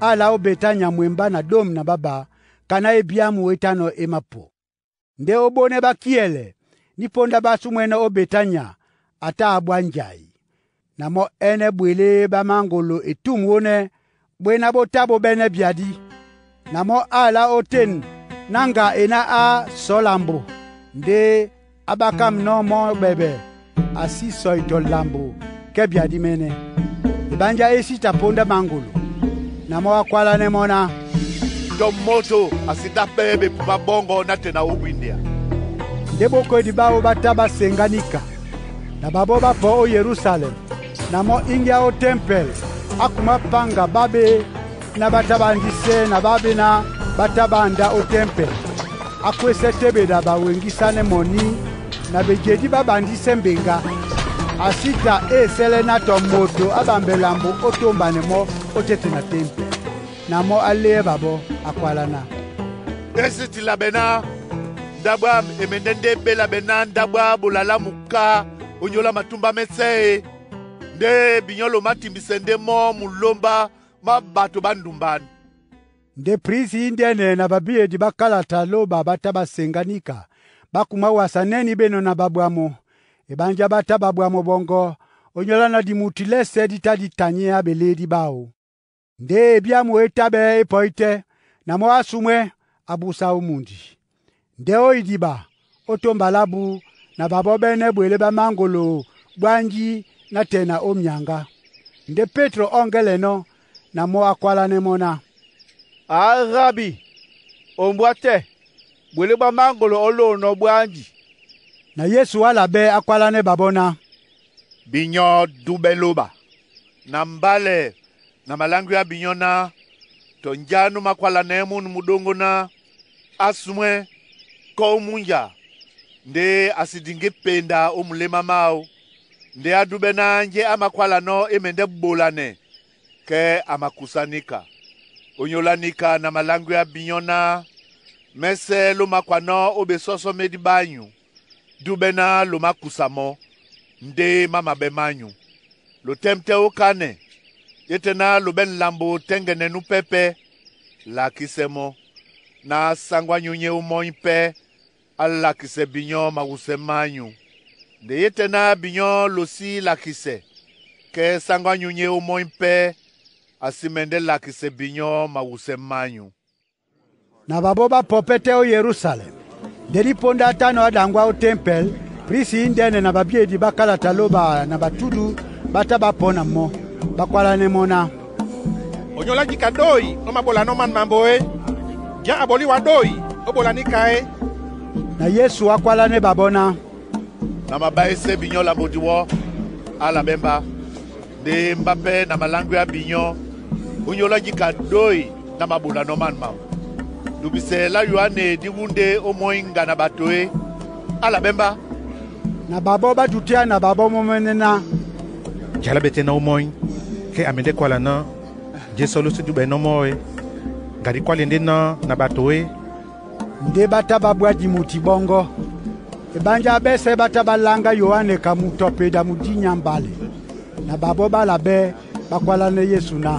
Speaker 1: á alá ó Betanya mwembá na ɗôm na bábá, kaná e byámu é tánɔ̄ é mapwo. Ndé óbónɛ́ ɓá kíɛlɛ, nípóndá ɓá súmwɛ́nɔ́ ó Betanya, a tá a ɓwá njai. Na mɔ́ ɛ́nɛ́ ɓwelé ɓá máŋgolo etûm wónɛ́, ɓwéná ɓó tá ɓó ɓɛ́nɛ́ byadí. Na mɔ́ á alá ó ten ná ŋga e ná á sɔ̌ lambo, ndé á ɓákámnɔ́ mɔ́ ɓɛɓɛ, a sí sɔi tɔ lambo kɛ́ byadí mɛ́nɛ́. Eɓánjá é sí ta póndá maŋgolo. Na mɔ́ á kwálánɛ́ mɔ́ ná,
Speaker 4: “Tɔ moto a sí tá pɛ́ ɓepu ɓá ɓɔ́ŋgɔ nátɛna ó bwindea.”
Speaker 1: Ndé ɓókwedi ɓáō ɓá tá ɓá seŋgá níka. Na ɓaɓɔ́ ɓá pɔ ó Yerusalɛm, na mɔ́ íŋgéá ó tempɛl, á kumá paŋga ɓá ɓéná ɓá tá ɓá andísɛ́ na ɓá ɓéná ɓá tá ɓá andá ó tempɛl. Á kwésɛ́ téɓeda baweŋgísánɛ́ mɔní na bejedí ɓá ɓandísɛ́ mbeŋgá. A sí ta é esɛ́lɛ́ ná tɔ moto á ɓambɛ lambo ó tómbanɛ mɔ́ ótéte na tempɛl. Na mɔ́ á léɛ́ ɓaɓɔ́, á kwálá ná,
Speaker 4: “E sí tila ɓɛ́ ná ndáɓo ám e mɛndɛ́ ndé e ɓéla ɓɛ́ ná ndáɓo á ɓola lámu ká ónyólá matúmbá mɛ́sɛ́ e? Ndé binyɔ́ lo mátimbisɛ ndé mɔ́ mulómbá má ɓato ɓá ndumbán.”
Speaker 1: Ndé prisi índɛ́nɛ na babiyedi ɓá kalata lóba ɓá tá ɓá seŋgá níka, ɓá kumá wasa nɛ́nī ɓé nɔna ɓabwamo. Eɓánjá ɓá tá ɓabwamo ɓɔŋgɔ Onyola na dimuti lɛ́sɛ di ta ditanyɛ́ a beledi báo. Nde ebyamu e tábɛ e pɔí tɛ́, na mɔ́ asumwɛ, abusa ó mundi. Nde ó idiɓa, ó tomba lábú, na babɔ́ ɓɛ́nɛ́ bwelé ɓá máŋgolo ɓwánji nátɛna ó myaŋgá. Nde Pétro ɔ́ŋgɛ́lɛnɔ́, na mɔ́ ákwálánɛ́ mɔ́ ná,
Speaker 13: “Á Rabi, ombwá tɛ́, bwelé ɓá máŋgolo ó lóonɔ́ ɓwánji.”
Speaker 1: Na Yesu ala ɓɛ́ ákwálánɛ́ babɔ́ ná,
Speaker 4: “Binyɔ́ dúbɛ́ lóba. Na mbálɛ na maláŋgwea binyɔ́ ná, tɔ njá nú makwálanɛɛ́ múnu muɗóŋgó ná, asumwɛ́, kɔ́ ó múnja, ndé a si diŋgí penda ó muléma máō. Ndé á dúbɛ́ ná njé á makwálanɔ́ e mɛndɛ́ ɓolanɛ, kɛ́ a makusá níka. Onyola nika na maláŋgwea binyɔ́ ná, mɛ́sɛ́ ló makwanɔ́ ó besɔ́sɔ́ médi ɓányu, dúbɛ́ ná lo mákusa mɔ́, ndé má maɓɛ́ mányu. Lo tɛ́mtɛ́ ókanɛ, yé tɛ́ ná lo ɓɛ́ nlambo tɛ́ŋgɛnɛ nú pɛ́pɛ́, lakísɛ́ mɔ́, ná sáŋgó á nyúnyɛ́ ómɔ́ny pɛ́ á lakisɛ binyɔ́ mawusɛ mányu. Nde yé tɛ́ ná binyɔ́ lo sí lakisɛ, kɛ́ sáŋgó á nyúnyɛ́ ómɔ́ny pɛ́ a sí mɛndɛ́ lakisɛ binyɔ́ mawusɛ mányu.”
Speaker 1: Na babɔ́ ba pɔ pɛ́ tɛ́ ó Yerusalɛm. Nde dípóndá tánɔ̄ á ɗaŋgwá ó tempɛl, prisi índɛ́nɛ na babîyedi bá kalata lóba na batudu ɓá tá ɓá pɔ́ na mɔ́. Ɓá kwálánɛ́ mɔ́ ná,
Speaker 2: “Onyola jika ɗói ó maɓolanɔ́ man mambo é? Njá a ɓolí wa ɗói ó ɓola níka é?”
Speaker 1: Na Yesu ákwálánɛ́ babɔ́ ná,
Speaker 4: “Na mabáísɛ́ binyɔ́ lambo diwɔ́, ala ɓɛ́ mbá. Ndé mbá pɛ́ na maláŋgwea binyɔ́, ónyólá jika ɗói ná maɓolanɔ́ man mambo. Dubisɛ lá Yoane dí wúndé ómɔ́ny ŋga na ɓato é, ala ɓɛ́ mbá?”
Speaker 1: Na babɔ́ ɓá dutíá na babɔ́ mɔ́mɛ́nɛ́ ná,
Speaker 2: Njá lá ɓɛ́ tɛ́ ná ómɔ́ny, kɛ́ a mɛndɛ́ kwala ná, njé sɔ́ ló sí dúɓɛɛnɔ́ mɔ́ é, ŋga dí kwále ndé ná na ɓato é?”
Speaker 1: Ndé ɓá tá ɓá bwá dimuti ɓɔ́ŋgɔ́. Eɓánjá ɓɛ́sɛ̄ ɓá tá ɓá láŋgá Yoane ka moto a peda mudínya mbálɛ. Na babɔ́ ɓá labɛ́ ɓá kwálánɛ́ Yesu ná,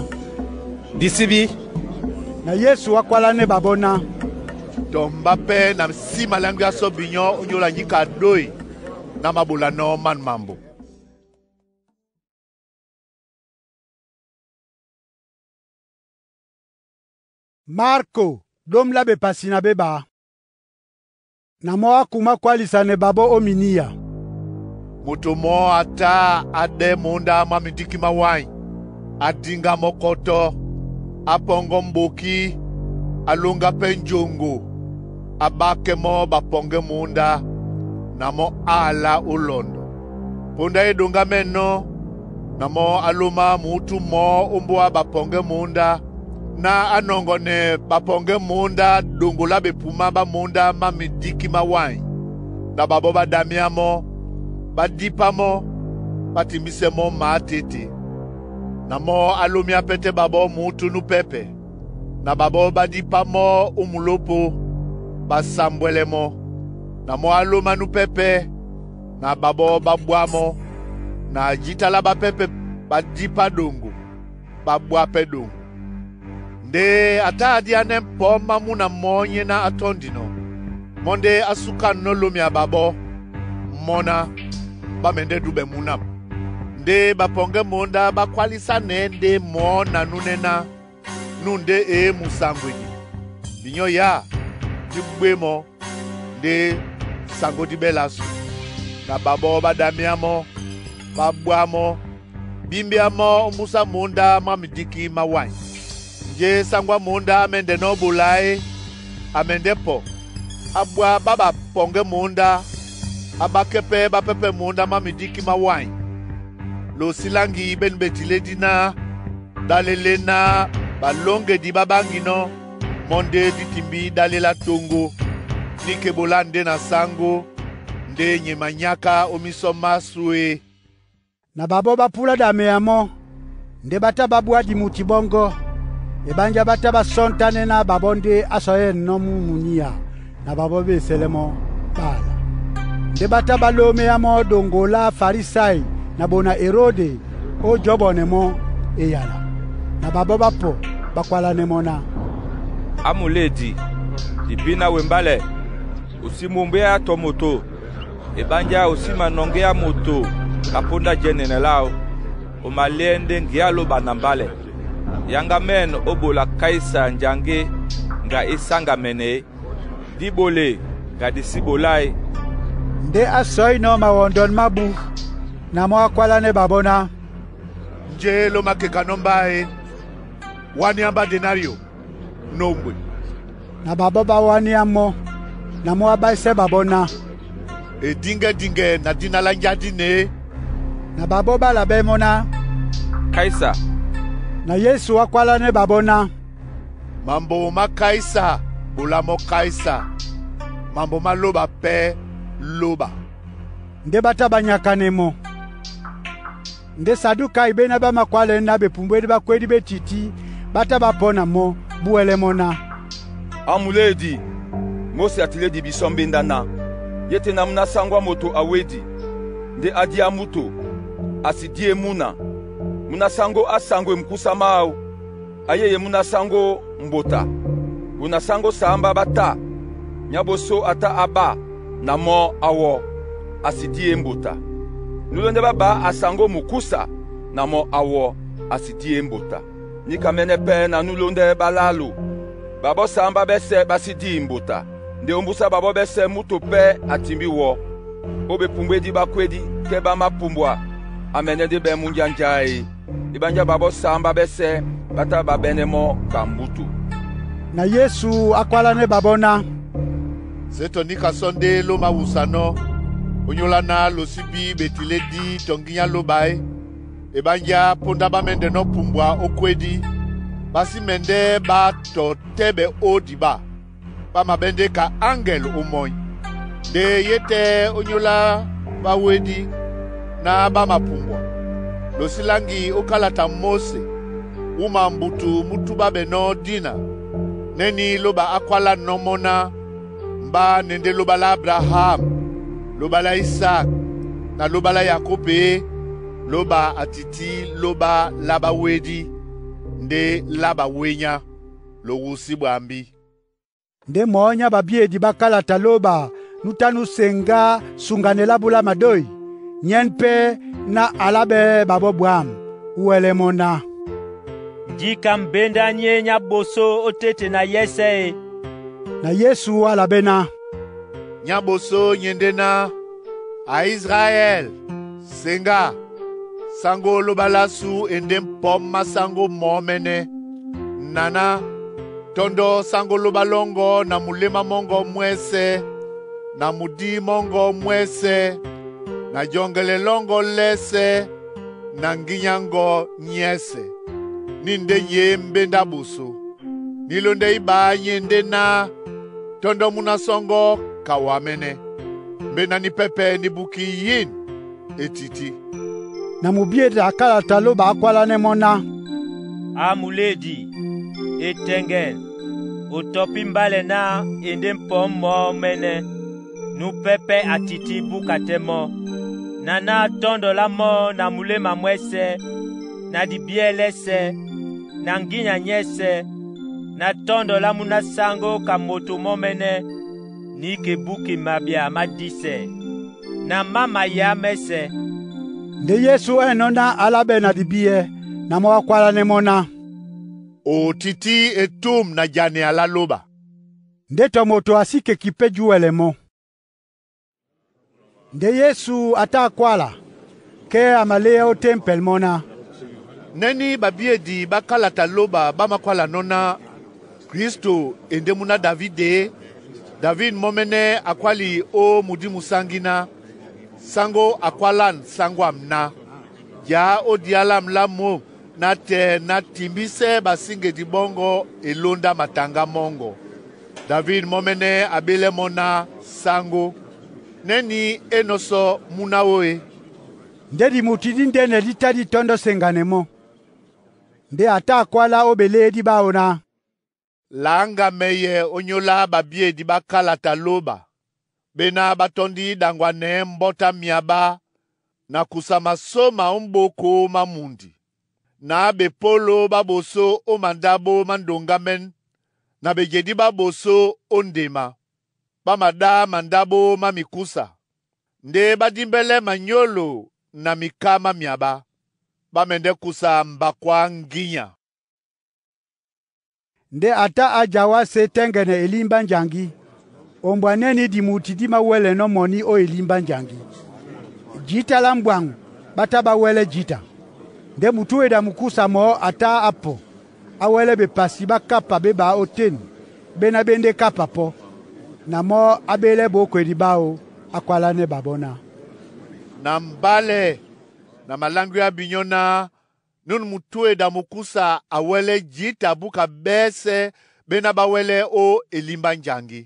Speaker 2: “Di síbí.”
Speaker 1: Na Yesu ákwálánɛ́ babɔ́ ná,
Speaker 4: “Tɔ mbá pɛ́ na sí maláŋgwea sɔ́ binyɔ́ ónyólá jika ɗói ná maɓolanɔ́ man mambo.”
Speaker 1: Marko ɗóm lá bepasi na bébaa. Na mɔ́ á kumá kwálisanɛ babɔ́ ó miniya.
Speaker 4: Moto mɔ́ a tá a ɗɛ́ mǔndá má midíki má wáin, a díŋgá mɔ́ kɔ́tɔ́, a pɔŋgɔ m̀ɓokí, a lóŋgá pɛ́ ńjoŋgo, a ɓákɛ́ mɔ́ bapɔŋgɛ́ mǔndá, na mɔ́ ála ó lɔndɔ. Póndá e ɗoŋgámɛ́nɔ́, na mɔ́ á lómá mǔtú mɔɔ́ ó mbóa bapɔŋgɛ́ mǔndá, ná á nɔŋgɔnɛ bapɔŋgɛ́ mǔndá ɗoŋgo lá bepumá ɓá mǔndá má midíki má wáin. Na babɔ́ ɓá damíá mɔ́, ɓá dípá mɔ́, ɓá timbísɛ́ mɔ́ mǎtéte. Na mɔ́ á lómíá pɛ́tɛ́ ɓaɓɔ́ mǔtú nú pɛ́pɛ, na ɓaɓɔ́ ɓá dípá mɔ́ ó mulópo, ɓá sámbwɛlɛ́ mɔ́. Na mɔ́ á lómá nú pɛ́pɛ́, na ɓaɓɔ́ ɓá ɓwá mɔ́. Na jǐta lá ɓápɛ́pɛ ɓá dípá ɗoŋgo, ɓá ɓwá pɛ́ ɗoŋgo. Nde a tá a díánɛ́ pɔ́ má múna mɔ́ nyéná á tɔ́ndinɔ, mɔ́ ndé á súkanɔ́ lómia ɓaɓɔ́, mɔ́ ná, ɓá mɛndɛ́ dúɓɛ múnam. Ndé bapɔŋgɛ́ mǔndá ɓá kwálísánɛɛ́ ndé mɔɔ́ na núnɛ́ ná, nú ndé e é musaŋgwedi. Binyɔ́ yâ dí ɓwé mɔ́, ndé saŋgó dí ɓɛ́ lásu. Na ɓaɓɔ́ ɓá damíá mɔ́, ɓá ɓwá mɔ́, bímbíá mɔ́ ó mbúsá mǔndá má midíki má wáin. Njé sáŋgó á mǔndá á mɛ́ndɛnɔ́ ó ɓola é, a mɛndɛ́ pɔ, á ɓwá ɓá bapɔŋgɛ́ mǔndá, á ɓákɛ́ pɛ́ ɓápɛ́pɛ̄ mǔndá má midíki má wáin. Lo sí láŋgi ɓé nú betilé dí náh, ɗále lé náh ɓalóŋgedi ɓá ɓáŋginɔ́, mɔ́ ndé dí timbí ɗále lá tóŋgó. Níka e ɓolá ndé na sáŋgó, ndé nye manyáká ó mísɔ másū e.”
Speaker 1: Na babɔ́ ɓá púlá ɗamea mɔ́, ndé ɓá tá ɓá bwá dimuti ɓɔ́ŋgɔ́. Eɓánjá ɓá tá ɓá sɔ́ntánɛ́ ná babɔ́ ndé á sɔyɛ́nɔ́ mú muniya na babɔ́ ɓá esɛlɛ́ mɔ́, ɓá ala. Ndé ɓá tá ɓá lóméá mɔ́ ɗoŋgo lá Farisai na ɓona Erode ó jɔ́bɔnɛ mɔ́ eyala. Na babɔ́ ɓá pɔ ɓá kwálánɛ́ mɔ́ ná,
Speaker 19: “Á muléedi, dipí ná wembálɛ, o sí mumbéá tɔ moto, eɓánjá o sí manɔŋgéá moto. Ka ponda jɛ́nɛnɛ láō, o maleɛ ndé ŋge á loba na mbálɛ. Yaŋga mɛ̂n ó ɓola Kaisa njaŋgé ŋga e sáŋgamɛnɛ e? Dí ɓole ka di sí ɓoláe?»
Speaker 1: Ndé á sɔínɔ̄ mawɔndɔn mábū, na mɔ́ á kwálánɛ́ ɓaɓɔ́ ná,
Speaker 4: “Njé lo mákekanɔ́ mbá e? Wánɩá mbá denário, nómbwe.”
Speaker 1: Na ɓaɓɔ́ ɓá wáníá mɔ́. Na mɔ́ á ɓáísɛ́ ɓaɓɔ́ ná,
Speaker 4: “E díŋgɛ-díŋgɛ na dina lá njá dí ne?”
Speaker 1: Na ɓaɓɔ́ ɓá labɛ́ mɔ́ ná,
Speaker 19: “Kaisa.”
Speaker 1: Na Yesu á kwálánɛ́ ɓaɓɔ́ ná,
Speaker 4: “Mambo má Kaisa, ɓolá mɔ́ Kaisa. Mambo má lóba pɛ́ lóba.”
Speaker 1: Ndé ɓá tá ɓá nyakanɛ mɔ́. Ndé Sadukai ɓéná ɓá makwálɛ́ ná ɓepumbwédí ɓá kwédí ɓé tití ɓá tá ɓá pɔ́ na mɔ́. Búwɛlɛ́ mɔ́ ná,
Speaker 19: «Amuléedi, Mósi a tiledi bisɔ mbenda na: Yé tê na múna sáŋgó á moto a wédi, ndé á díá múto, a si díe múna. Múna sáŋgó á saŋgwe mukúsa máō, a yêyê múna sáŋgó mbota. Wuna sáŋgó saámbá ɓá tá. Nyáɓosó a tá a ɓá na mɔ́ á wɔ́, a si díe mbota. Núlóndɛ́ ɓá ɓá a saŋgó mukúsa na mɔ́ á wɔ́, a si díe mbota. Níkamɛ́nɛ́ pɛ́ na núlóndɛ́ ɓá lálo. Ɓaɓɔ́ saámbá ɓɛ́sɛ̄ ɓá sí díi mbota. Nde ómbúsá ɓaɓɔ́ ɓɛ́sɛ̄ múto pɛ́ a timbí wɔ́. Ó ɓepumbwédí ɓá kwédí kɛ́ ɓá mápumbwa a mɛnɛ́ ndé ɓɛ́ múnja njá e? Eɓánjá ɓaɓɔ́ saámbá ɓɛ́sɛ̄ ɓá tá ɓá ɓɛ́nɛ́ mɔ́ ka m̀bútu.»
Speaker 1: Na Yesu á kwálánɛ́ ɓaɓɔ́ ná,
Speaker 4: “Sé tɔ níka sɔ́ ndé ló máwusanɔ́ ónyólá ná losí bí ɓe tilé dí tɔ ŋginyá lóba e. Eɓánjá póndá ɓá mɛ́ndɛnɔ́ pumbwa ó kwédí, ɓá sí mɛndɛ́ ɓá tɔ tɛ́ ɓɛ ó diɓá, ɓá maɓɛ́ ndé ka áŋgɛl ó mɔ́ny. Nde yé tɛ́ ónyólá ɓá wédí ná ɓá mapumbwa. Losí láŋgi ó kálata Móse, wúma mbutu mú túbábɛnɔ́ dina, nɛ́ ní lóba á kwálánɔ́ mɔ́ ná, ‘Mbá ne ndé lóba lá Abraham, lóba lá Isak na lóba lá Yakɔb e,’ lóba a tití lóba lá ɓá wédí, ndé lá bawényá. Lo wusí ɓwambí.»
Speaker 1: Ndé mɔ́ nyá ɓabíedi ɓá kálata lóba nú tá nú seŋgá suŋganɛ lá búlá madói, nyɛ́n pɛ́ ná a láɓɛ́ ɓaɓɔ́ ɓwǎm̀. Úwɛlɛ́ mɔ́ ná,
Speaker 6: “Njíka mbenda ní e nyáɓosó ótete na yɛ́sɛ̄ e?”
Speaker 1: Na Yesu a labɛ́ ná,
Speaker 4: “Nyáɓosó nyé ndé ná, A Israɛl, seŋgá! Sáŋgó lóba lásu e ndé pɔ̌m má sáŋgó mɔ̄mɛ́nɛ́. Naná, tɔ́ndɔ́ sáŋgó lóba lɔ́ŋgɔ́ na muléma mɔ́ŋgɔ̄ mwɛ́sɛ̄, na mudí mɔ́ŋgɔ̄ mwɛ́sɛ̄, na jɔŋgɛlɛ lɔ́ŋgɔ́ lɛ́sɛ̄, na ŋginyáŋgɔ̄ nyɛ́sɛ̄. Ní ndé nyé mbenda ɓosó. Ní lóndɛ́ íba nyé ndé ná tɔ́ndɔ́ múna sɔ́ŋgɔ́ ka wamɛ́nɛ́. Mbenda ní pɛ́pɛ́ ní buki yîn e tití.»
Speaker 1: Na mubíedi a kálata lóba á kwálánɛ́ mɔ́ ná,
Speaker 6: “Amuléedi, e tɛŋgɛn, o tɔpí mbálɛ ná e ndé pɔ̌m mɔ̄mɛ́nɛ́, nú pɛ́pɛ́ a tití búka tɛ́ mɔ́. Naná tɔ́ndɔ lá mɔ́ na muléma mwɛ́sɛ̄, na dibíɛ́ lɛ́sɛ̄, na ŋgínya nyɛ́sɛ̄, na tɔ́ndɔ lá múna sáŋgó ka moto mɔ́mɛ́nɛ́, ní ke búki mabya má dísɛ, na má mayá mɛ́sɛ̄.”
Speaker 1: Ndé Yesu ɛ̂nɔ́ ná a láɓɛ́ na dibíɛ́, na mɔ́ á kwálánɛ́ mɔ́ ná,
Speaker 4: “O tití etûm na janea lá lóba.”
Speaker 1: Ndé tɔ moto a sí keki pɛ́ júwɛlɛ mɔ́. Ndé Yesu a tá a kwála, kɛ́ a maléá ó tempɛl mɔ́ ná,
Speaker 4: “Nɛ́ ní ɓabíedi ɓá kálata lóba ɓá mākwálanɔ́ ná Klísto e ndé múná David e? David mɔ́mɛ́nɛ́ a kwáli ó mudí musáŋgí ná, sáŋgó a kwálân sáŋgó am ná, Já ó diá lâm lá mú nátɛɛ ná timbísɛ́ ɓasíŋgedi ɓɔ́ŋgɔ̄ e lóndá mataŋgá mɔ́ŋgɔ. David mɔ́mɛ́nɛ́ a ɓélɛ́ mɔ́ ná sáŋgó. Nɛ́ ní é nɔ́ sɔ́ múná wú e?»
Speaker 1: Ndé dimutu díndɛ́nɛ dí tá dí tɔ́ndɔ́ seŋganɛ mɔ́. Ndé a tá a kwálá ó ɓelédí ɓáō ná,
Speaker 4: “Laŋga mɛyɛ ónyólá ɓabíedi ɓá kálata lóba, ɓéná ɓá tɔ́ndi ɗaŋgwanɛɛ́ mbɔ́tá myabá na kusa masóma ó m̀ɓóko má mundi, na bepólo ɓá ɓosó ó mandáɓo má ndoŋgámɛ́n, na bejedí ɓá ɓosó ó ndema, ɓá maɗá mandáɓo má mikúsa. Ndé ɓá dímbɛ́lɛ́ manyólo na miká má myaba, ɓá mɛndɛ́ kusa mbakwá ŋgínya.
Speaker 1: Ndé a tá a jawásé tɛ́ŋgɛnɛ elimba njaŋgí. Ombwa nɛ́nī dimuti dí mawɛ́lɛnɔ́ mɔní ó elimba njaŋgí. Jǐta lá mbwaŋ ɓá tá ɓá wɛ́lɛ́ jǐta. Ndé mutúedi a mukúsa mɔɔ́ a tá a pɔ á wɛ́lɛ́ bepasi ɓá kapa ɓé ɓá ótên ɓéná ɓé ndé kapa pɔ́. Na mɔ́ á ɓélɛ́ ɓókwedi ɓáō á kwálánɛ́ ɓaɓɔ́ ná,
Speaker 4: Na mbálɛ na maláŋgwíá binyɔ́ náh nun mutuedi a mukúsa a wɛ́lɛ́ jǐta búka ɓɛ́sɛ̄ ɓéná ɓá wɛ́lɛ́ ó elimba njaŋgí.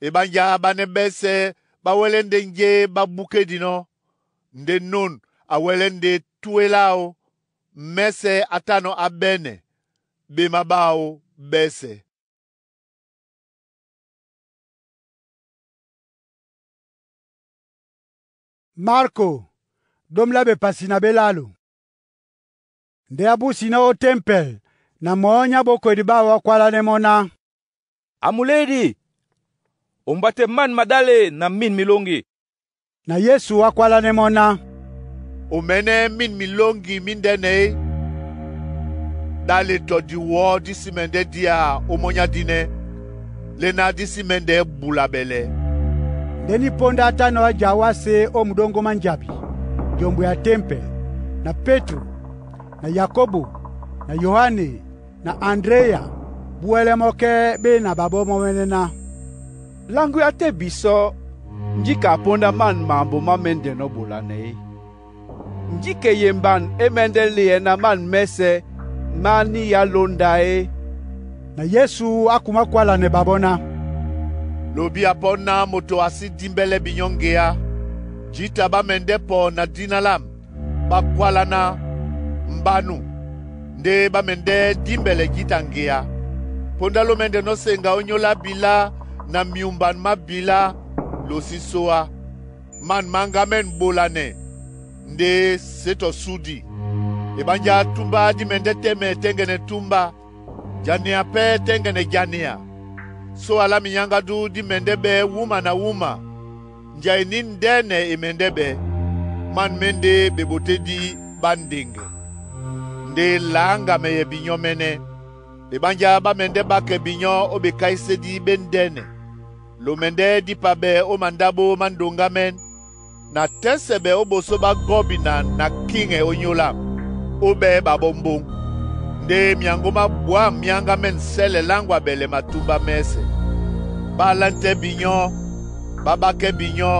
Speaker 4: E ɓánjá ɓánɛ́ ɓɛ́sɛ̄ ɓá wɛ́lɛ́ ndé njé ɓá búkédinɔ́, ndé nun a wɛ́lɛ́ ndé túe láō, mɛ́sɛ̄ á tánɔ́ á ɓɛ́nɛ ɓéma ɓáō ɓɛ́sɛ̄.
Speaker 1: Marko, ɗóm lá bepasi na ɓelâlo. Ndé á búsinɔ́ ó tempɛl na mɔɔ́ nyá ɓókwedi ɓáō á kwálánɛ́ mɔ́ ná,
Speaker 19: «Amulédi, ombwa tɛ́ man maɗále na mîn mílóŋgi.»
Speaker 1: Na Yesu á kwálánɛ́ mɔ́ ná,
Speaker 4: O mɛ̌nɛ́ mîn mílóŋgi mí ndɛ́nɛ é? Ɗále tɔ diwɔɔ́ dí sí mɛndɛ́ día ó mɔ́nyá dínɛ́, léná dí sí mɛ́ndɛ́ bula ɓɛlɛ.»
Speaker 1: Ndé ní póndá á tánɔ̄ á jawásé ó muɗóŋgó má njabi, jombo ya tempɛl, na Pétro na Yakobo na Yoane na Andréya búwɛ́lɛ́ mɔ́ kɛ́ ɓé na ɓaɓɔ́ mɔ́mɛ́nɛ́ ná,
Speaker 18: «Láŋgwíá tɛ́ bisɔ́ njíka póndá man mambo má mɛ́ndɛnɔ́ bolanɛ é? Njíka e yemban é mɛ́ndɛ́ leɛ na man mɛ́sɛ̄ má níya lónda é?»
Speaker 1: Na Yesu á kumá kwálanɛ ɓaɓɔ́ ná,
Speaker 4: Lobi a pɔ náh moto a sí dímbɛ́lɛ́ binyɔ́ ŋgeá. Jǐta ɓá mɛndɛ́ pɔ na dina lâm, ɓá kwála ná, Mbánú, ndé ɓá mɛndɛ́ dímbɛlɛ jǐta ŋgeá. Póndá ló mɛ́ndɛnɔ́ seŋga ónyólá bilá na myumban má bilá, lo sí sóá. Man maŋgamɛ́n ɓolanɛ ndé sé tɔ súdi. E ɓánjá túmbá dí mɛndɛ́ tɛ́mɛ tɛ́ŋgɛnɛ túmbá, janea pɛ́ tɛ́ŋgɛnɛ janea. Sóa lá minyáŋgádú dí mɛndɛ́ ɓɛ́ wúma na wúma, njai ní ndɛ́nɛ e mɛndɛ́ ɓɛ̄. Man mɛ́ ndé ɓebotédí ɓá ndeŋgɛ. Ndé laŋgamɛyɛ binyɔ́ mɛ́nɛ́. E ɓánjá ɓá mɛndɛ́ ɓákɛ binyɔ́ ó bekáísédí ɓé ndɛ́nɛ. Lomɛndɛ́ dípa ɓɛ ó mandáɓo má ndoŋgámɛ́n, na tɛ́sɛ ɓɛ ó ɓosó ɓá gɔ́bina na kíŋɛ ónyólám, ó ɓɛɛ́ ɓaɓɔ́ mbóŋ. Ndé myaŋgó má ɓwǎm̀ myáŋgámɛ́n sɛ́lɛ láŋgwa ɓɛlɛ matúmbá mɛ́sɛ̄. Ɓá lɛ́ tɛ́ binyɔ́, ɓá ɓákɛ́ binyɔ́,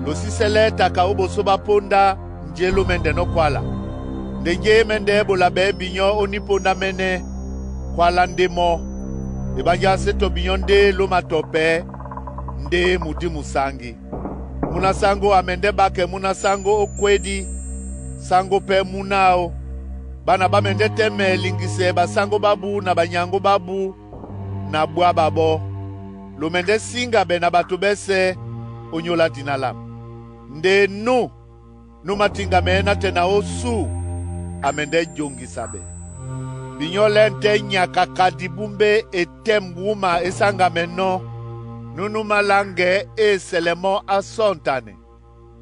Speaker 4: lo sí sɛ́lɛ́ taka ó ɓosó ɓá póndá njé ló mɛ́ndɛnɔ́ kwála. Ndé njé é mɛ́ndɛ́ ɓola ɓɛɛ́ binyɔ́ ó nípóndá mɛ́nɛ́, kwálá ndé mɔ́. E ɓánjá sé tɔ binyɔ́ ndé ló matɔpɛɛ́, ndé mudí musáŋgí. Múná sáŋgó a mɛndɛ́ ɓákɛ múná sáŋgó ó kwédí, sáŋgó pɛ́ múna áō. Bána ɓá mɛndɛ́ tɛ́mɛ liŋgisɛ basáŋgó ɓábú na banyaŋgó ɓábú na ɓwá ɓaɓɔ́. Lo mɛndɛ́ síŋga ɓɛ na ɓato ɓɛ́sɛ̄ ónyólá dina lâm. Ndé nú, nú matiŋgamɛɛ́ nátɛna ó sú a mɛndɛ́ joŋgisa ɓɛ. Binyɔ́ lɛ́ tɛ́ nyakaka dibúmbé e tɛ́m wúma é sáŋgamɛnɔ́. Núnú máláŋgɛɛ́ e sɛlɛ mɔ́ á sɔ́ntanɛ.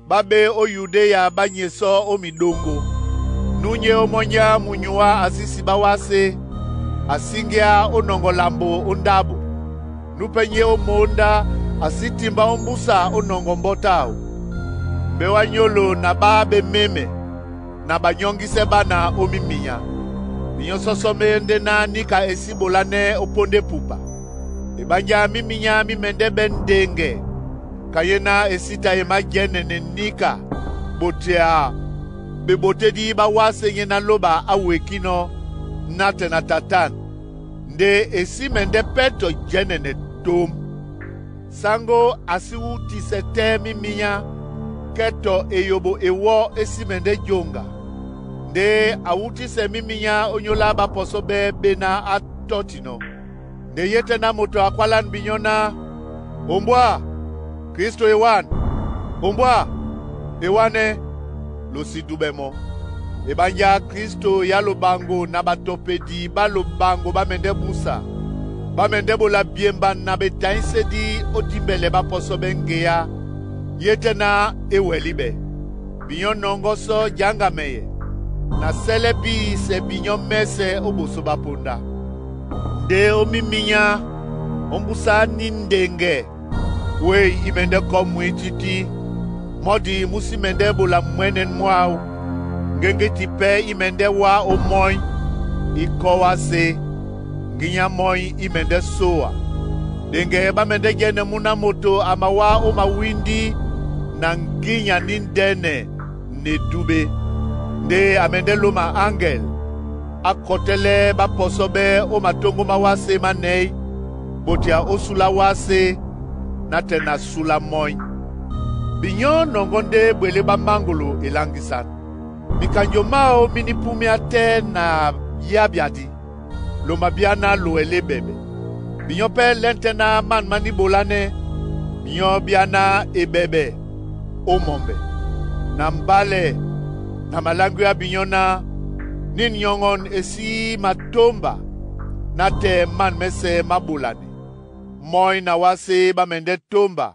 Speaker 4: Ɓá ɓé ó Yudéya ɓá nyesɔ́ ó miɗoŋgo. Nú nyé ó mɔ́nyá munyuá a sí siɓá wásé, a síŋgíá ó nɔŋgɔ lambo ó ndáɓo. Nú pɛ́ nyé ó mǒndá, a sí timbá ó mbúsa ó nɔŋgɔ mbɔ́ táō. Mbé wá nyólo na ɓá ɓé mémɛ, na ɓanyɔ́ŋgísɛ́ ɓána ó míminya. Binyɔ́ sɔ́sɔ́ mé ndé ná níka e sí ɓolánɛ́ ó póndá epupa. E ɓánjá míminyá mí mɛndɛ́ ɓɛ́ ndeŋgɛ, kayé ná e sí tá e májɛ́nɛnɛ níka ɓotea ɓebotédí ɓá wásē nyéná lóba á wekínɔ́ nátɛna tatân, ndé e sí mɛndɛ́ pɛ́ tɔ jɛ́nɛnɛ tóm. Sáŋgó a sí wútisɛ tɛ́ míminyá, kɛ́ tɔ eyoɓo ewɔ́ é sí mɛndɛ́ joŋga. Ndé a wútísɛ míminyá ónyólá ɓápɔsɔ́ ɓɛ́ ɓéná á tɔ́tinɔ́. Nde ye tɛ́ ná moto a kwálánɛ binyɔ́ ná, Ombwá, Kristo e wân! Ombwá, e wánɛ́! Lo sí dúɓɛ́ mɔ́. E ɓánjá Kristo ya lobaŋgo na ɓatɔpedi ɓá lobaŋgo ɓá mɛndɛ́ búsa. Ɓá mɛndɛ́ ɓola byemban na ɓetaísédí ó dímbɛlɛ ɓápɔsɔ́ ɓɛ́ ŋgeá, ye tɛ́ ná é wɛlí ɓɛ. Binyɔ nɔŋgɔsɔ jangamɛyɛ na sɛlɛ bísɛ binyɔ mɛsɛ ó boso bá ponda. Nde ó míminyá ó mbusa ní ndengɛ wéi í mɛndɛ́ kɔ́ mwǐ títí, mɔ́di mú sí mɛndɛ́ ɓola mwɛ̌nɛn mwáō. Ŋgéŋgéti pɛ́ í mɛndɛ́ wá ó mɔ́í, í kɔ́ wásē, ŋginyá mɔ́í í mɛndɛ́ sóa. Ɗeŋgɛ ɓá mɛndɛ́ jɛ́nɛ múná moto a mawá ó mawíndí na ŋgínya ní ndɛ́nɛ na edúɓé. Ndé a mɛndɛ́ lóma aŋgɛl á kɔtɛ́lɛ́ ɓápɔsɔ́ ɓɛ́ ó matóŋgó má wásē mánɛ̌y, ɓotea ó sula wásé nátɛɛ na sula mɔ́í. Binyɔ́ nɔŋgɔ́ ndé ɓwelé ɓá máŋgolo eláŋgísán. Mikanjo máō mí nípúmíá tɛ́ na yábyadi, loma byáná lowɛlé ɓɛɓɛ. Binyɔ́ pɛ́ lɛ́ntɛ́ ná man má níɓolánɛ́, binyɔ́ byáná eɓɛɓɛ ó mɔmbɛ. Na mbálɛ na maláŋgwíá binyɔ́ ná, nín nyɔŋɔn e sí matómba nátɛɛ man mɛ́sɛ̄ má ɓolanɛ. Mɔ́í na wásé ɓá mɛndɛ́ tómba,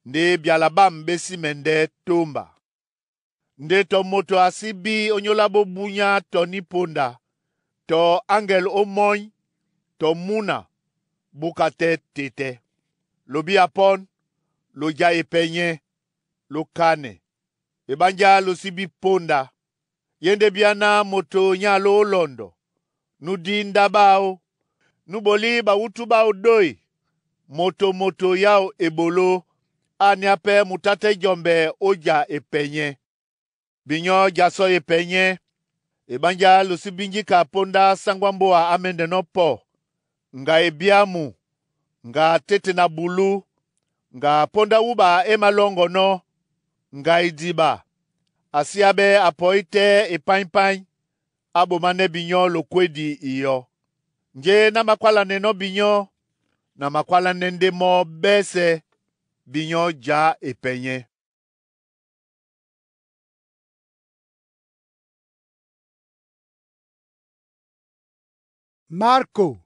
Speaker 4: ndé byala ɓâm ɓé sí mɛndɛ́ tómba. Nde tɔ moto a sí bí ónyólá bó búnyá tɔ ní ponda, tɔ aŋgɛl ó mɔ́í, tɔ múna, búka tɛ́ tetɛ́. Lo bí apɔ́n, lo já epɛ́nyɛ́, lo kánɛ. Eɓánjá lo sí bí póndá. Yé ndé byáná moto nyá aló ó lɔndɔ, nú dí ndá ɓáō, nú ɓolí bawútú ɓáō ɗói. Moto moto yáo eɓoló, á níá pɛ́ mutátɛ́ jɔmbɛ ó ja epɛnyɛ́. Binyɔ́ jasɔ epɛnyɛ́, eɓánjá lo sí bí njíka póndá sáŋgwá mbóa á mɛ́ndɛnɔ́ pɔ, ŋga e byámu, ŋga téte na bulú, ŋga póndá wúɓa é mālɔ́ŋgɔnɔ́, ŋga idiɓa, a síáɓɛ́ a pɔí tɛ́ epáípáí, á ɓománɛ́ binyɔ́ lokwédi iyɔ́. Njé ná makwálanɛnɔ́ binyɔ́, na makwálánɛ́ ndé mɔ́ ɓɛ́sɛ̄, binyɔ́ já epɛnyɛ́.
Speaker 1: Marko,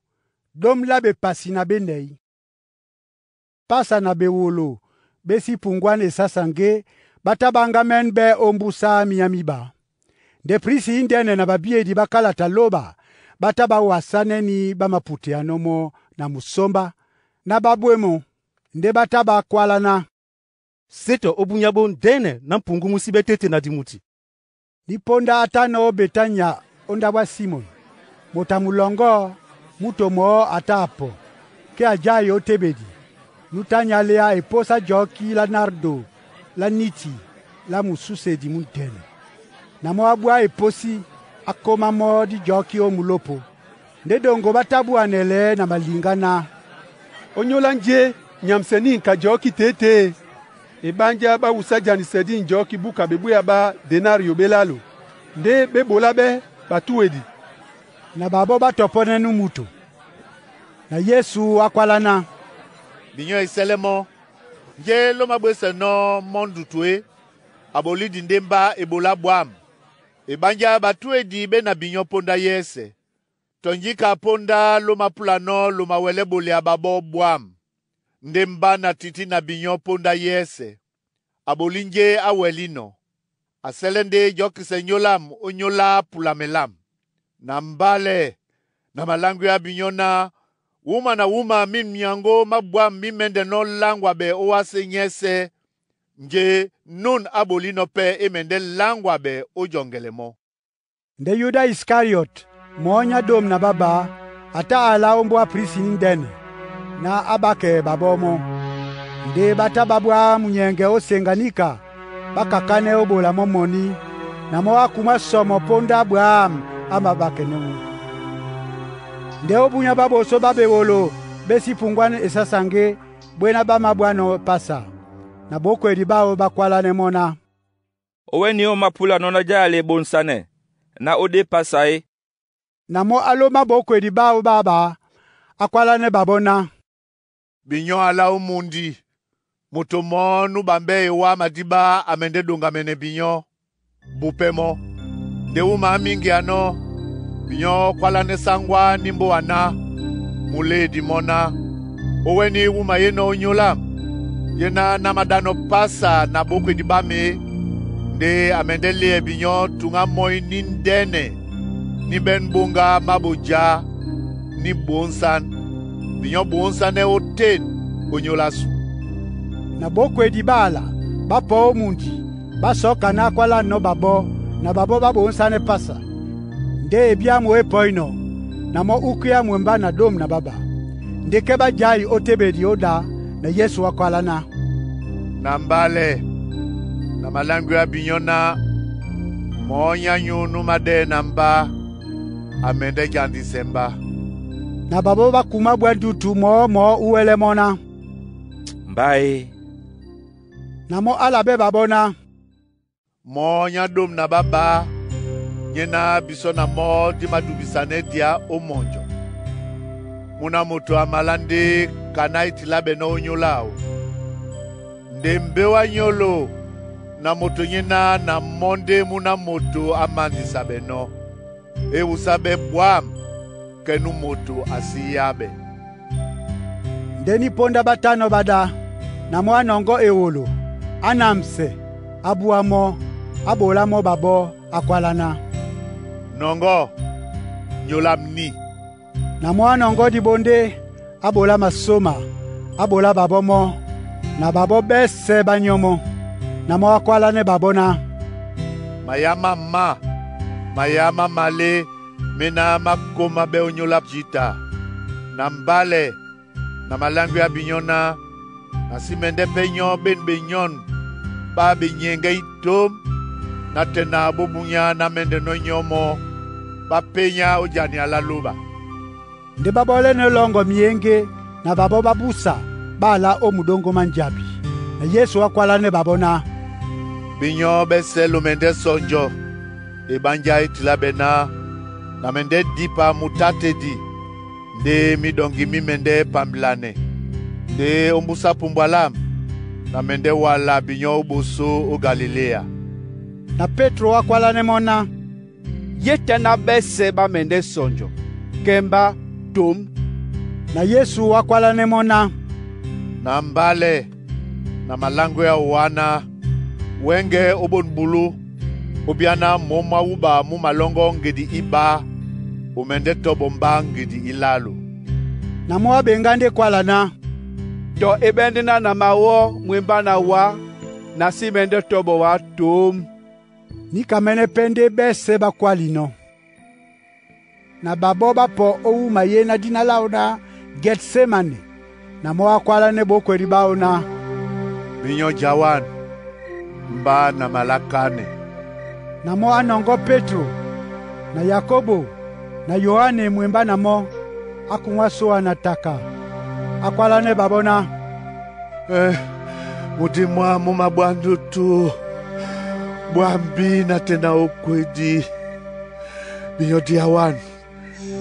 Speaker 1: dom la bepasi na benɛi. Pasa na bewolo be si pungwane esasa nge batabanga mɛn bɛ ombusa minya miba. Nde prisi indɛnɛ na babiedi bakalata loba bata bawasanɛni bamaputeanɔ mɔ na musomba na babwé mɔ nde bata bakwalana.
Speaker 12: Se tɔ ó bunya bó ndɛ́nɛ ná mpungu mú sí ɓɛ́ tete na dimuti.
Speaker 1: Ni ponda ata nɔ o Betania ó ndá bwa Simon, moto a mulɔŋgɔ muto mɔɔ́ a ta apɔ, ke a jayi ó tébedi, nú tanya lea eposá jɔ̌ki lá nardo lá níti lá musúsedi múndɛnɛ. Na mɔ́ á bwá eposí, á kómá mɔ́ dí jɔ̌ki ó mulopo. Ndé ɗoŋgo ɓá tá búanɛ lɛ́ na maliŋgá ná,
Speaker 14: Ónyólá njé nyamsɛ ní ka jɔ̌ki têtê? Eɓánjá ɓá wusá janisɛ dí njɔ̌ki búka bebwéya ɓá denario ɓélálò, ndé ɓé ɓolá ɓɛ́ ɓatúedi.
Speaker 1: Na baɓɔ́ ɓá tɔpɔ́nɛ́ nú muto. Na Yesu á kwálá ná,
Speaker 4: Binyɔ́ e sɛlɛ́ mɔ́, njé ló máɓwésɛnɔ́ mɔ́ ndutu é, a ɓolí di ndé mbá e ɓolá ɓwǎm̀. Eɓánjá ɓatúedi ɓé na binyɔ́ póndá yɛ́sɛ̄. Tɔ njíka póndá ló mapúlanɔ́ lo mawɛlɛ́ ɓolea ɓaɓɔ́ ɓwǎm̀. Ndé mbá na tití na binyɔ́ póndá yɛ́sɛ̄. A ɓolí njé á wɛlínɔ. A sɛlɛ́ ndé jɔ́kisɛ nyólam ó nyólá pulamɛ lâm. Na mbálɛ na maláŋgwíá binyɔ́ ná, wúma na wúma mí myaŋgó má ɓwǎm̀ mí mɛ́ndɛnɔ́ láŋgwa ɓɛ ó wásē nyɛ́sɛ̄, njé nun á ɓolínɔ̄ pɛ́ é mɛndɛ́ láŋgwa ɓɛ ó jɔŋgɛlɛ mɔ́.
Speaker 1: Nde Yuda Iskariɔt, mɔɔ́ nyá dôm na bábá, a tá a la ó mbóa prisi níndɛ́nɛ, na á ɓákɛ ɓaɓɔ́ mɔ́. Nde ɓá tá ɓá bwá munyɛŋgɛ ó seŋga níka, ɓá kakánɛ́ ó ɓola mɔ́ mɔní, na mɔ́ á kumá sɔmɔ póndá ɓwǎm̀ á maɓákɛnɛ́ mɔ́. Nde ó búnyá ɓá ɓosó ɓá ɓewolo ɓé sí pungwanɛ esasa ŋgé bwé ná ɓá mābwánɔ́ pasa. Na bókwedi ɓáō ɓá kwálánɛ́ mɔ́ ná,
Speaker 19: Ówɛni ó mapúlanɔ́ ná jayale ebonsanɛ ná ó ɗé pasa é.
Speaker 1: Na mɔ́ á lómá ɓókwedi ɓáō ɓáɓā, á kwálánɛ́ ɓaɓɔ́ ná,
Speaker 4: Binyɔ́ a lá ó mundi, moto mɔɔ́ nú ɓambɛ́ ewá madíɓá a mɛndɛ́ ɗoŋgamɛnɛ binyɔ́, bupɛ́ mɔ́. Ndé wúma á míŋgeanɔ́, binyɔ́ kwálánɛ́ sáŋgwá ní mbóa ná, muléedi mɔ́ ná, Ówɛni wúma yé nɔ́ ónyólám, yé ná ná maɗánɔ́ pasa na ɓókwedi ɓám é, Nde a mɛndɛ́ leyɛ binyɔ́ tuŋ á mɔ́í ní ndɛ́nɛ ní ɓɛ́n bóŋgá má bojá ní ɓoónsán. Binyɔ́ ɓoónsánɛ́ ótên ónyólá ásu.
Speaker 1: Na bókwedi ɓála ɓá pɔ ó mundi ɓá sɔ́ka ná á kwálanɔ́ ɓaɓɔ́ na ɓaɓɔ́ ɓá ɓoónsánɛ́ pasa. Ndé ebíá ámu e pɔínɔ, na mɔ́ úkwíá mwembá na ɗôm na ɓáɓá. Ndé kɛ́ ɓá jái ó téɓedi ó ɗa, na Yesu wá kwálá ná,
Speaker 4: “Na mbálɛ na maláŋgwéá binyɔ́ ná mɔɔ́ nyányu nú maɗɛ́ɛ́ na mbá, a mɛndɛ́ jandisɛ mbá.”
Speaker 1: Na ɓaɓɔ́ ɓá kumá bwɛ́ dutu mɔɔ́ mɔɔ́ ú wɛ́lɛ́ mɔ́ ná,
Speaker 2: “Mbá e!”
Speaker 1: Na mɔ́ á labɛ́ ɓaɓɔ́ ná,
Speaker 4: “Mɔɔ́ nyá ɗôm na ɓáɓǎ nyé ná bisɔ́ na mɔ́ dí madubisanɛ́ diá ó mɔnjɔ. Múna moto a malá ndé kaná e tilá ɓɛnɔ́ ónyólá áō. Nde mbé wá nyólo na moto nyéná na mɔ́ ndé múná moto á mándisa ɓɛnɔ́. E wusá ɓɛ́ bwâm kɛ́ nú moto a sí yá ɓɛ.”
Speaker 1: Ndé ní póndá ɓátánɔ́ ɓá ɗá, na mɔ́ á nɔŋgɔ́ ewolo, á namsɛ, á búá mɔ́, á ɓolá mɔ́ ɓaɓɔ́, á kwálá ná,
Speaker 4: “Nɔŋgɔ́, nyolám ní.”
Speaker 1: Na mɔ́ á nɔŋgɔ́ diɓondé, á ɓolá masóma, á ɓolá ɓaɓɔ́ mɔ́, na ɓaɓɔ́ ɓɛ́sɛ̄ ɓá nyɔ́ mɔ́. Na mɔ́ á kwálánɛ́ ɓaɓɔ́ ná,
Speaker 4: “Mayá má mǎ, mayá má malé mé ná má kómá ɓɛ́ ónyólá jǐta. Na mbálɛ na maláŋgwéá binyɔ́ ná na sí mɛndɛ́ pɛ́ nyɔ́ ɓên ɓenyɔ̂n ɓá ɓenyɛŋgɛ́ ítóm, nátɛna bó bunyá ná mɛ́ndɛnɔ́ nyɔ́ mɔ́, ɓá pényá ó jania lá lóba.”
Speaker 1: Ndé ɓá ɓɔ́lɛ́nɛ́ lɔ́ŋgɔ myěŋgé, na ɓaɓɔ́ ɓá búsa ɓá alá ó mudóŋgó má njabi. Na Yesu wá kwálánɛ́ ɓaɓɔ́ ná,
Speaker 4: “Binyɔ́ ɓɛ́sɛ̄ lo mɛndɛ́ sɔnjɔ, eɓánjá e tilá ɓɛ ná na mɛndɛ́ dipa mutátedi, ndé míɗɔŋgi mí mɛndɛ́ pambilanɛ. Ndé ómbúsá pumbwa lâm, na mɛndɛ́ wala binyɔ́ ó ɓosó ó Galiléa.”
Speaker 1: Na Pétro wá kwálánɛ́ mɔ́ ná,
Speaker 18: “Yé tɛ́ ná ɓɛ́sɛ̄ ɓá mɛndɛ́ sɔnjɔ, kɛ́ mbá toom.”
Speaker 1: Na Yesu wá kwálánɛ́ mɔ́ ná,
Speaker 4: “Na mbálɛ na maláŋgwéá wá ná wɛ́ŋgɛ̄ ó ɓôn bulú, ó byá ná mǒm mwá wúɓa mú malɔ́ŋgɔ́ ŋgedi íɓá, o mɛndɛ́ tɔ́bɔ mbá ŋgedi ílálo.”
Speaker 1: Na mɔ́ á ɓeŋgá ndé kwála ná,
Speaker 18: “Tɔ e ɓɛ́ ndé ná na mawɔ́ mwembá na wá, na sí mɛndɛ́ tɔ́bɔ wá toom.”
Speaker 1: Níkamɛ́nɛ́ pɛ́ ndé ɓɛ́sɛ̄ ɓá kwálinɔ́. Na ɓaɓɔ́ ɓá pɔ ó wúma yé ná dina láw ná Gɛtsémane. Na mɔ́ á kwálánɛ́ ɓókwedi ɓáō ná,
Speaker 4: “Binyɔ́ jawân, mbá na malá kánɛ.”
Speaker 1: Na mɔ́ á nɔŋgɔ́ Pétro na Yakobo na Yoane mwembá na mɔ́, á kuŋwá sóa na taka. Á kwálánɛ́ ɓaɓɔ́ ná,
Speaker 4: “Eh, mudima mwâm mú mabwá ndutu bwámbi na tɛ́ na ókwedi. Binyɔ́ diawân,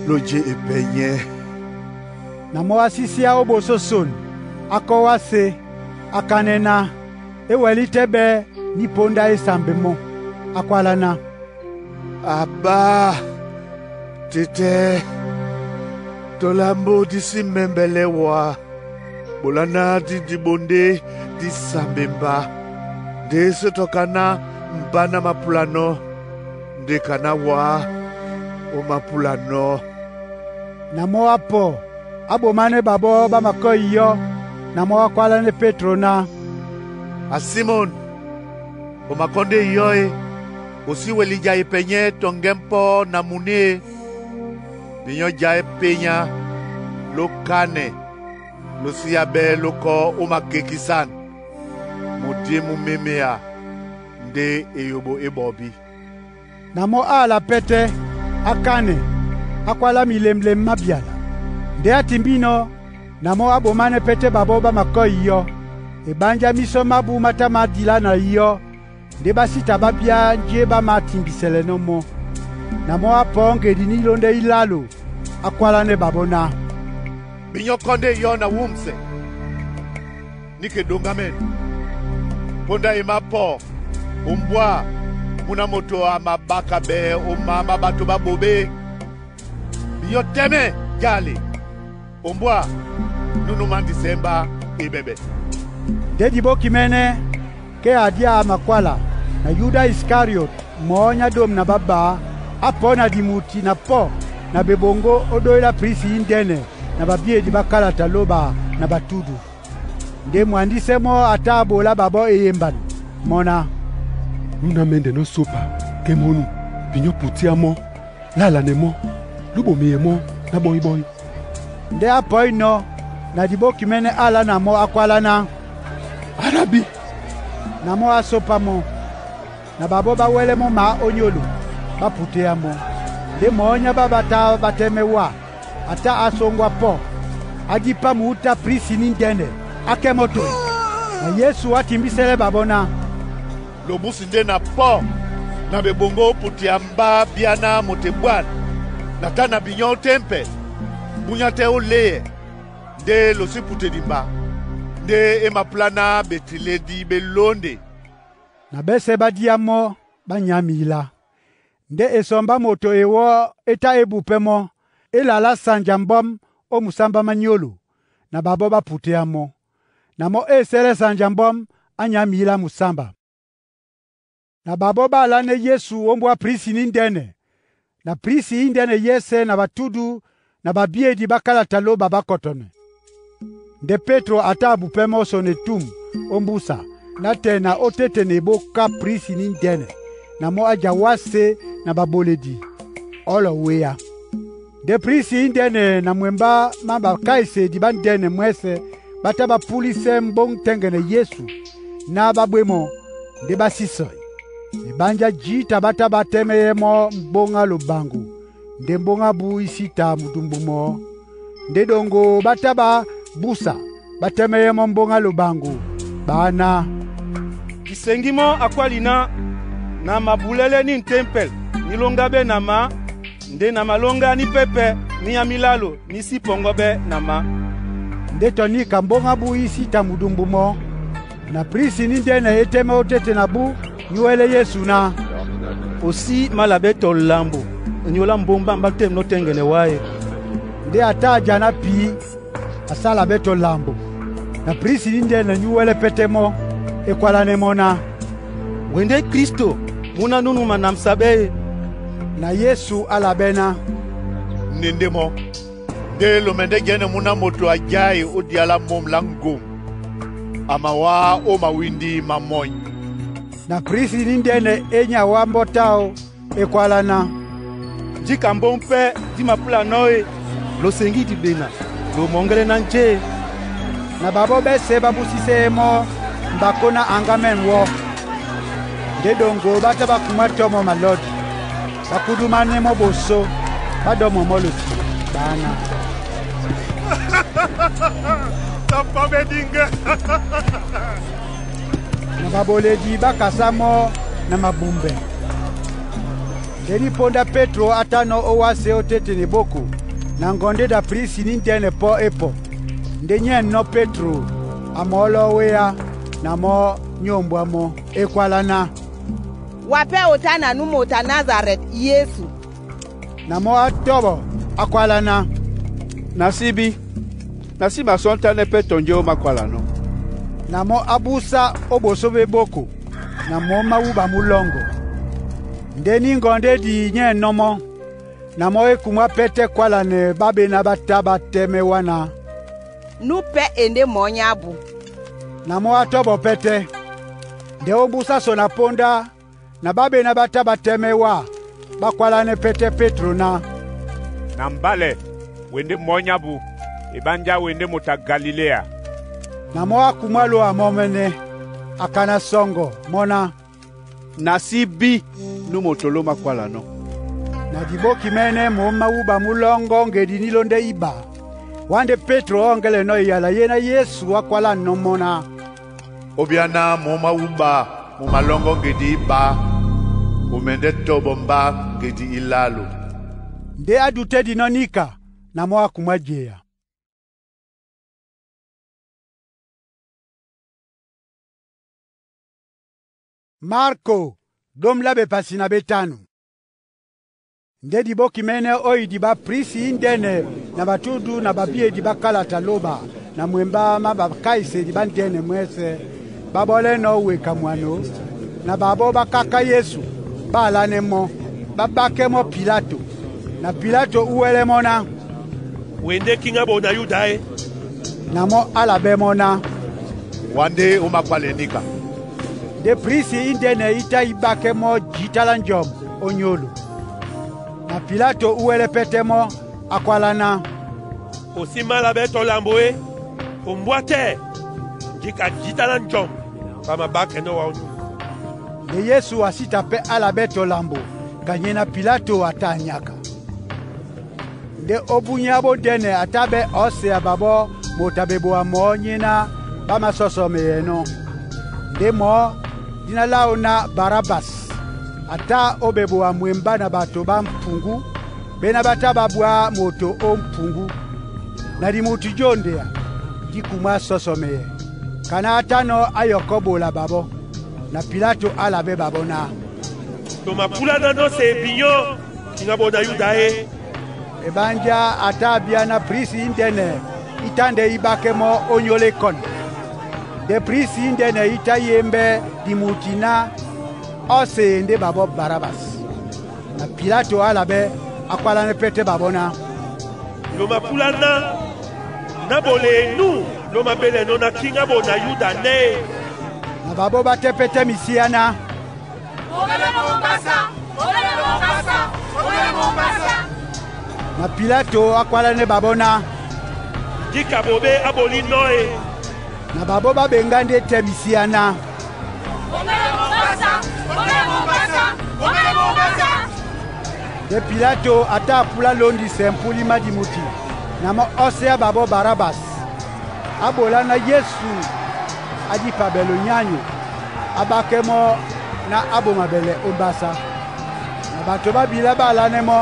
Speaker 4: ló jé e pɛnyɛ́.”
Speaker 1: Na mɔ́ á sí síá ó ɓosó son, á kɔ́ wásē, á kánɛ́ ná, é wɛlí tɛ́ ɓɛ́ ní póndá é sambe mɔ́. Á kwálá ná,
Speaker 4: “Aɓá, Tetɛ́, tolambo dí sí mɛ́mbɛlɛ́ wá, ɓola ná dí diɓondé dí sambe mbá. Ndé sé tɔ kaná mbá ná mapulanɔ́, ndé kaná wá ó mapúlanɔ́.”
Speaker 1: Na mɔ́ á pɔ, á ɓománɛ́ ɓaɓɔ́ ɓá makɔ́ iyɔ́. Na mɔ́ á kwálánɛ́ Pétro ná,
Speaker 4: “A Simɔn, o makɔ́ ndé iyɔ́ e? O sí weli ja e pɛnyɛ́ tɔ ŋgɛ́ ḿpɔ́ na muné e? Binyɔ́ já é pényá, ló kánɛ, ló síá ɓɛ́ lókɔ́ ó makekisân. Mudí mú méméa ndé eyoɓo é ɓɔbí.”
Speaker 1: Na mɔ́ á ala pɛ́tɛ́, á kánɛ, á kwálá milemlem má byala. Ndé á timbínɔ́, na mɔ́ á ɓománɛ́ pɛ́tɛ́ ɓaɓɔ́ ɓá makɔ́ iyɔ́. Eɓánjá mísɔ mábū má tá má dilá na iyɔ́, ndé ɓá sí ta ɓá byá njé ɓá mātimbisɛlɛnɔ́ mɔ́. Na mɔ́ á pɔ̌ ŋgedi ní ílóndɛ́ ílálo, á kwálánɛ́ ɓaɓɔ́ ná,
Speaker 4: “Binyɔ́ kɔ́ ndé iyɔ́ na wúmsɛ, níke ɗoŋgámɛn. Póndá e mápɔ ombwá múna moto a mabáka ɓɛ́ ó má má ɓato ɓá ɓoɓé. Binyɔ́ tɛ́mɛ́ jâle, ombwá nú mándisɛ mbá eɓɛɓɛ.”
Speaker 1: Ndé diɓókimɛ́nɛ́, kɛ́ a día a makwála. Na Yuda Iskariot, mɔɔ́ nyádôme na bábá, apɔ́ na dimuti na pɔ́ na bebongo ó dói lá prisi índɛ́nɛ na babíedi bá kalata lóba na batudu. Nde mwandísɛ mɔ́ a tá a ɓolá ɓaɓɔ́ eyembana mɔ́ ná,
Speaker 14: “Nú ná mɛndɛ nɔ́ sópa kɛ́ mɔ́ nú, binyɔ́ putíá mɔ́, lálanɛ mɔ́, lúbomeyɛ mɔ́ ná ɓɔ́í-ɓɔ́í.”
Speaker 1: Ndé a pɔínɔ̄ na diɓóki mɛ́nɛ́ á lá na mɔ́ á kwálá ná,
Speaker 14: “Arabi!”
Speaker 1: Na mɔ́ á sópá mɔ́. Na ɓaɓɔ́ ɓá wɛlɛ́ mɔ́ mǎ ónyóló, ɓá putéá mɔ́. Ndé mɔ́ nyá ɓá ɓá tá ɓá tɛ́mɛ́ wá, a tá á sóŋgwá pɔ́, á dípá muútá prisi níndɛ́nɛ, á kɛ́ mɔ́ toyi. Na Yesu á timbísɛ́lɛ́ ɓaɓɔ́ ná,
Speaker 4: “Lo búsi ndé na pɔ́ na ɓeboŋgó ó putia mbá bíáná moto ebwân na tá na binyɔ́ ó tɛ́mpɛl, búnyá tɛ́ ó leyɛ, ndé lo sí putedi mba, ndé e mapúláná betiledi ɓé lónde.”
Speaker 1: Na ɓɛ́sɛ̄ ɓá díá mɔ́ ɓá nyá mǐlá. Ndé esɔmbá moto ewɔ́ é tá é bupɛ́ mɔ́, é lalá sanja mbɔ́m ó musámbá má nyólo, na ɓaɓɔ́ ɓá putéá mɔ́. Na mɔ́ ée sɛ́lɛ́ sanja mbɔ́m, á nyá mǐlá musámba. Na ɓaɓɔ́ ɓá alánɛ́ Yesu ó mbúá prisi níndɛ́nɛ, na prisi índɛ́nɛ yɛ́sɛ̄ na batudu na babíedi bá kalata lóba ɓá kɔtɔnɛ. Ndé Pétro a tá a bupɛ́ mɔ́ sɔnɛ tum ó mbúsa nátɛna ó tétene ebóká prisi níndɛ́nɛ, na mɔ́ á ja wásē na ɓaɓoledi ɔ́lɔ wéá. Ndé prisi índɛ́nɛ na mwembá má bakaisedi bándɛ́nɛ mwɛ́sɛ̄ ɓá tá ɓá púlisɛ́ mbóŋ tɛ́ŋgɛnɛ Yesu ná ɓá bwé mɔ́, ndé ɓá sí sɔi. Eɓánjá jǐta ɓá tá ɓá tɛ́mɛ́yɛ́ mɔ́ mbóŋ á lobaŋgo nde mbóŋ ábū í sí ta mudumbu mɔɔ́. Ndé ɗoŋgo ɓá tá ɓá búsa ɓá tɛ́mɛ́yɛ́ mɔ́ mbóŋ á lobaŋgo, ɓá ná,
Speaker 12: Diseŋgí mɔ́ a kwáli ná, “Na mabulɛ́lɛ́ ní ntɛ́mpɛl ní lóŋgá ɓɛ́ na mǎ, nde na malóŋgá ní pɛ́pɛ ní nyá milálo ní sí pɔŋgɔ́ ɓɛ́ na mǎ.”
Speaker 1: Ndé tɔ níka mbóŋ ábū í sí ta mudumbu mɔɔ́. Na prisi níndɛ́nɛ e tɛ́mɛ́ ó téte na bú nyúwɛ́lɛ́ Yesu ná,
Speaker 12: “O sí mála ɓɛ́ tɔ lambo nyolá mbómbá mbá tɛ́m nɔ́ tɛ́ŋgɛnɛ wá e?”
Speaker 1: Ndé a tá a janá pǐ, a sála ɓɛ́ tɔ lambo. Na prisi níndɛ́nɛ nyúwɛ́lɛ́ pɛ́tɛ́ mɔ́, e kwálánɛ́ mɔ́ ná,
Speaker 12: “Wendé Klísto, múná nú manamsa ɓɛ́ e?”
Speaker 1: Na Yesu á labɛ́ ná,
Speaker 4: “N nende mɔ́, ndé lo mɛndɛ́ jɛ́nɛ múná moto a jái ó dia lá môm lá ŋgom, a mawá ó mawíndí má mɔ́ny.”
Speaker 1: Na prisi níndɛ́nɛ é nyá wá mbɔ́ táw, é kwálá ná,
Speaker 12: “Jǐka mbóŋ pɛ́ dí mapúlanɔ́ e, lo seŋgí diɓena, lo mɔŋgɛ́lɛ́ ná njé e?”
Speaker 1: Na ɓaɓɔ́ ɓɛ́sɛ̄ ɓá búsísɛ́ mɔ́ mbakó ná aŋgámɛ́n wɔ́. Ndé ɗoŋgo ɓá tá ɓá kumwá tɔ́ mɔ́ malɔ́di, ɓá kúdúmánɛ́ mɔ́ ɓosó, ɓá ɗɔ́mɔ mɔ́ lotiti, ɓá ná,
Speaker 15: Tɔpɔ ɓɛ́ díŋgɛ́.
Speaker 1: Na ɓaɓoledi ɓá kasá mɔ́ na mabumbɛ. Ndé nípóndá Pétro á tánɔ̄ ó wásē ó tétene bóko, na ŋgɔndé da prisi níndɛ́nɛ pɔ́ é pɔ. Ndé nyɛ̂nɔ́ Pétro a mɔ̌lɔ́ wéá, na mɔ́ nyómbwá mɔ́. E kwala ná,
Speaker 20: “Wa pɛ́ o tá na nú moto a Nazarɛt Yesu.”
Speaker 1: Na mɔ́ á tɔ́ɓɔ á kwála ná,
Speaker 18: “Na sí bí, na sí masɔ́ntánɛ́ pɛ́ tɔ̀ njé ó mákwálanɔ́.”
Speaker 1: Na mɔ́ á búsá ó ɓosó ɓé bóko, na mɔ̌ má wúɓa múlɔ́ŋgɔ. Ndé ní ŋgɔndédi nyɛ̂nɔ́ mɔ́, na mɔ́ é kumwá pɛ́tɛ́ kwálanɛ ɓá ɓená ɓá tá ɓá tɛ́mɛ́ wá ná,
Speaker 20: “Nú pɛ́ e ndé mɔɔ́ nyá ábū.”
Speaker 1: Na mɔ́ á tɔ́ɓɔ pɛ́tɛ́. Ndé ó mbúsá sɔ na póndá, na ɓá ɓená ɓá tá ɓá tɛ́mɛ́ wá, ɓá kwálánɛ́ pɛ́tɛ́ Pétro ná,
Speaker 5: “Na mbálɛ, wendé mɔɔ́ nyábū, eɓánjá wendé moto a Galiléa.”
Speaker 1: Na mɔ́ á kumwá lówa mɔ́ mɛ́nɛ́, a kana sɔŋgɔ mɔ́ ná,
Speaker 18: “Na sí bí, nú moto ló mákwálanɔ́.”
Speaker 1: Na diɓóki mɛ́nɛ́ mɔ̌ má wúɓa múlɔ́ŋgɔ́ ŋgedi ní lóndɛ́ íba, wá ndé Pétro ɔ́ŋgɛ́lɛnɔ́ eyala yé ná Yesu á kwálanɔ́ mɔ́ ná,
Speaker 4: “Obíáná mɔ̌ má wúɓa mu malɔ́ŋgɔ́ ŋgedi íba, o mɛndɛ́ tɔ́ɓɔ mbá ŋgedi ílálo.”
Speaker 1: Ndé á dutédinɔ́ níka, na mɔ́ á kumwá jeya. Marko ɗôm lá bepasi na betanu. Nde diɓóki mɛ́nɛ́ ó idiɓá prisi índɛ́nɛ na batudu na babíedi bá kalata lóba na mwembá má bakaisedi bándɛ́nɛ mwɛ́sɛ̄ ɓá ɓɔ́lɛ́nɔ̄ weka mwano. Na baɓɔ́ ɓá káká Yesu, ɓá alánɛ́ mɔ́, ɓá ɓákɛ́ mɔ́ Pilato. Na Pilato úwɛ́lɛ́ mɔ́ ná, “We ndé kíŋá ɓo na Yuda e?” Na mɔ́ álaɓɛ́ mɔ́ ná, “Wa ndé ó makwalɛ níka.” Ndé prisi índɛ́nɛ í tá e ɓákɛ́ mɔ́ jǐta lá njɔm ónyóló. Na Pilato úwɛ́lɛ́ pɛ́tɛ́ mɔ́, a kwálá ná, “O sí mála ɓɛ́ tɔ lambo é? O mbúá tɛ́, njíka jǐta lá njɔm ɓa mabákɛnɔ́ wá ónyóló.” Nde Yesu a sí ta pɛ́ álaɓɛ́ tɔ lambo ka nyena Pilato a tá a nyaka. Ndé óbúnyá bóndɛ́nɛ a tá ɓɛ́ ɔ̌sea baɓɔ́ moto a beboa mɔɔ́ nyéná ɓá másɔsɔmeyɛnɔ́. Ndé mɔɔ́, dina láō ná Barabas, a tá ó beboa mwembá na bato ɓá mpuŋgú, ɓéná ɓá tá ɓá bwá moto ó mpuŋgú. Na dimutu jóndea, dí kumá sɔsɔmeyɛ, ka ná á tánɔ́ á yɔkɔ́ bola baɓɔ́. Na Pilato álaɓɛ́ baɓɔ́ ná,
Speaker 15: “Lo mapúlánánɔ́ se binyɔ́ kiŋá ɓo na Yuda e?”
Speaker 1: Eɓánjá a tá a bíá ná prisi índɛ́nɛ í tá ndé í ɓákɛ́ mɔ́ ónyóló ékɔn. Ndé prisi índɛ́nɛ í tá yémbɛ́ dimuti ná ɔ́seye ndé baɓɔ́ Barabas. Na Pilato álaɓɛ́, á kwálánɛ́ pɛ́tɛ́ baɓɔ́ ná,
Speaker 15: “Lo mapúlá ná, ná bole enúu lo mabelɛnɔ́ na kíŋá ɓo na Yuda nɛ́ e?”
Speaker 1: Na baɓɔ́ ɓá tɛ́ pɛ́tɛ́ misíá ná,
Speaker 21: “Bomɛlɛ mɔ ombásá! Bomɛlɛ mɔ ombásá! Bomɛlɛ mɔ ombásá!”
Speaker 1: Na Pilato á kwálánɛ́ baɓɔ́ ná,
Speaker 15: “Njíka boɓé á bolí nɔ́ e?”
Speaker 1: Na baɓɔ́ ɓá ɓeŋgá ndé tɛ́ misíá ná,
Speaker 21: “Bomɛlɛ mɔ ombásá! Bomɛlɛ mɔ ombásá! Bomɛlɛ mɔ ombásá!”
Speaker 1: Nde Pilato a tá a púlá lóndisɛ mpúlí má dimuti, na mɔ́ ɔ́sɛá baɓɔ́ Barabas. Á ɓolá ná Yesu á dípabɛlɛ lonyanyo, á ɓákɛ́ mɔ́ ná á bomabɛlɛ ómbásá. Na bato ɓá bilá ɓá alánɛ́ mɔ́,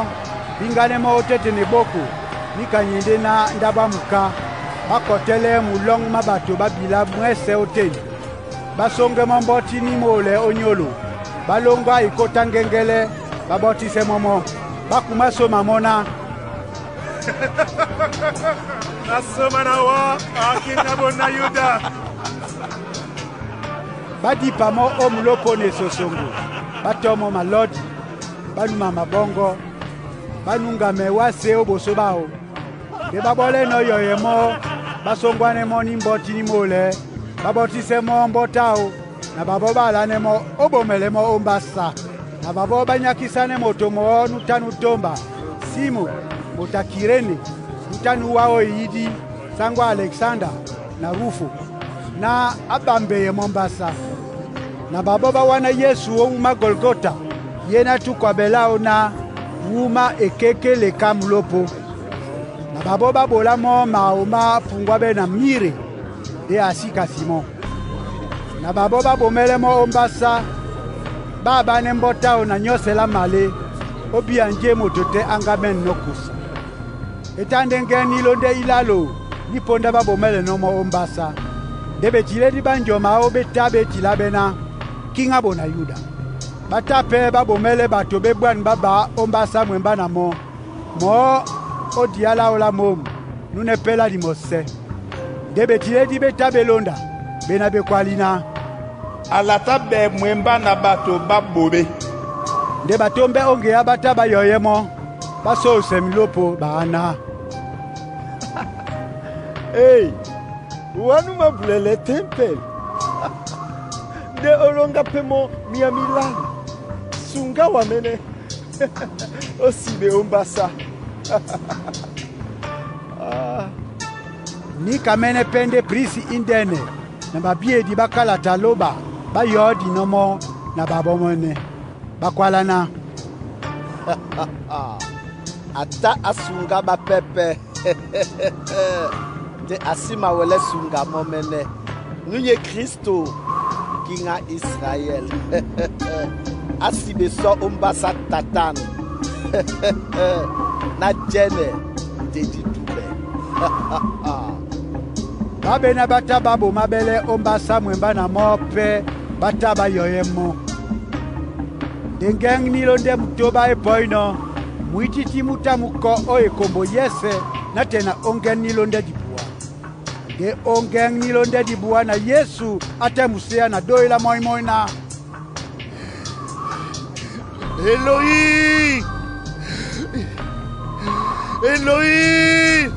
Speaker 1: bíŋgánɛ́ mɔ́ ótétene ɓóko níka nyɛ ndé ná ndáɓo á muká, ɓá kɔtɛ́lɛ́ mulɔ́ŋ má bato ɓá bilá mwɛ́sɛ̄ ótên. Ɓá sóŋgɛ́ mɔ́ mbɔ́tí ní moolɛ ónyóló, ɓá lóŋgá ekótá ŋgɛ́ŋgɛ́lɛ́, ɓá ɓɔ́tísɛ́ mɔ́ mɔ́. Ɓá kumá sóma mɔ́ ná,
Speaker 2: “Na sóma na wá, a kíŋá ɓo na Yuda!”
Speaker 1: Ɓá dipa mɔ́ ó mulópo na esosoŋgo, ɓá tɔ́ mɔ́ malɔ́di, ɓá numa maɓɔ́ŋgɔ́, ɓá nuŋgamɛ wásē ó ɓosó ɓáō. Ndé ɓá ɓɔ́lɛ́nɔ̄ yɔyɛ mɔ́, ɓá sóŋgwánɛ́ mɔ́ ní mbɔ́tí ní moolɛ́, ɓá ɓɔ́tísɛ́ mɔ́ mbɔ́ táō, na baɓɔ́ ɓá alánɛ́ mɔ́ ó bomɛlɛ mɔ́ ómbásá. Na baɓɔ́ ɓá nyákísánɛ́ moto mɔɔ́ nútá nú tómba, Simo, moto a Kiréne, nútá nú wá ó eyídí, sáŋgó a Alɛksanda na Rufo, ná á ɓambeyɛ mɔ́ mbásá. Na baɓɔ́ ɓá wáná Yesu ó wúma Golgota, yé ná túkwabɛ láō ná, “Wúma ekékéle ká mulópo.” Na baɓɔ́ ɓá ɓolá mɔ́ mao má puŋgwáɓɛ́ na mire, ndé a sí kasi mɔ́. Na baɓɔ́ ɓá ɓomɛ́lɛ́ mɔ́ ómbásá, ɓá aɓánɛ́ mbɔ́ táō na nyɔ́sɛ lá malé, ó bíya njé moto tɛ́ á ŋgámɛ́nɔ́ kusa. E tá ndé ŋgɛ́ŋ ní lóndɛ́ ílálo ní póndá ɓá ɓomɛ́lɛnɔ́ mɔ́ ómbásá. Ndé betiledi ɓá njɔ maó ɓé tá ɓé tiláɓɛ́ ná, “Kíŋá ɓo na Yuda.” Ɓá tá pɛ́ ɓá ɓomɛ́lɛ́ bato ɓé bwân ɓá ómbásá mwembá na mɔ́, mɔɔ́ ó diá láō lá mǒm, núnɛ́ pɛ́ lá limɔsɛ́. Ndé betiledi ɓé tá ɓé lónda, ɓé ná ɓé kwálí ná,
Speaker 2: “A la tá ɓɛ mwembá na bato ɓá ɓoɓé.”
Speaker 1: Ndé batómbɛ́ ó ŋgeá ɓá tá ɓá yɔyɛ́ mɔ́, ɓá sóosɛ milópo ɓaáná,
Speaker 10: Ei! Wa nú mabulɛlɛ tempel, nde ó lóŋgá pɛ́ mɔ́ myá mílalo. Sunga wa mɛ́nɛ́, ó siɓe ómbásá.
Speaker 1: Níka mɛ́nɛ́ pɛ́ ndé prisi índɛ́nɛ na babíedi ɓá kálata lóɓa ɓá yɔ́dinɔ́ mɔ́ na baɓɔ́ mɔ́nɛ́. Ɓá kwálá ná,
Speaker 8: A tá á suŋgá ɓápɛ́pɛ́, nde a sí mawɛlɛ́ suŋga mɔ́ mɛ́nɛ́. Nú ye Kristo, kiŋá Israyɛl, á siɓe sɔ́ ómbásá tatân, ná jɛ́nɛ nde dí dúbɛ.
Speaker 1: Ɓá ɓéná ɓá tá ɓá ɓomáɓɛ́lɛ́ ómbásá mwembá na mɔ́ pɛ́ ɓá tá ɓá yɔyɛ́ mɔ́. Nde ŋgɛ́ŋ ní lóndɛ́ mutóɓá é pɔínɔ̄, mwítítí mú tá mú kɔ́ ó ekombo yɛ́sɛ̄ nátɛna na óŋgɛ́n ní lóndɛ́ dibuá. Ndé ó ŋgɛ́ŋ ní lóndɛ́ dibuá na Yesu á tɛ́ muséá na dói lá mɔ́í-mɔ́í ná,
Speaker 4: Eloi, Eloi,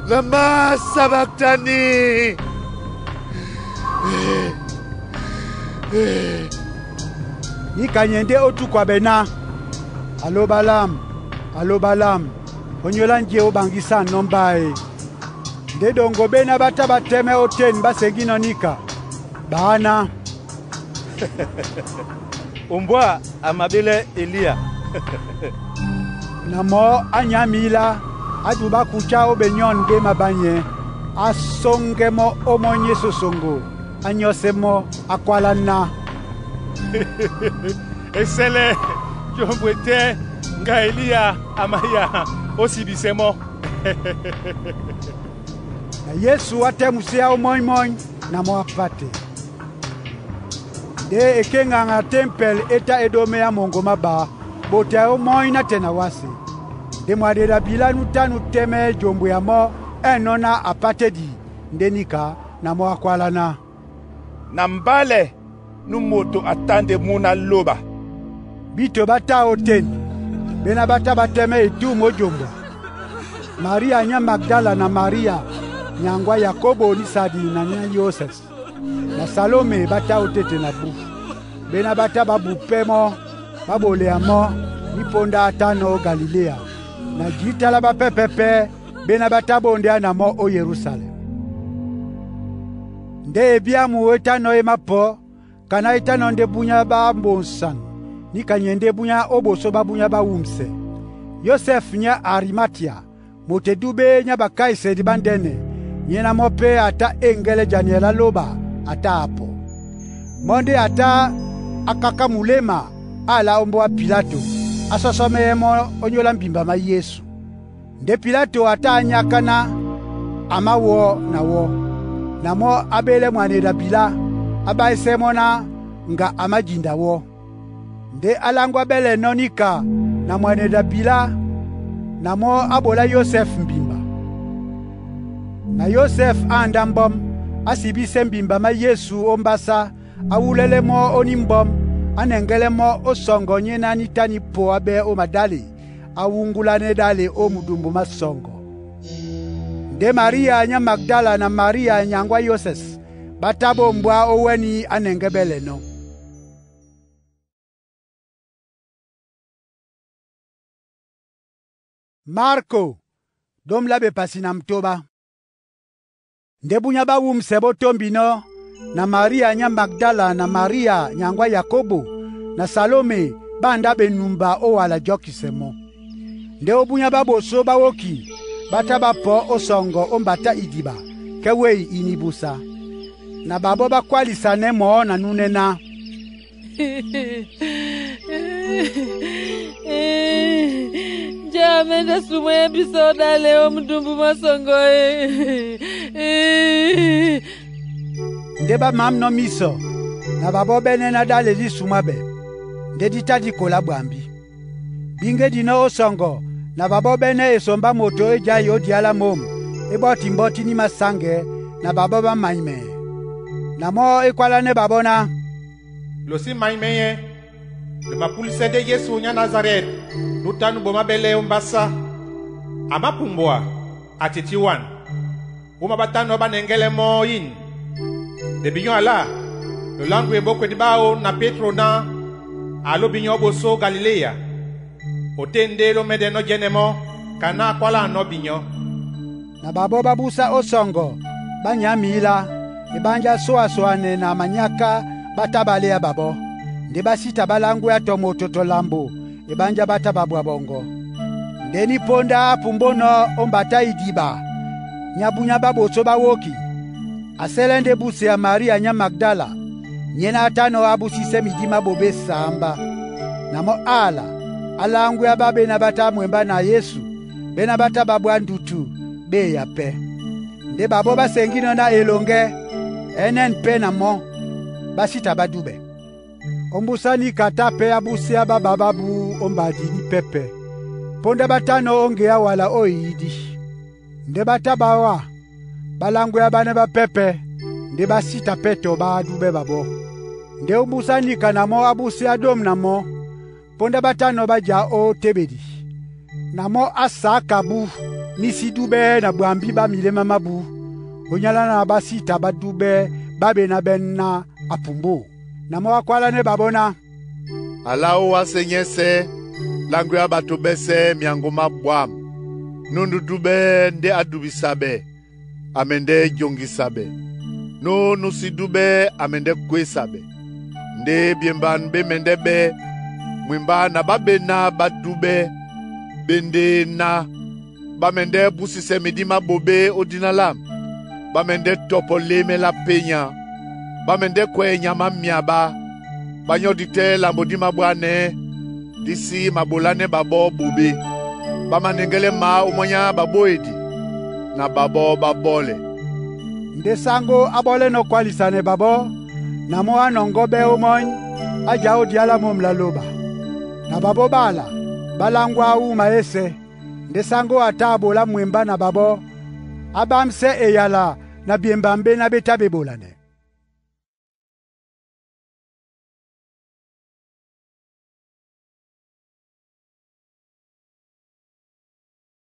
Speaker 4: lama sabachthani?
Speaker 1: Nikanye nde otukwa bena, aloba lam, aloba lam, onyola nje obangisa nomba e. Nde dongo bena bata batɛmɛ o ten basenginɔ nika. Baana.
Speaker 12: Ombwa a mabélɛ Eliya.
Speaker 1: Na mɔ́ á nyá míla, á duba kucá ó benyɔ̂n bé mabányɛ́, á sóŋgɛ́ mɔ́ ómɔ́ny ésosongo, á nyɔ́sɛ́ mɔ́, á kwálá ná,
Speaker 2: Esɛlɛ jombo e tɛ́ nga Eliya a maya ó sibisɛ mɔ́.
Speaker 1: Na Yesu a tɛ́ muséá ómɔ́ny-mɔ́ny, na mɔ́ á pate. Nde e ke ŋgaŋa tempɛl e tá e ɗoméá moŋgo má ɓá, ɓotɛ ómɔ́ny nátɛɛ na wásē. Nde mwaneda-bila nú tá nú tɛ́mɛ́ jombo ya mɔ́ ɛ̂ nɔ́ ná a pátedi ndé níka, na mɔ́ á kwálá ná,
Speaker 2: Na mbálɛ nú moto a tá ndé múna lóba.
Speaker 1: Bíto ɓá tá ô ten, ɓéná ɓá tá ɓá tɛ́mɛ́ etûm ó jombwa. Maria nyá Magdala na Maria, nyaŋgó á Yakobo ní sadi na nyá Yoses, na Salome ɓá tá ótete na bú. Ɓéná ɓá tá ɓá bupɛ́ mɔ́, ɓá ɓolea mɔ́, ní póndá á tánɔ̄ ó Galiléa. Na jǐta lá ɓapɛ́pɛ́ pɛ́ ɓéná ɓá tá ɓá na mɔ́ ó Yerusalem. Nde ebiámu e tánɔ̄ e mapɔ̌, kana e tánɔ̄ ndé búnyá ɓá mbonsan níka nye ndé búnyá ó ɓosó ɓá búnyá ɓá wumsɛ. Yosɛf nyá Arimatia, moto e dúbé nyá bakaisedi ɓá ndɛ́nɛ, nyéná mɔ́ pɛ́ a tá éŋgɛ́lɛ́ janiɛ lá lóba a tá a pɔ. Mɔ́ ndé a tá a kaka muléma a la ó mbóa Pilato, a sɔsɔmɛyɛ mɔ́ ónyólá mbimba má Yesu. Nde Pilato a tá a nyaka ná a máwɔ̄ na wɔ́. Na mɔ́ a bélɛ́ mwaneda-bila, a ɓáísɛ́ mɔ́ ná ŋga a májinda wɔ́. Nde a láŋgwá ɓɛ́lɛnɔ́ níka na mwaneda-bila, na mɔ́ a ɓolá Yosɛf mbimba. Na Yosɛf a andá mbɔ́m, a sibísɛ́ mbimba má Yesu ó mbásá, a wúlɛ́lɛ́ mɔ́ ó nímbɔ́m, a nɛŋgɛ́lɛ́ mɔ́ ó sɔŋgɔ nyéná ní tá ní poá ɓɛ́ ó maɗále, a wúŋgúlánɛ́ ɗále ó mudumbu má sɔŋgɔ. Ndé Maria nyá Magdala na Maria nyaŋgó á Yosɛs ɓá tá ɓá ombwá ó wɛ́ni á nɛŋgɛ́ ɓɛ́lɛnɔ́. Marko, dom lá bepasi na mtoba. Nde bunya ɓá wumsɛ ɓó tómbinɔ́, na Maria nyá Magdala na Maria nyaŋgó á Yakobo na Salome ɓá andá benumba ó wala jɔ́kisɛ mɔ́. Nde ó búnyá ɓá ɓosó ɓá wóki, ɓá tá ɓá pɔ̌ ó sɔŋgɔ ó mbatá idiɓa kɛ́ wéi í níbúsá. Na ɓaɓɔ́ ɓá kwálisanɛ́ mɔɔ́ na núnɛ́ ná,
Speaker 17: Nje amende sumweye biso dale o mudumbu mwa sɔŋgɔ e.
Speaker 1: Nde ɓá mamnɔ́ mísɔ, na ɓaɓɔ́ ɓɛ́nɛ́ ná ɗále dí sumwá ɓɛ, ndé dí tá dí kolá ɓwambí. Bíŋgédinɔ́ ó sɔŋgɔ na ɓaɓɔ́ ɓɛ́nɛ́ esomba moto é jái ó diá lá môm é ɓɔ́ti mbɔ́tí ní masáŋgɛɛ́ na ɓaɓɔ́ ɓá manymɛɛ. Na mɔ́ é kwálánɛ́ ɓaɓɔ́ ná,
Speaker 11: Lo sí manymɛ́yɛ́, lo mapúlisɛ́ ndé Yesu nyá Nazarɛt nú tá nú ɓomá ɓɛ́lɛ́ ó mbásá. A mápumbwa, a tití wan. Wúma ɓá tánɔ̄ ɓá nɛŋgɛ́lɛ́ mɔ́ yîn. Nde binyɔ́ alá, lo láŋgwe ɓókwedi ɓáō na Pétro ná a ló binyɔ́ ó ɓosó Galiléya. O tên ndé ló mɛ́ndɛ́nɔ́ jɛ́nɛ mɔ́, ka ná a kwálánɔ́ binyɔ́.
Speaker 1: Na ɓaɓɔ́ ɓá búsá ó sɔŋgɔ, ɓá nyá mǐlá, e ɓánjá sówasòanɛ na manyáká ɓá tá ɓá léá ɓaɓɔ́. Ndé ɓá sí ta ɓá láŋgwea tɔ moto tɔ lambo, e ɓánjá ɓá tá ɓá bwa ɓɔŋgɔ. Ndé ní póndá á pumbónɔ̄ ó mbatá idiɓa nyá búnyá ɓá ɓosó ɓá wóki, a sɛlɛ ndé búse ya Maria nyá Magdala, nyéná á tánɔ̄ á búsísɛ́ midí má ɓoɓé sǎmbá. Na mɔ́ ála, á láŋgwea ɓá ɓéná ɓá tá mwembá na Yesu, ɓéná ɓá tá ɓá bwá ndutu ɓé ya pɛ́. Ndé ɓaɓɔ́ ɓá seŋgínɔ̄ ná eloŋgɛ́, ɛ́nɛ́nɛ pɛ́ na mɔ́, ɓá sí ta ɓá dúɓɛ. Ómbúsá níka tá pɛ́ á búséá ɓá ɓá ɓá bú ó mbadi ní pɛ́pɛ́. Póndá ɓá tánɔ̄ ó ŋgeá wala ó eyídí. Ndé ɓá tá ɓá wá, ɓá láŋgwea ɓánɛ́ ɓá pɛ́pɛ́, ndé ɓá sí ta pɛ́ tɔ ɓá dúɓɛ́ ɓaɓɔ́. Nde ó búsá nika na mɔ́ á búsɛ á dôm na mɔ́, póndá ɓátánɔ́ ɓá ja ó téɓedi. Na mɔ́ á saáka bú ní sí dúbɛ́ na ɓwambí ɓá milémá mábū. Onyala na ɓásita ɓá dúbɛ́ ɓá ɓenáɓɛ́ ná a pumbú. Na mɔ́ á kwálánɛ́ ɓaɓɔ́ ná,
Speaker 4: “Ala ó wásē nyɛ́sɛ̄, langwéá bato ɓɛ́sɛ̄ myango má ɓwǎm̀. Núndú dúbɛ́ ndé á dubisa ɓɛ̀, a mɛndɛ́ joŋgisa ɓɛ̀. Nú núsí dúbɛ́ a mɛndɛ́ kwésa ɓɛ̀. Ndé byemban ɓé mɛndɛ́ ɓɛ́, mwembá na ɓá ɓená ɓá dúbɛ́ ɓé ndé ná ɓá mɛndɛ́ búsisɛ medí má ɓoɓé ó dina lâm. Ɓá mɛndɛ́ tɔpɔ lémɛ lá pénya. Ɓá mɛndɛ́ kwɛ nyam á myabá. Ɓá nyɔ́di tɛ́ lambo dí māɓwánɛ́, dí sí maɓolánɛ́ ɓaɓɔ́ ɓoɓé. Ɓá manɛŋgɛ́lɛ́ mǎ ómɔ́ny á ɓaɓóedi, na ɓaɓɔ́ ɓá bɔ́lɛ.”
Speaker 1: Ndé sáŋgó á ɓɔ́lɛ́nɔ̄ kwálisanɛ ɓaɓɔ́, na mɔ́ á nɔŋgɔ́ ɓɛ́ ómɔ́ny, á já ó día lá môm lá lóba. Na ɓaɓɔ́ ɓála ɓá láŋgwá wúma ésɛ́. Ndé sáŋgó a tá a ɓolá mwembá na ɓaɓɔ́, á ɓámsɛ́ eyala na byemban ɓéná ɓé tá ɓe ɓolanɛ.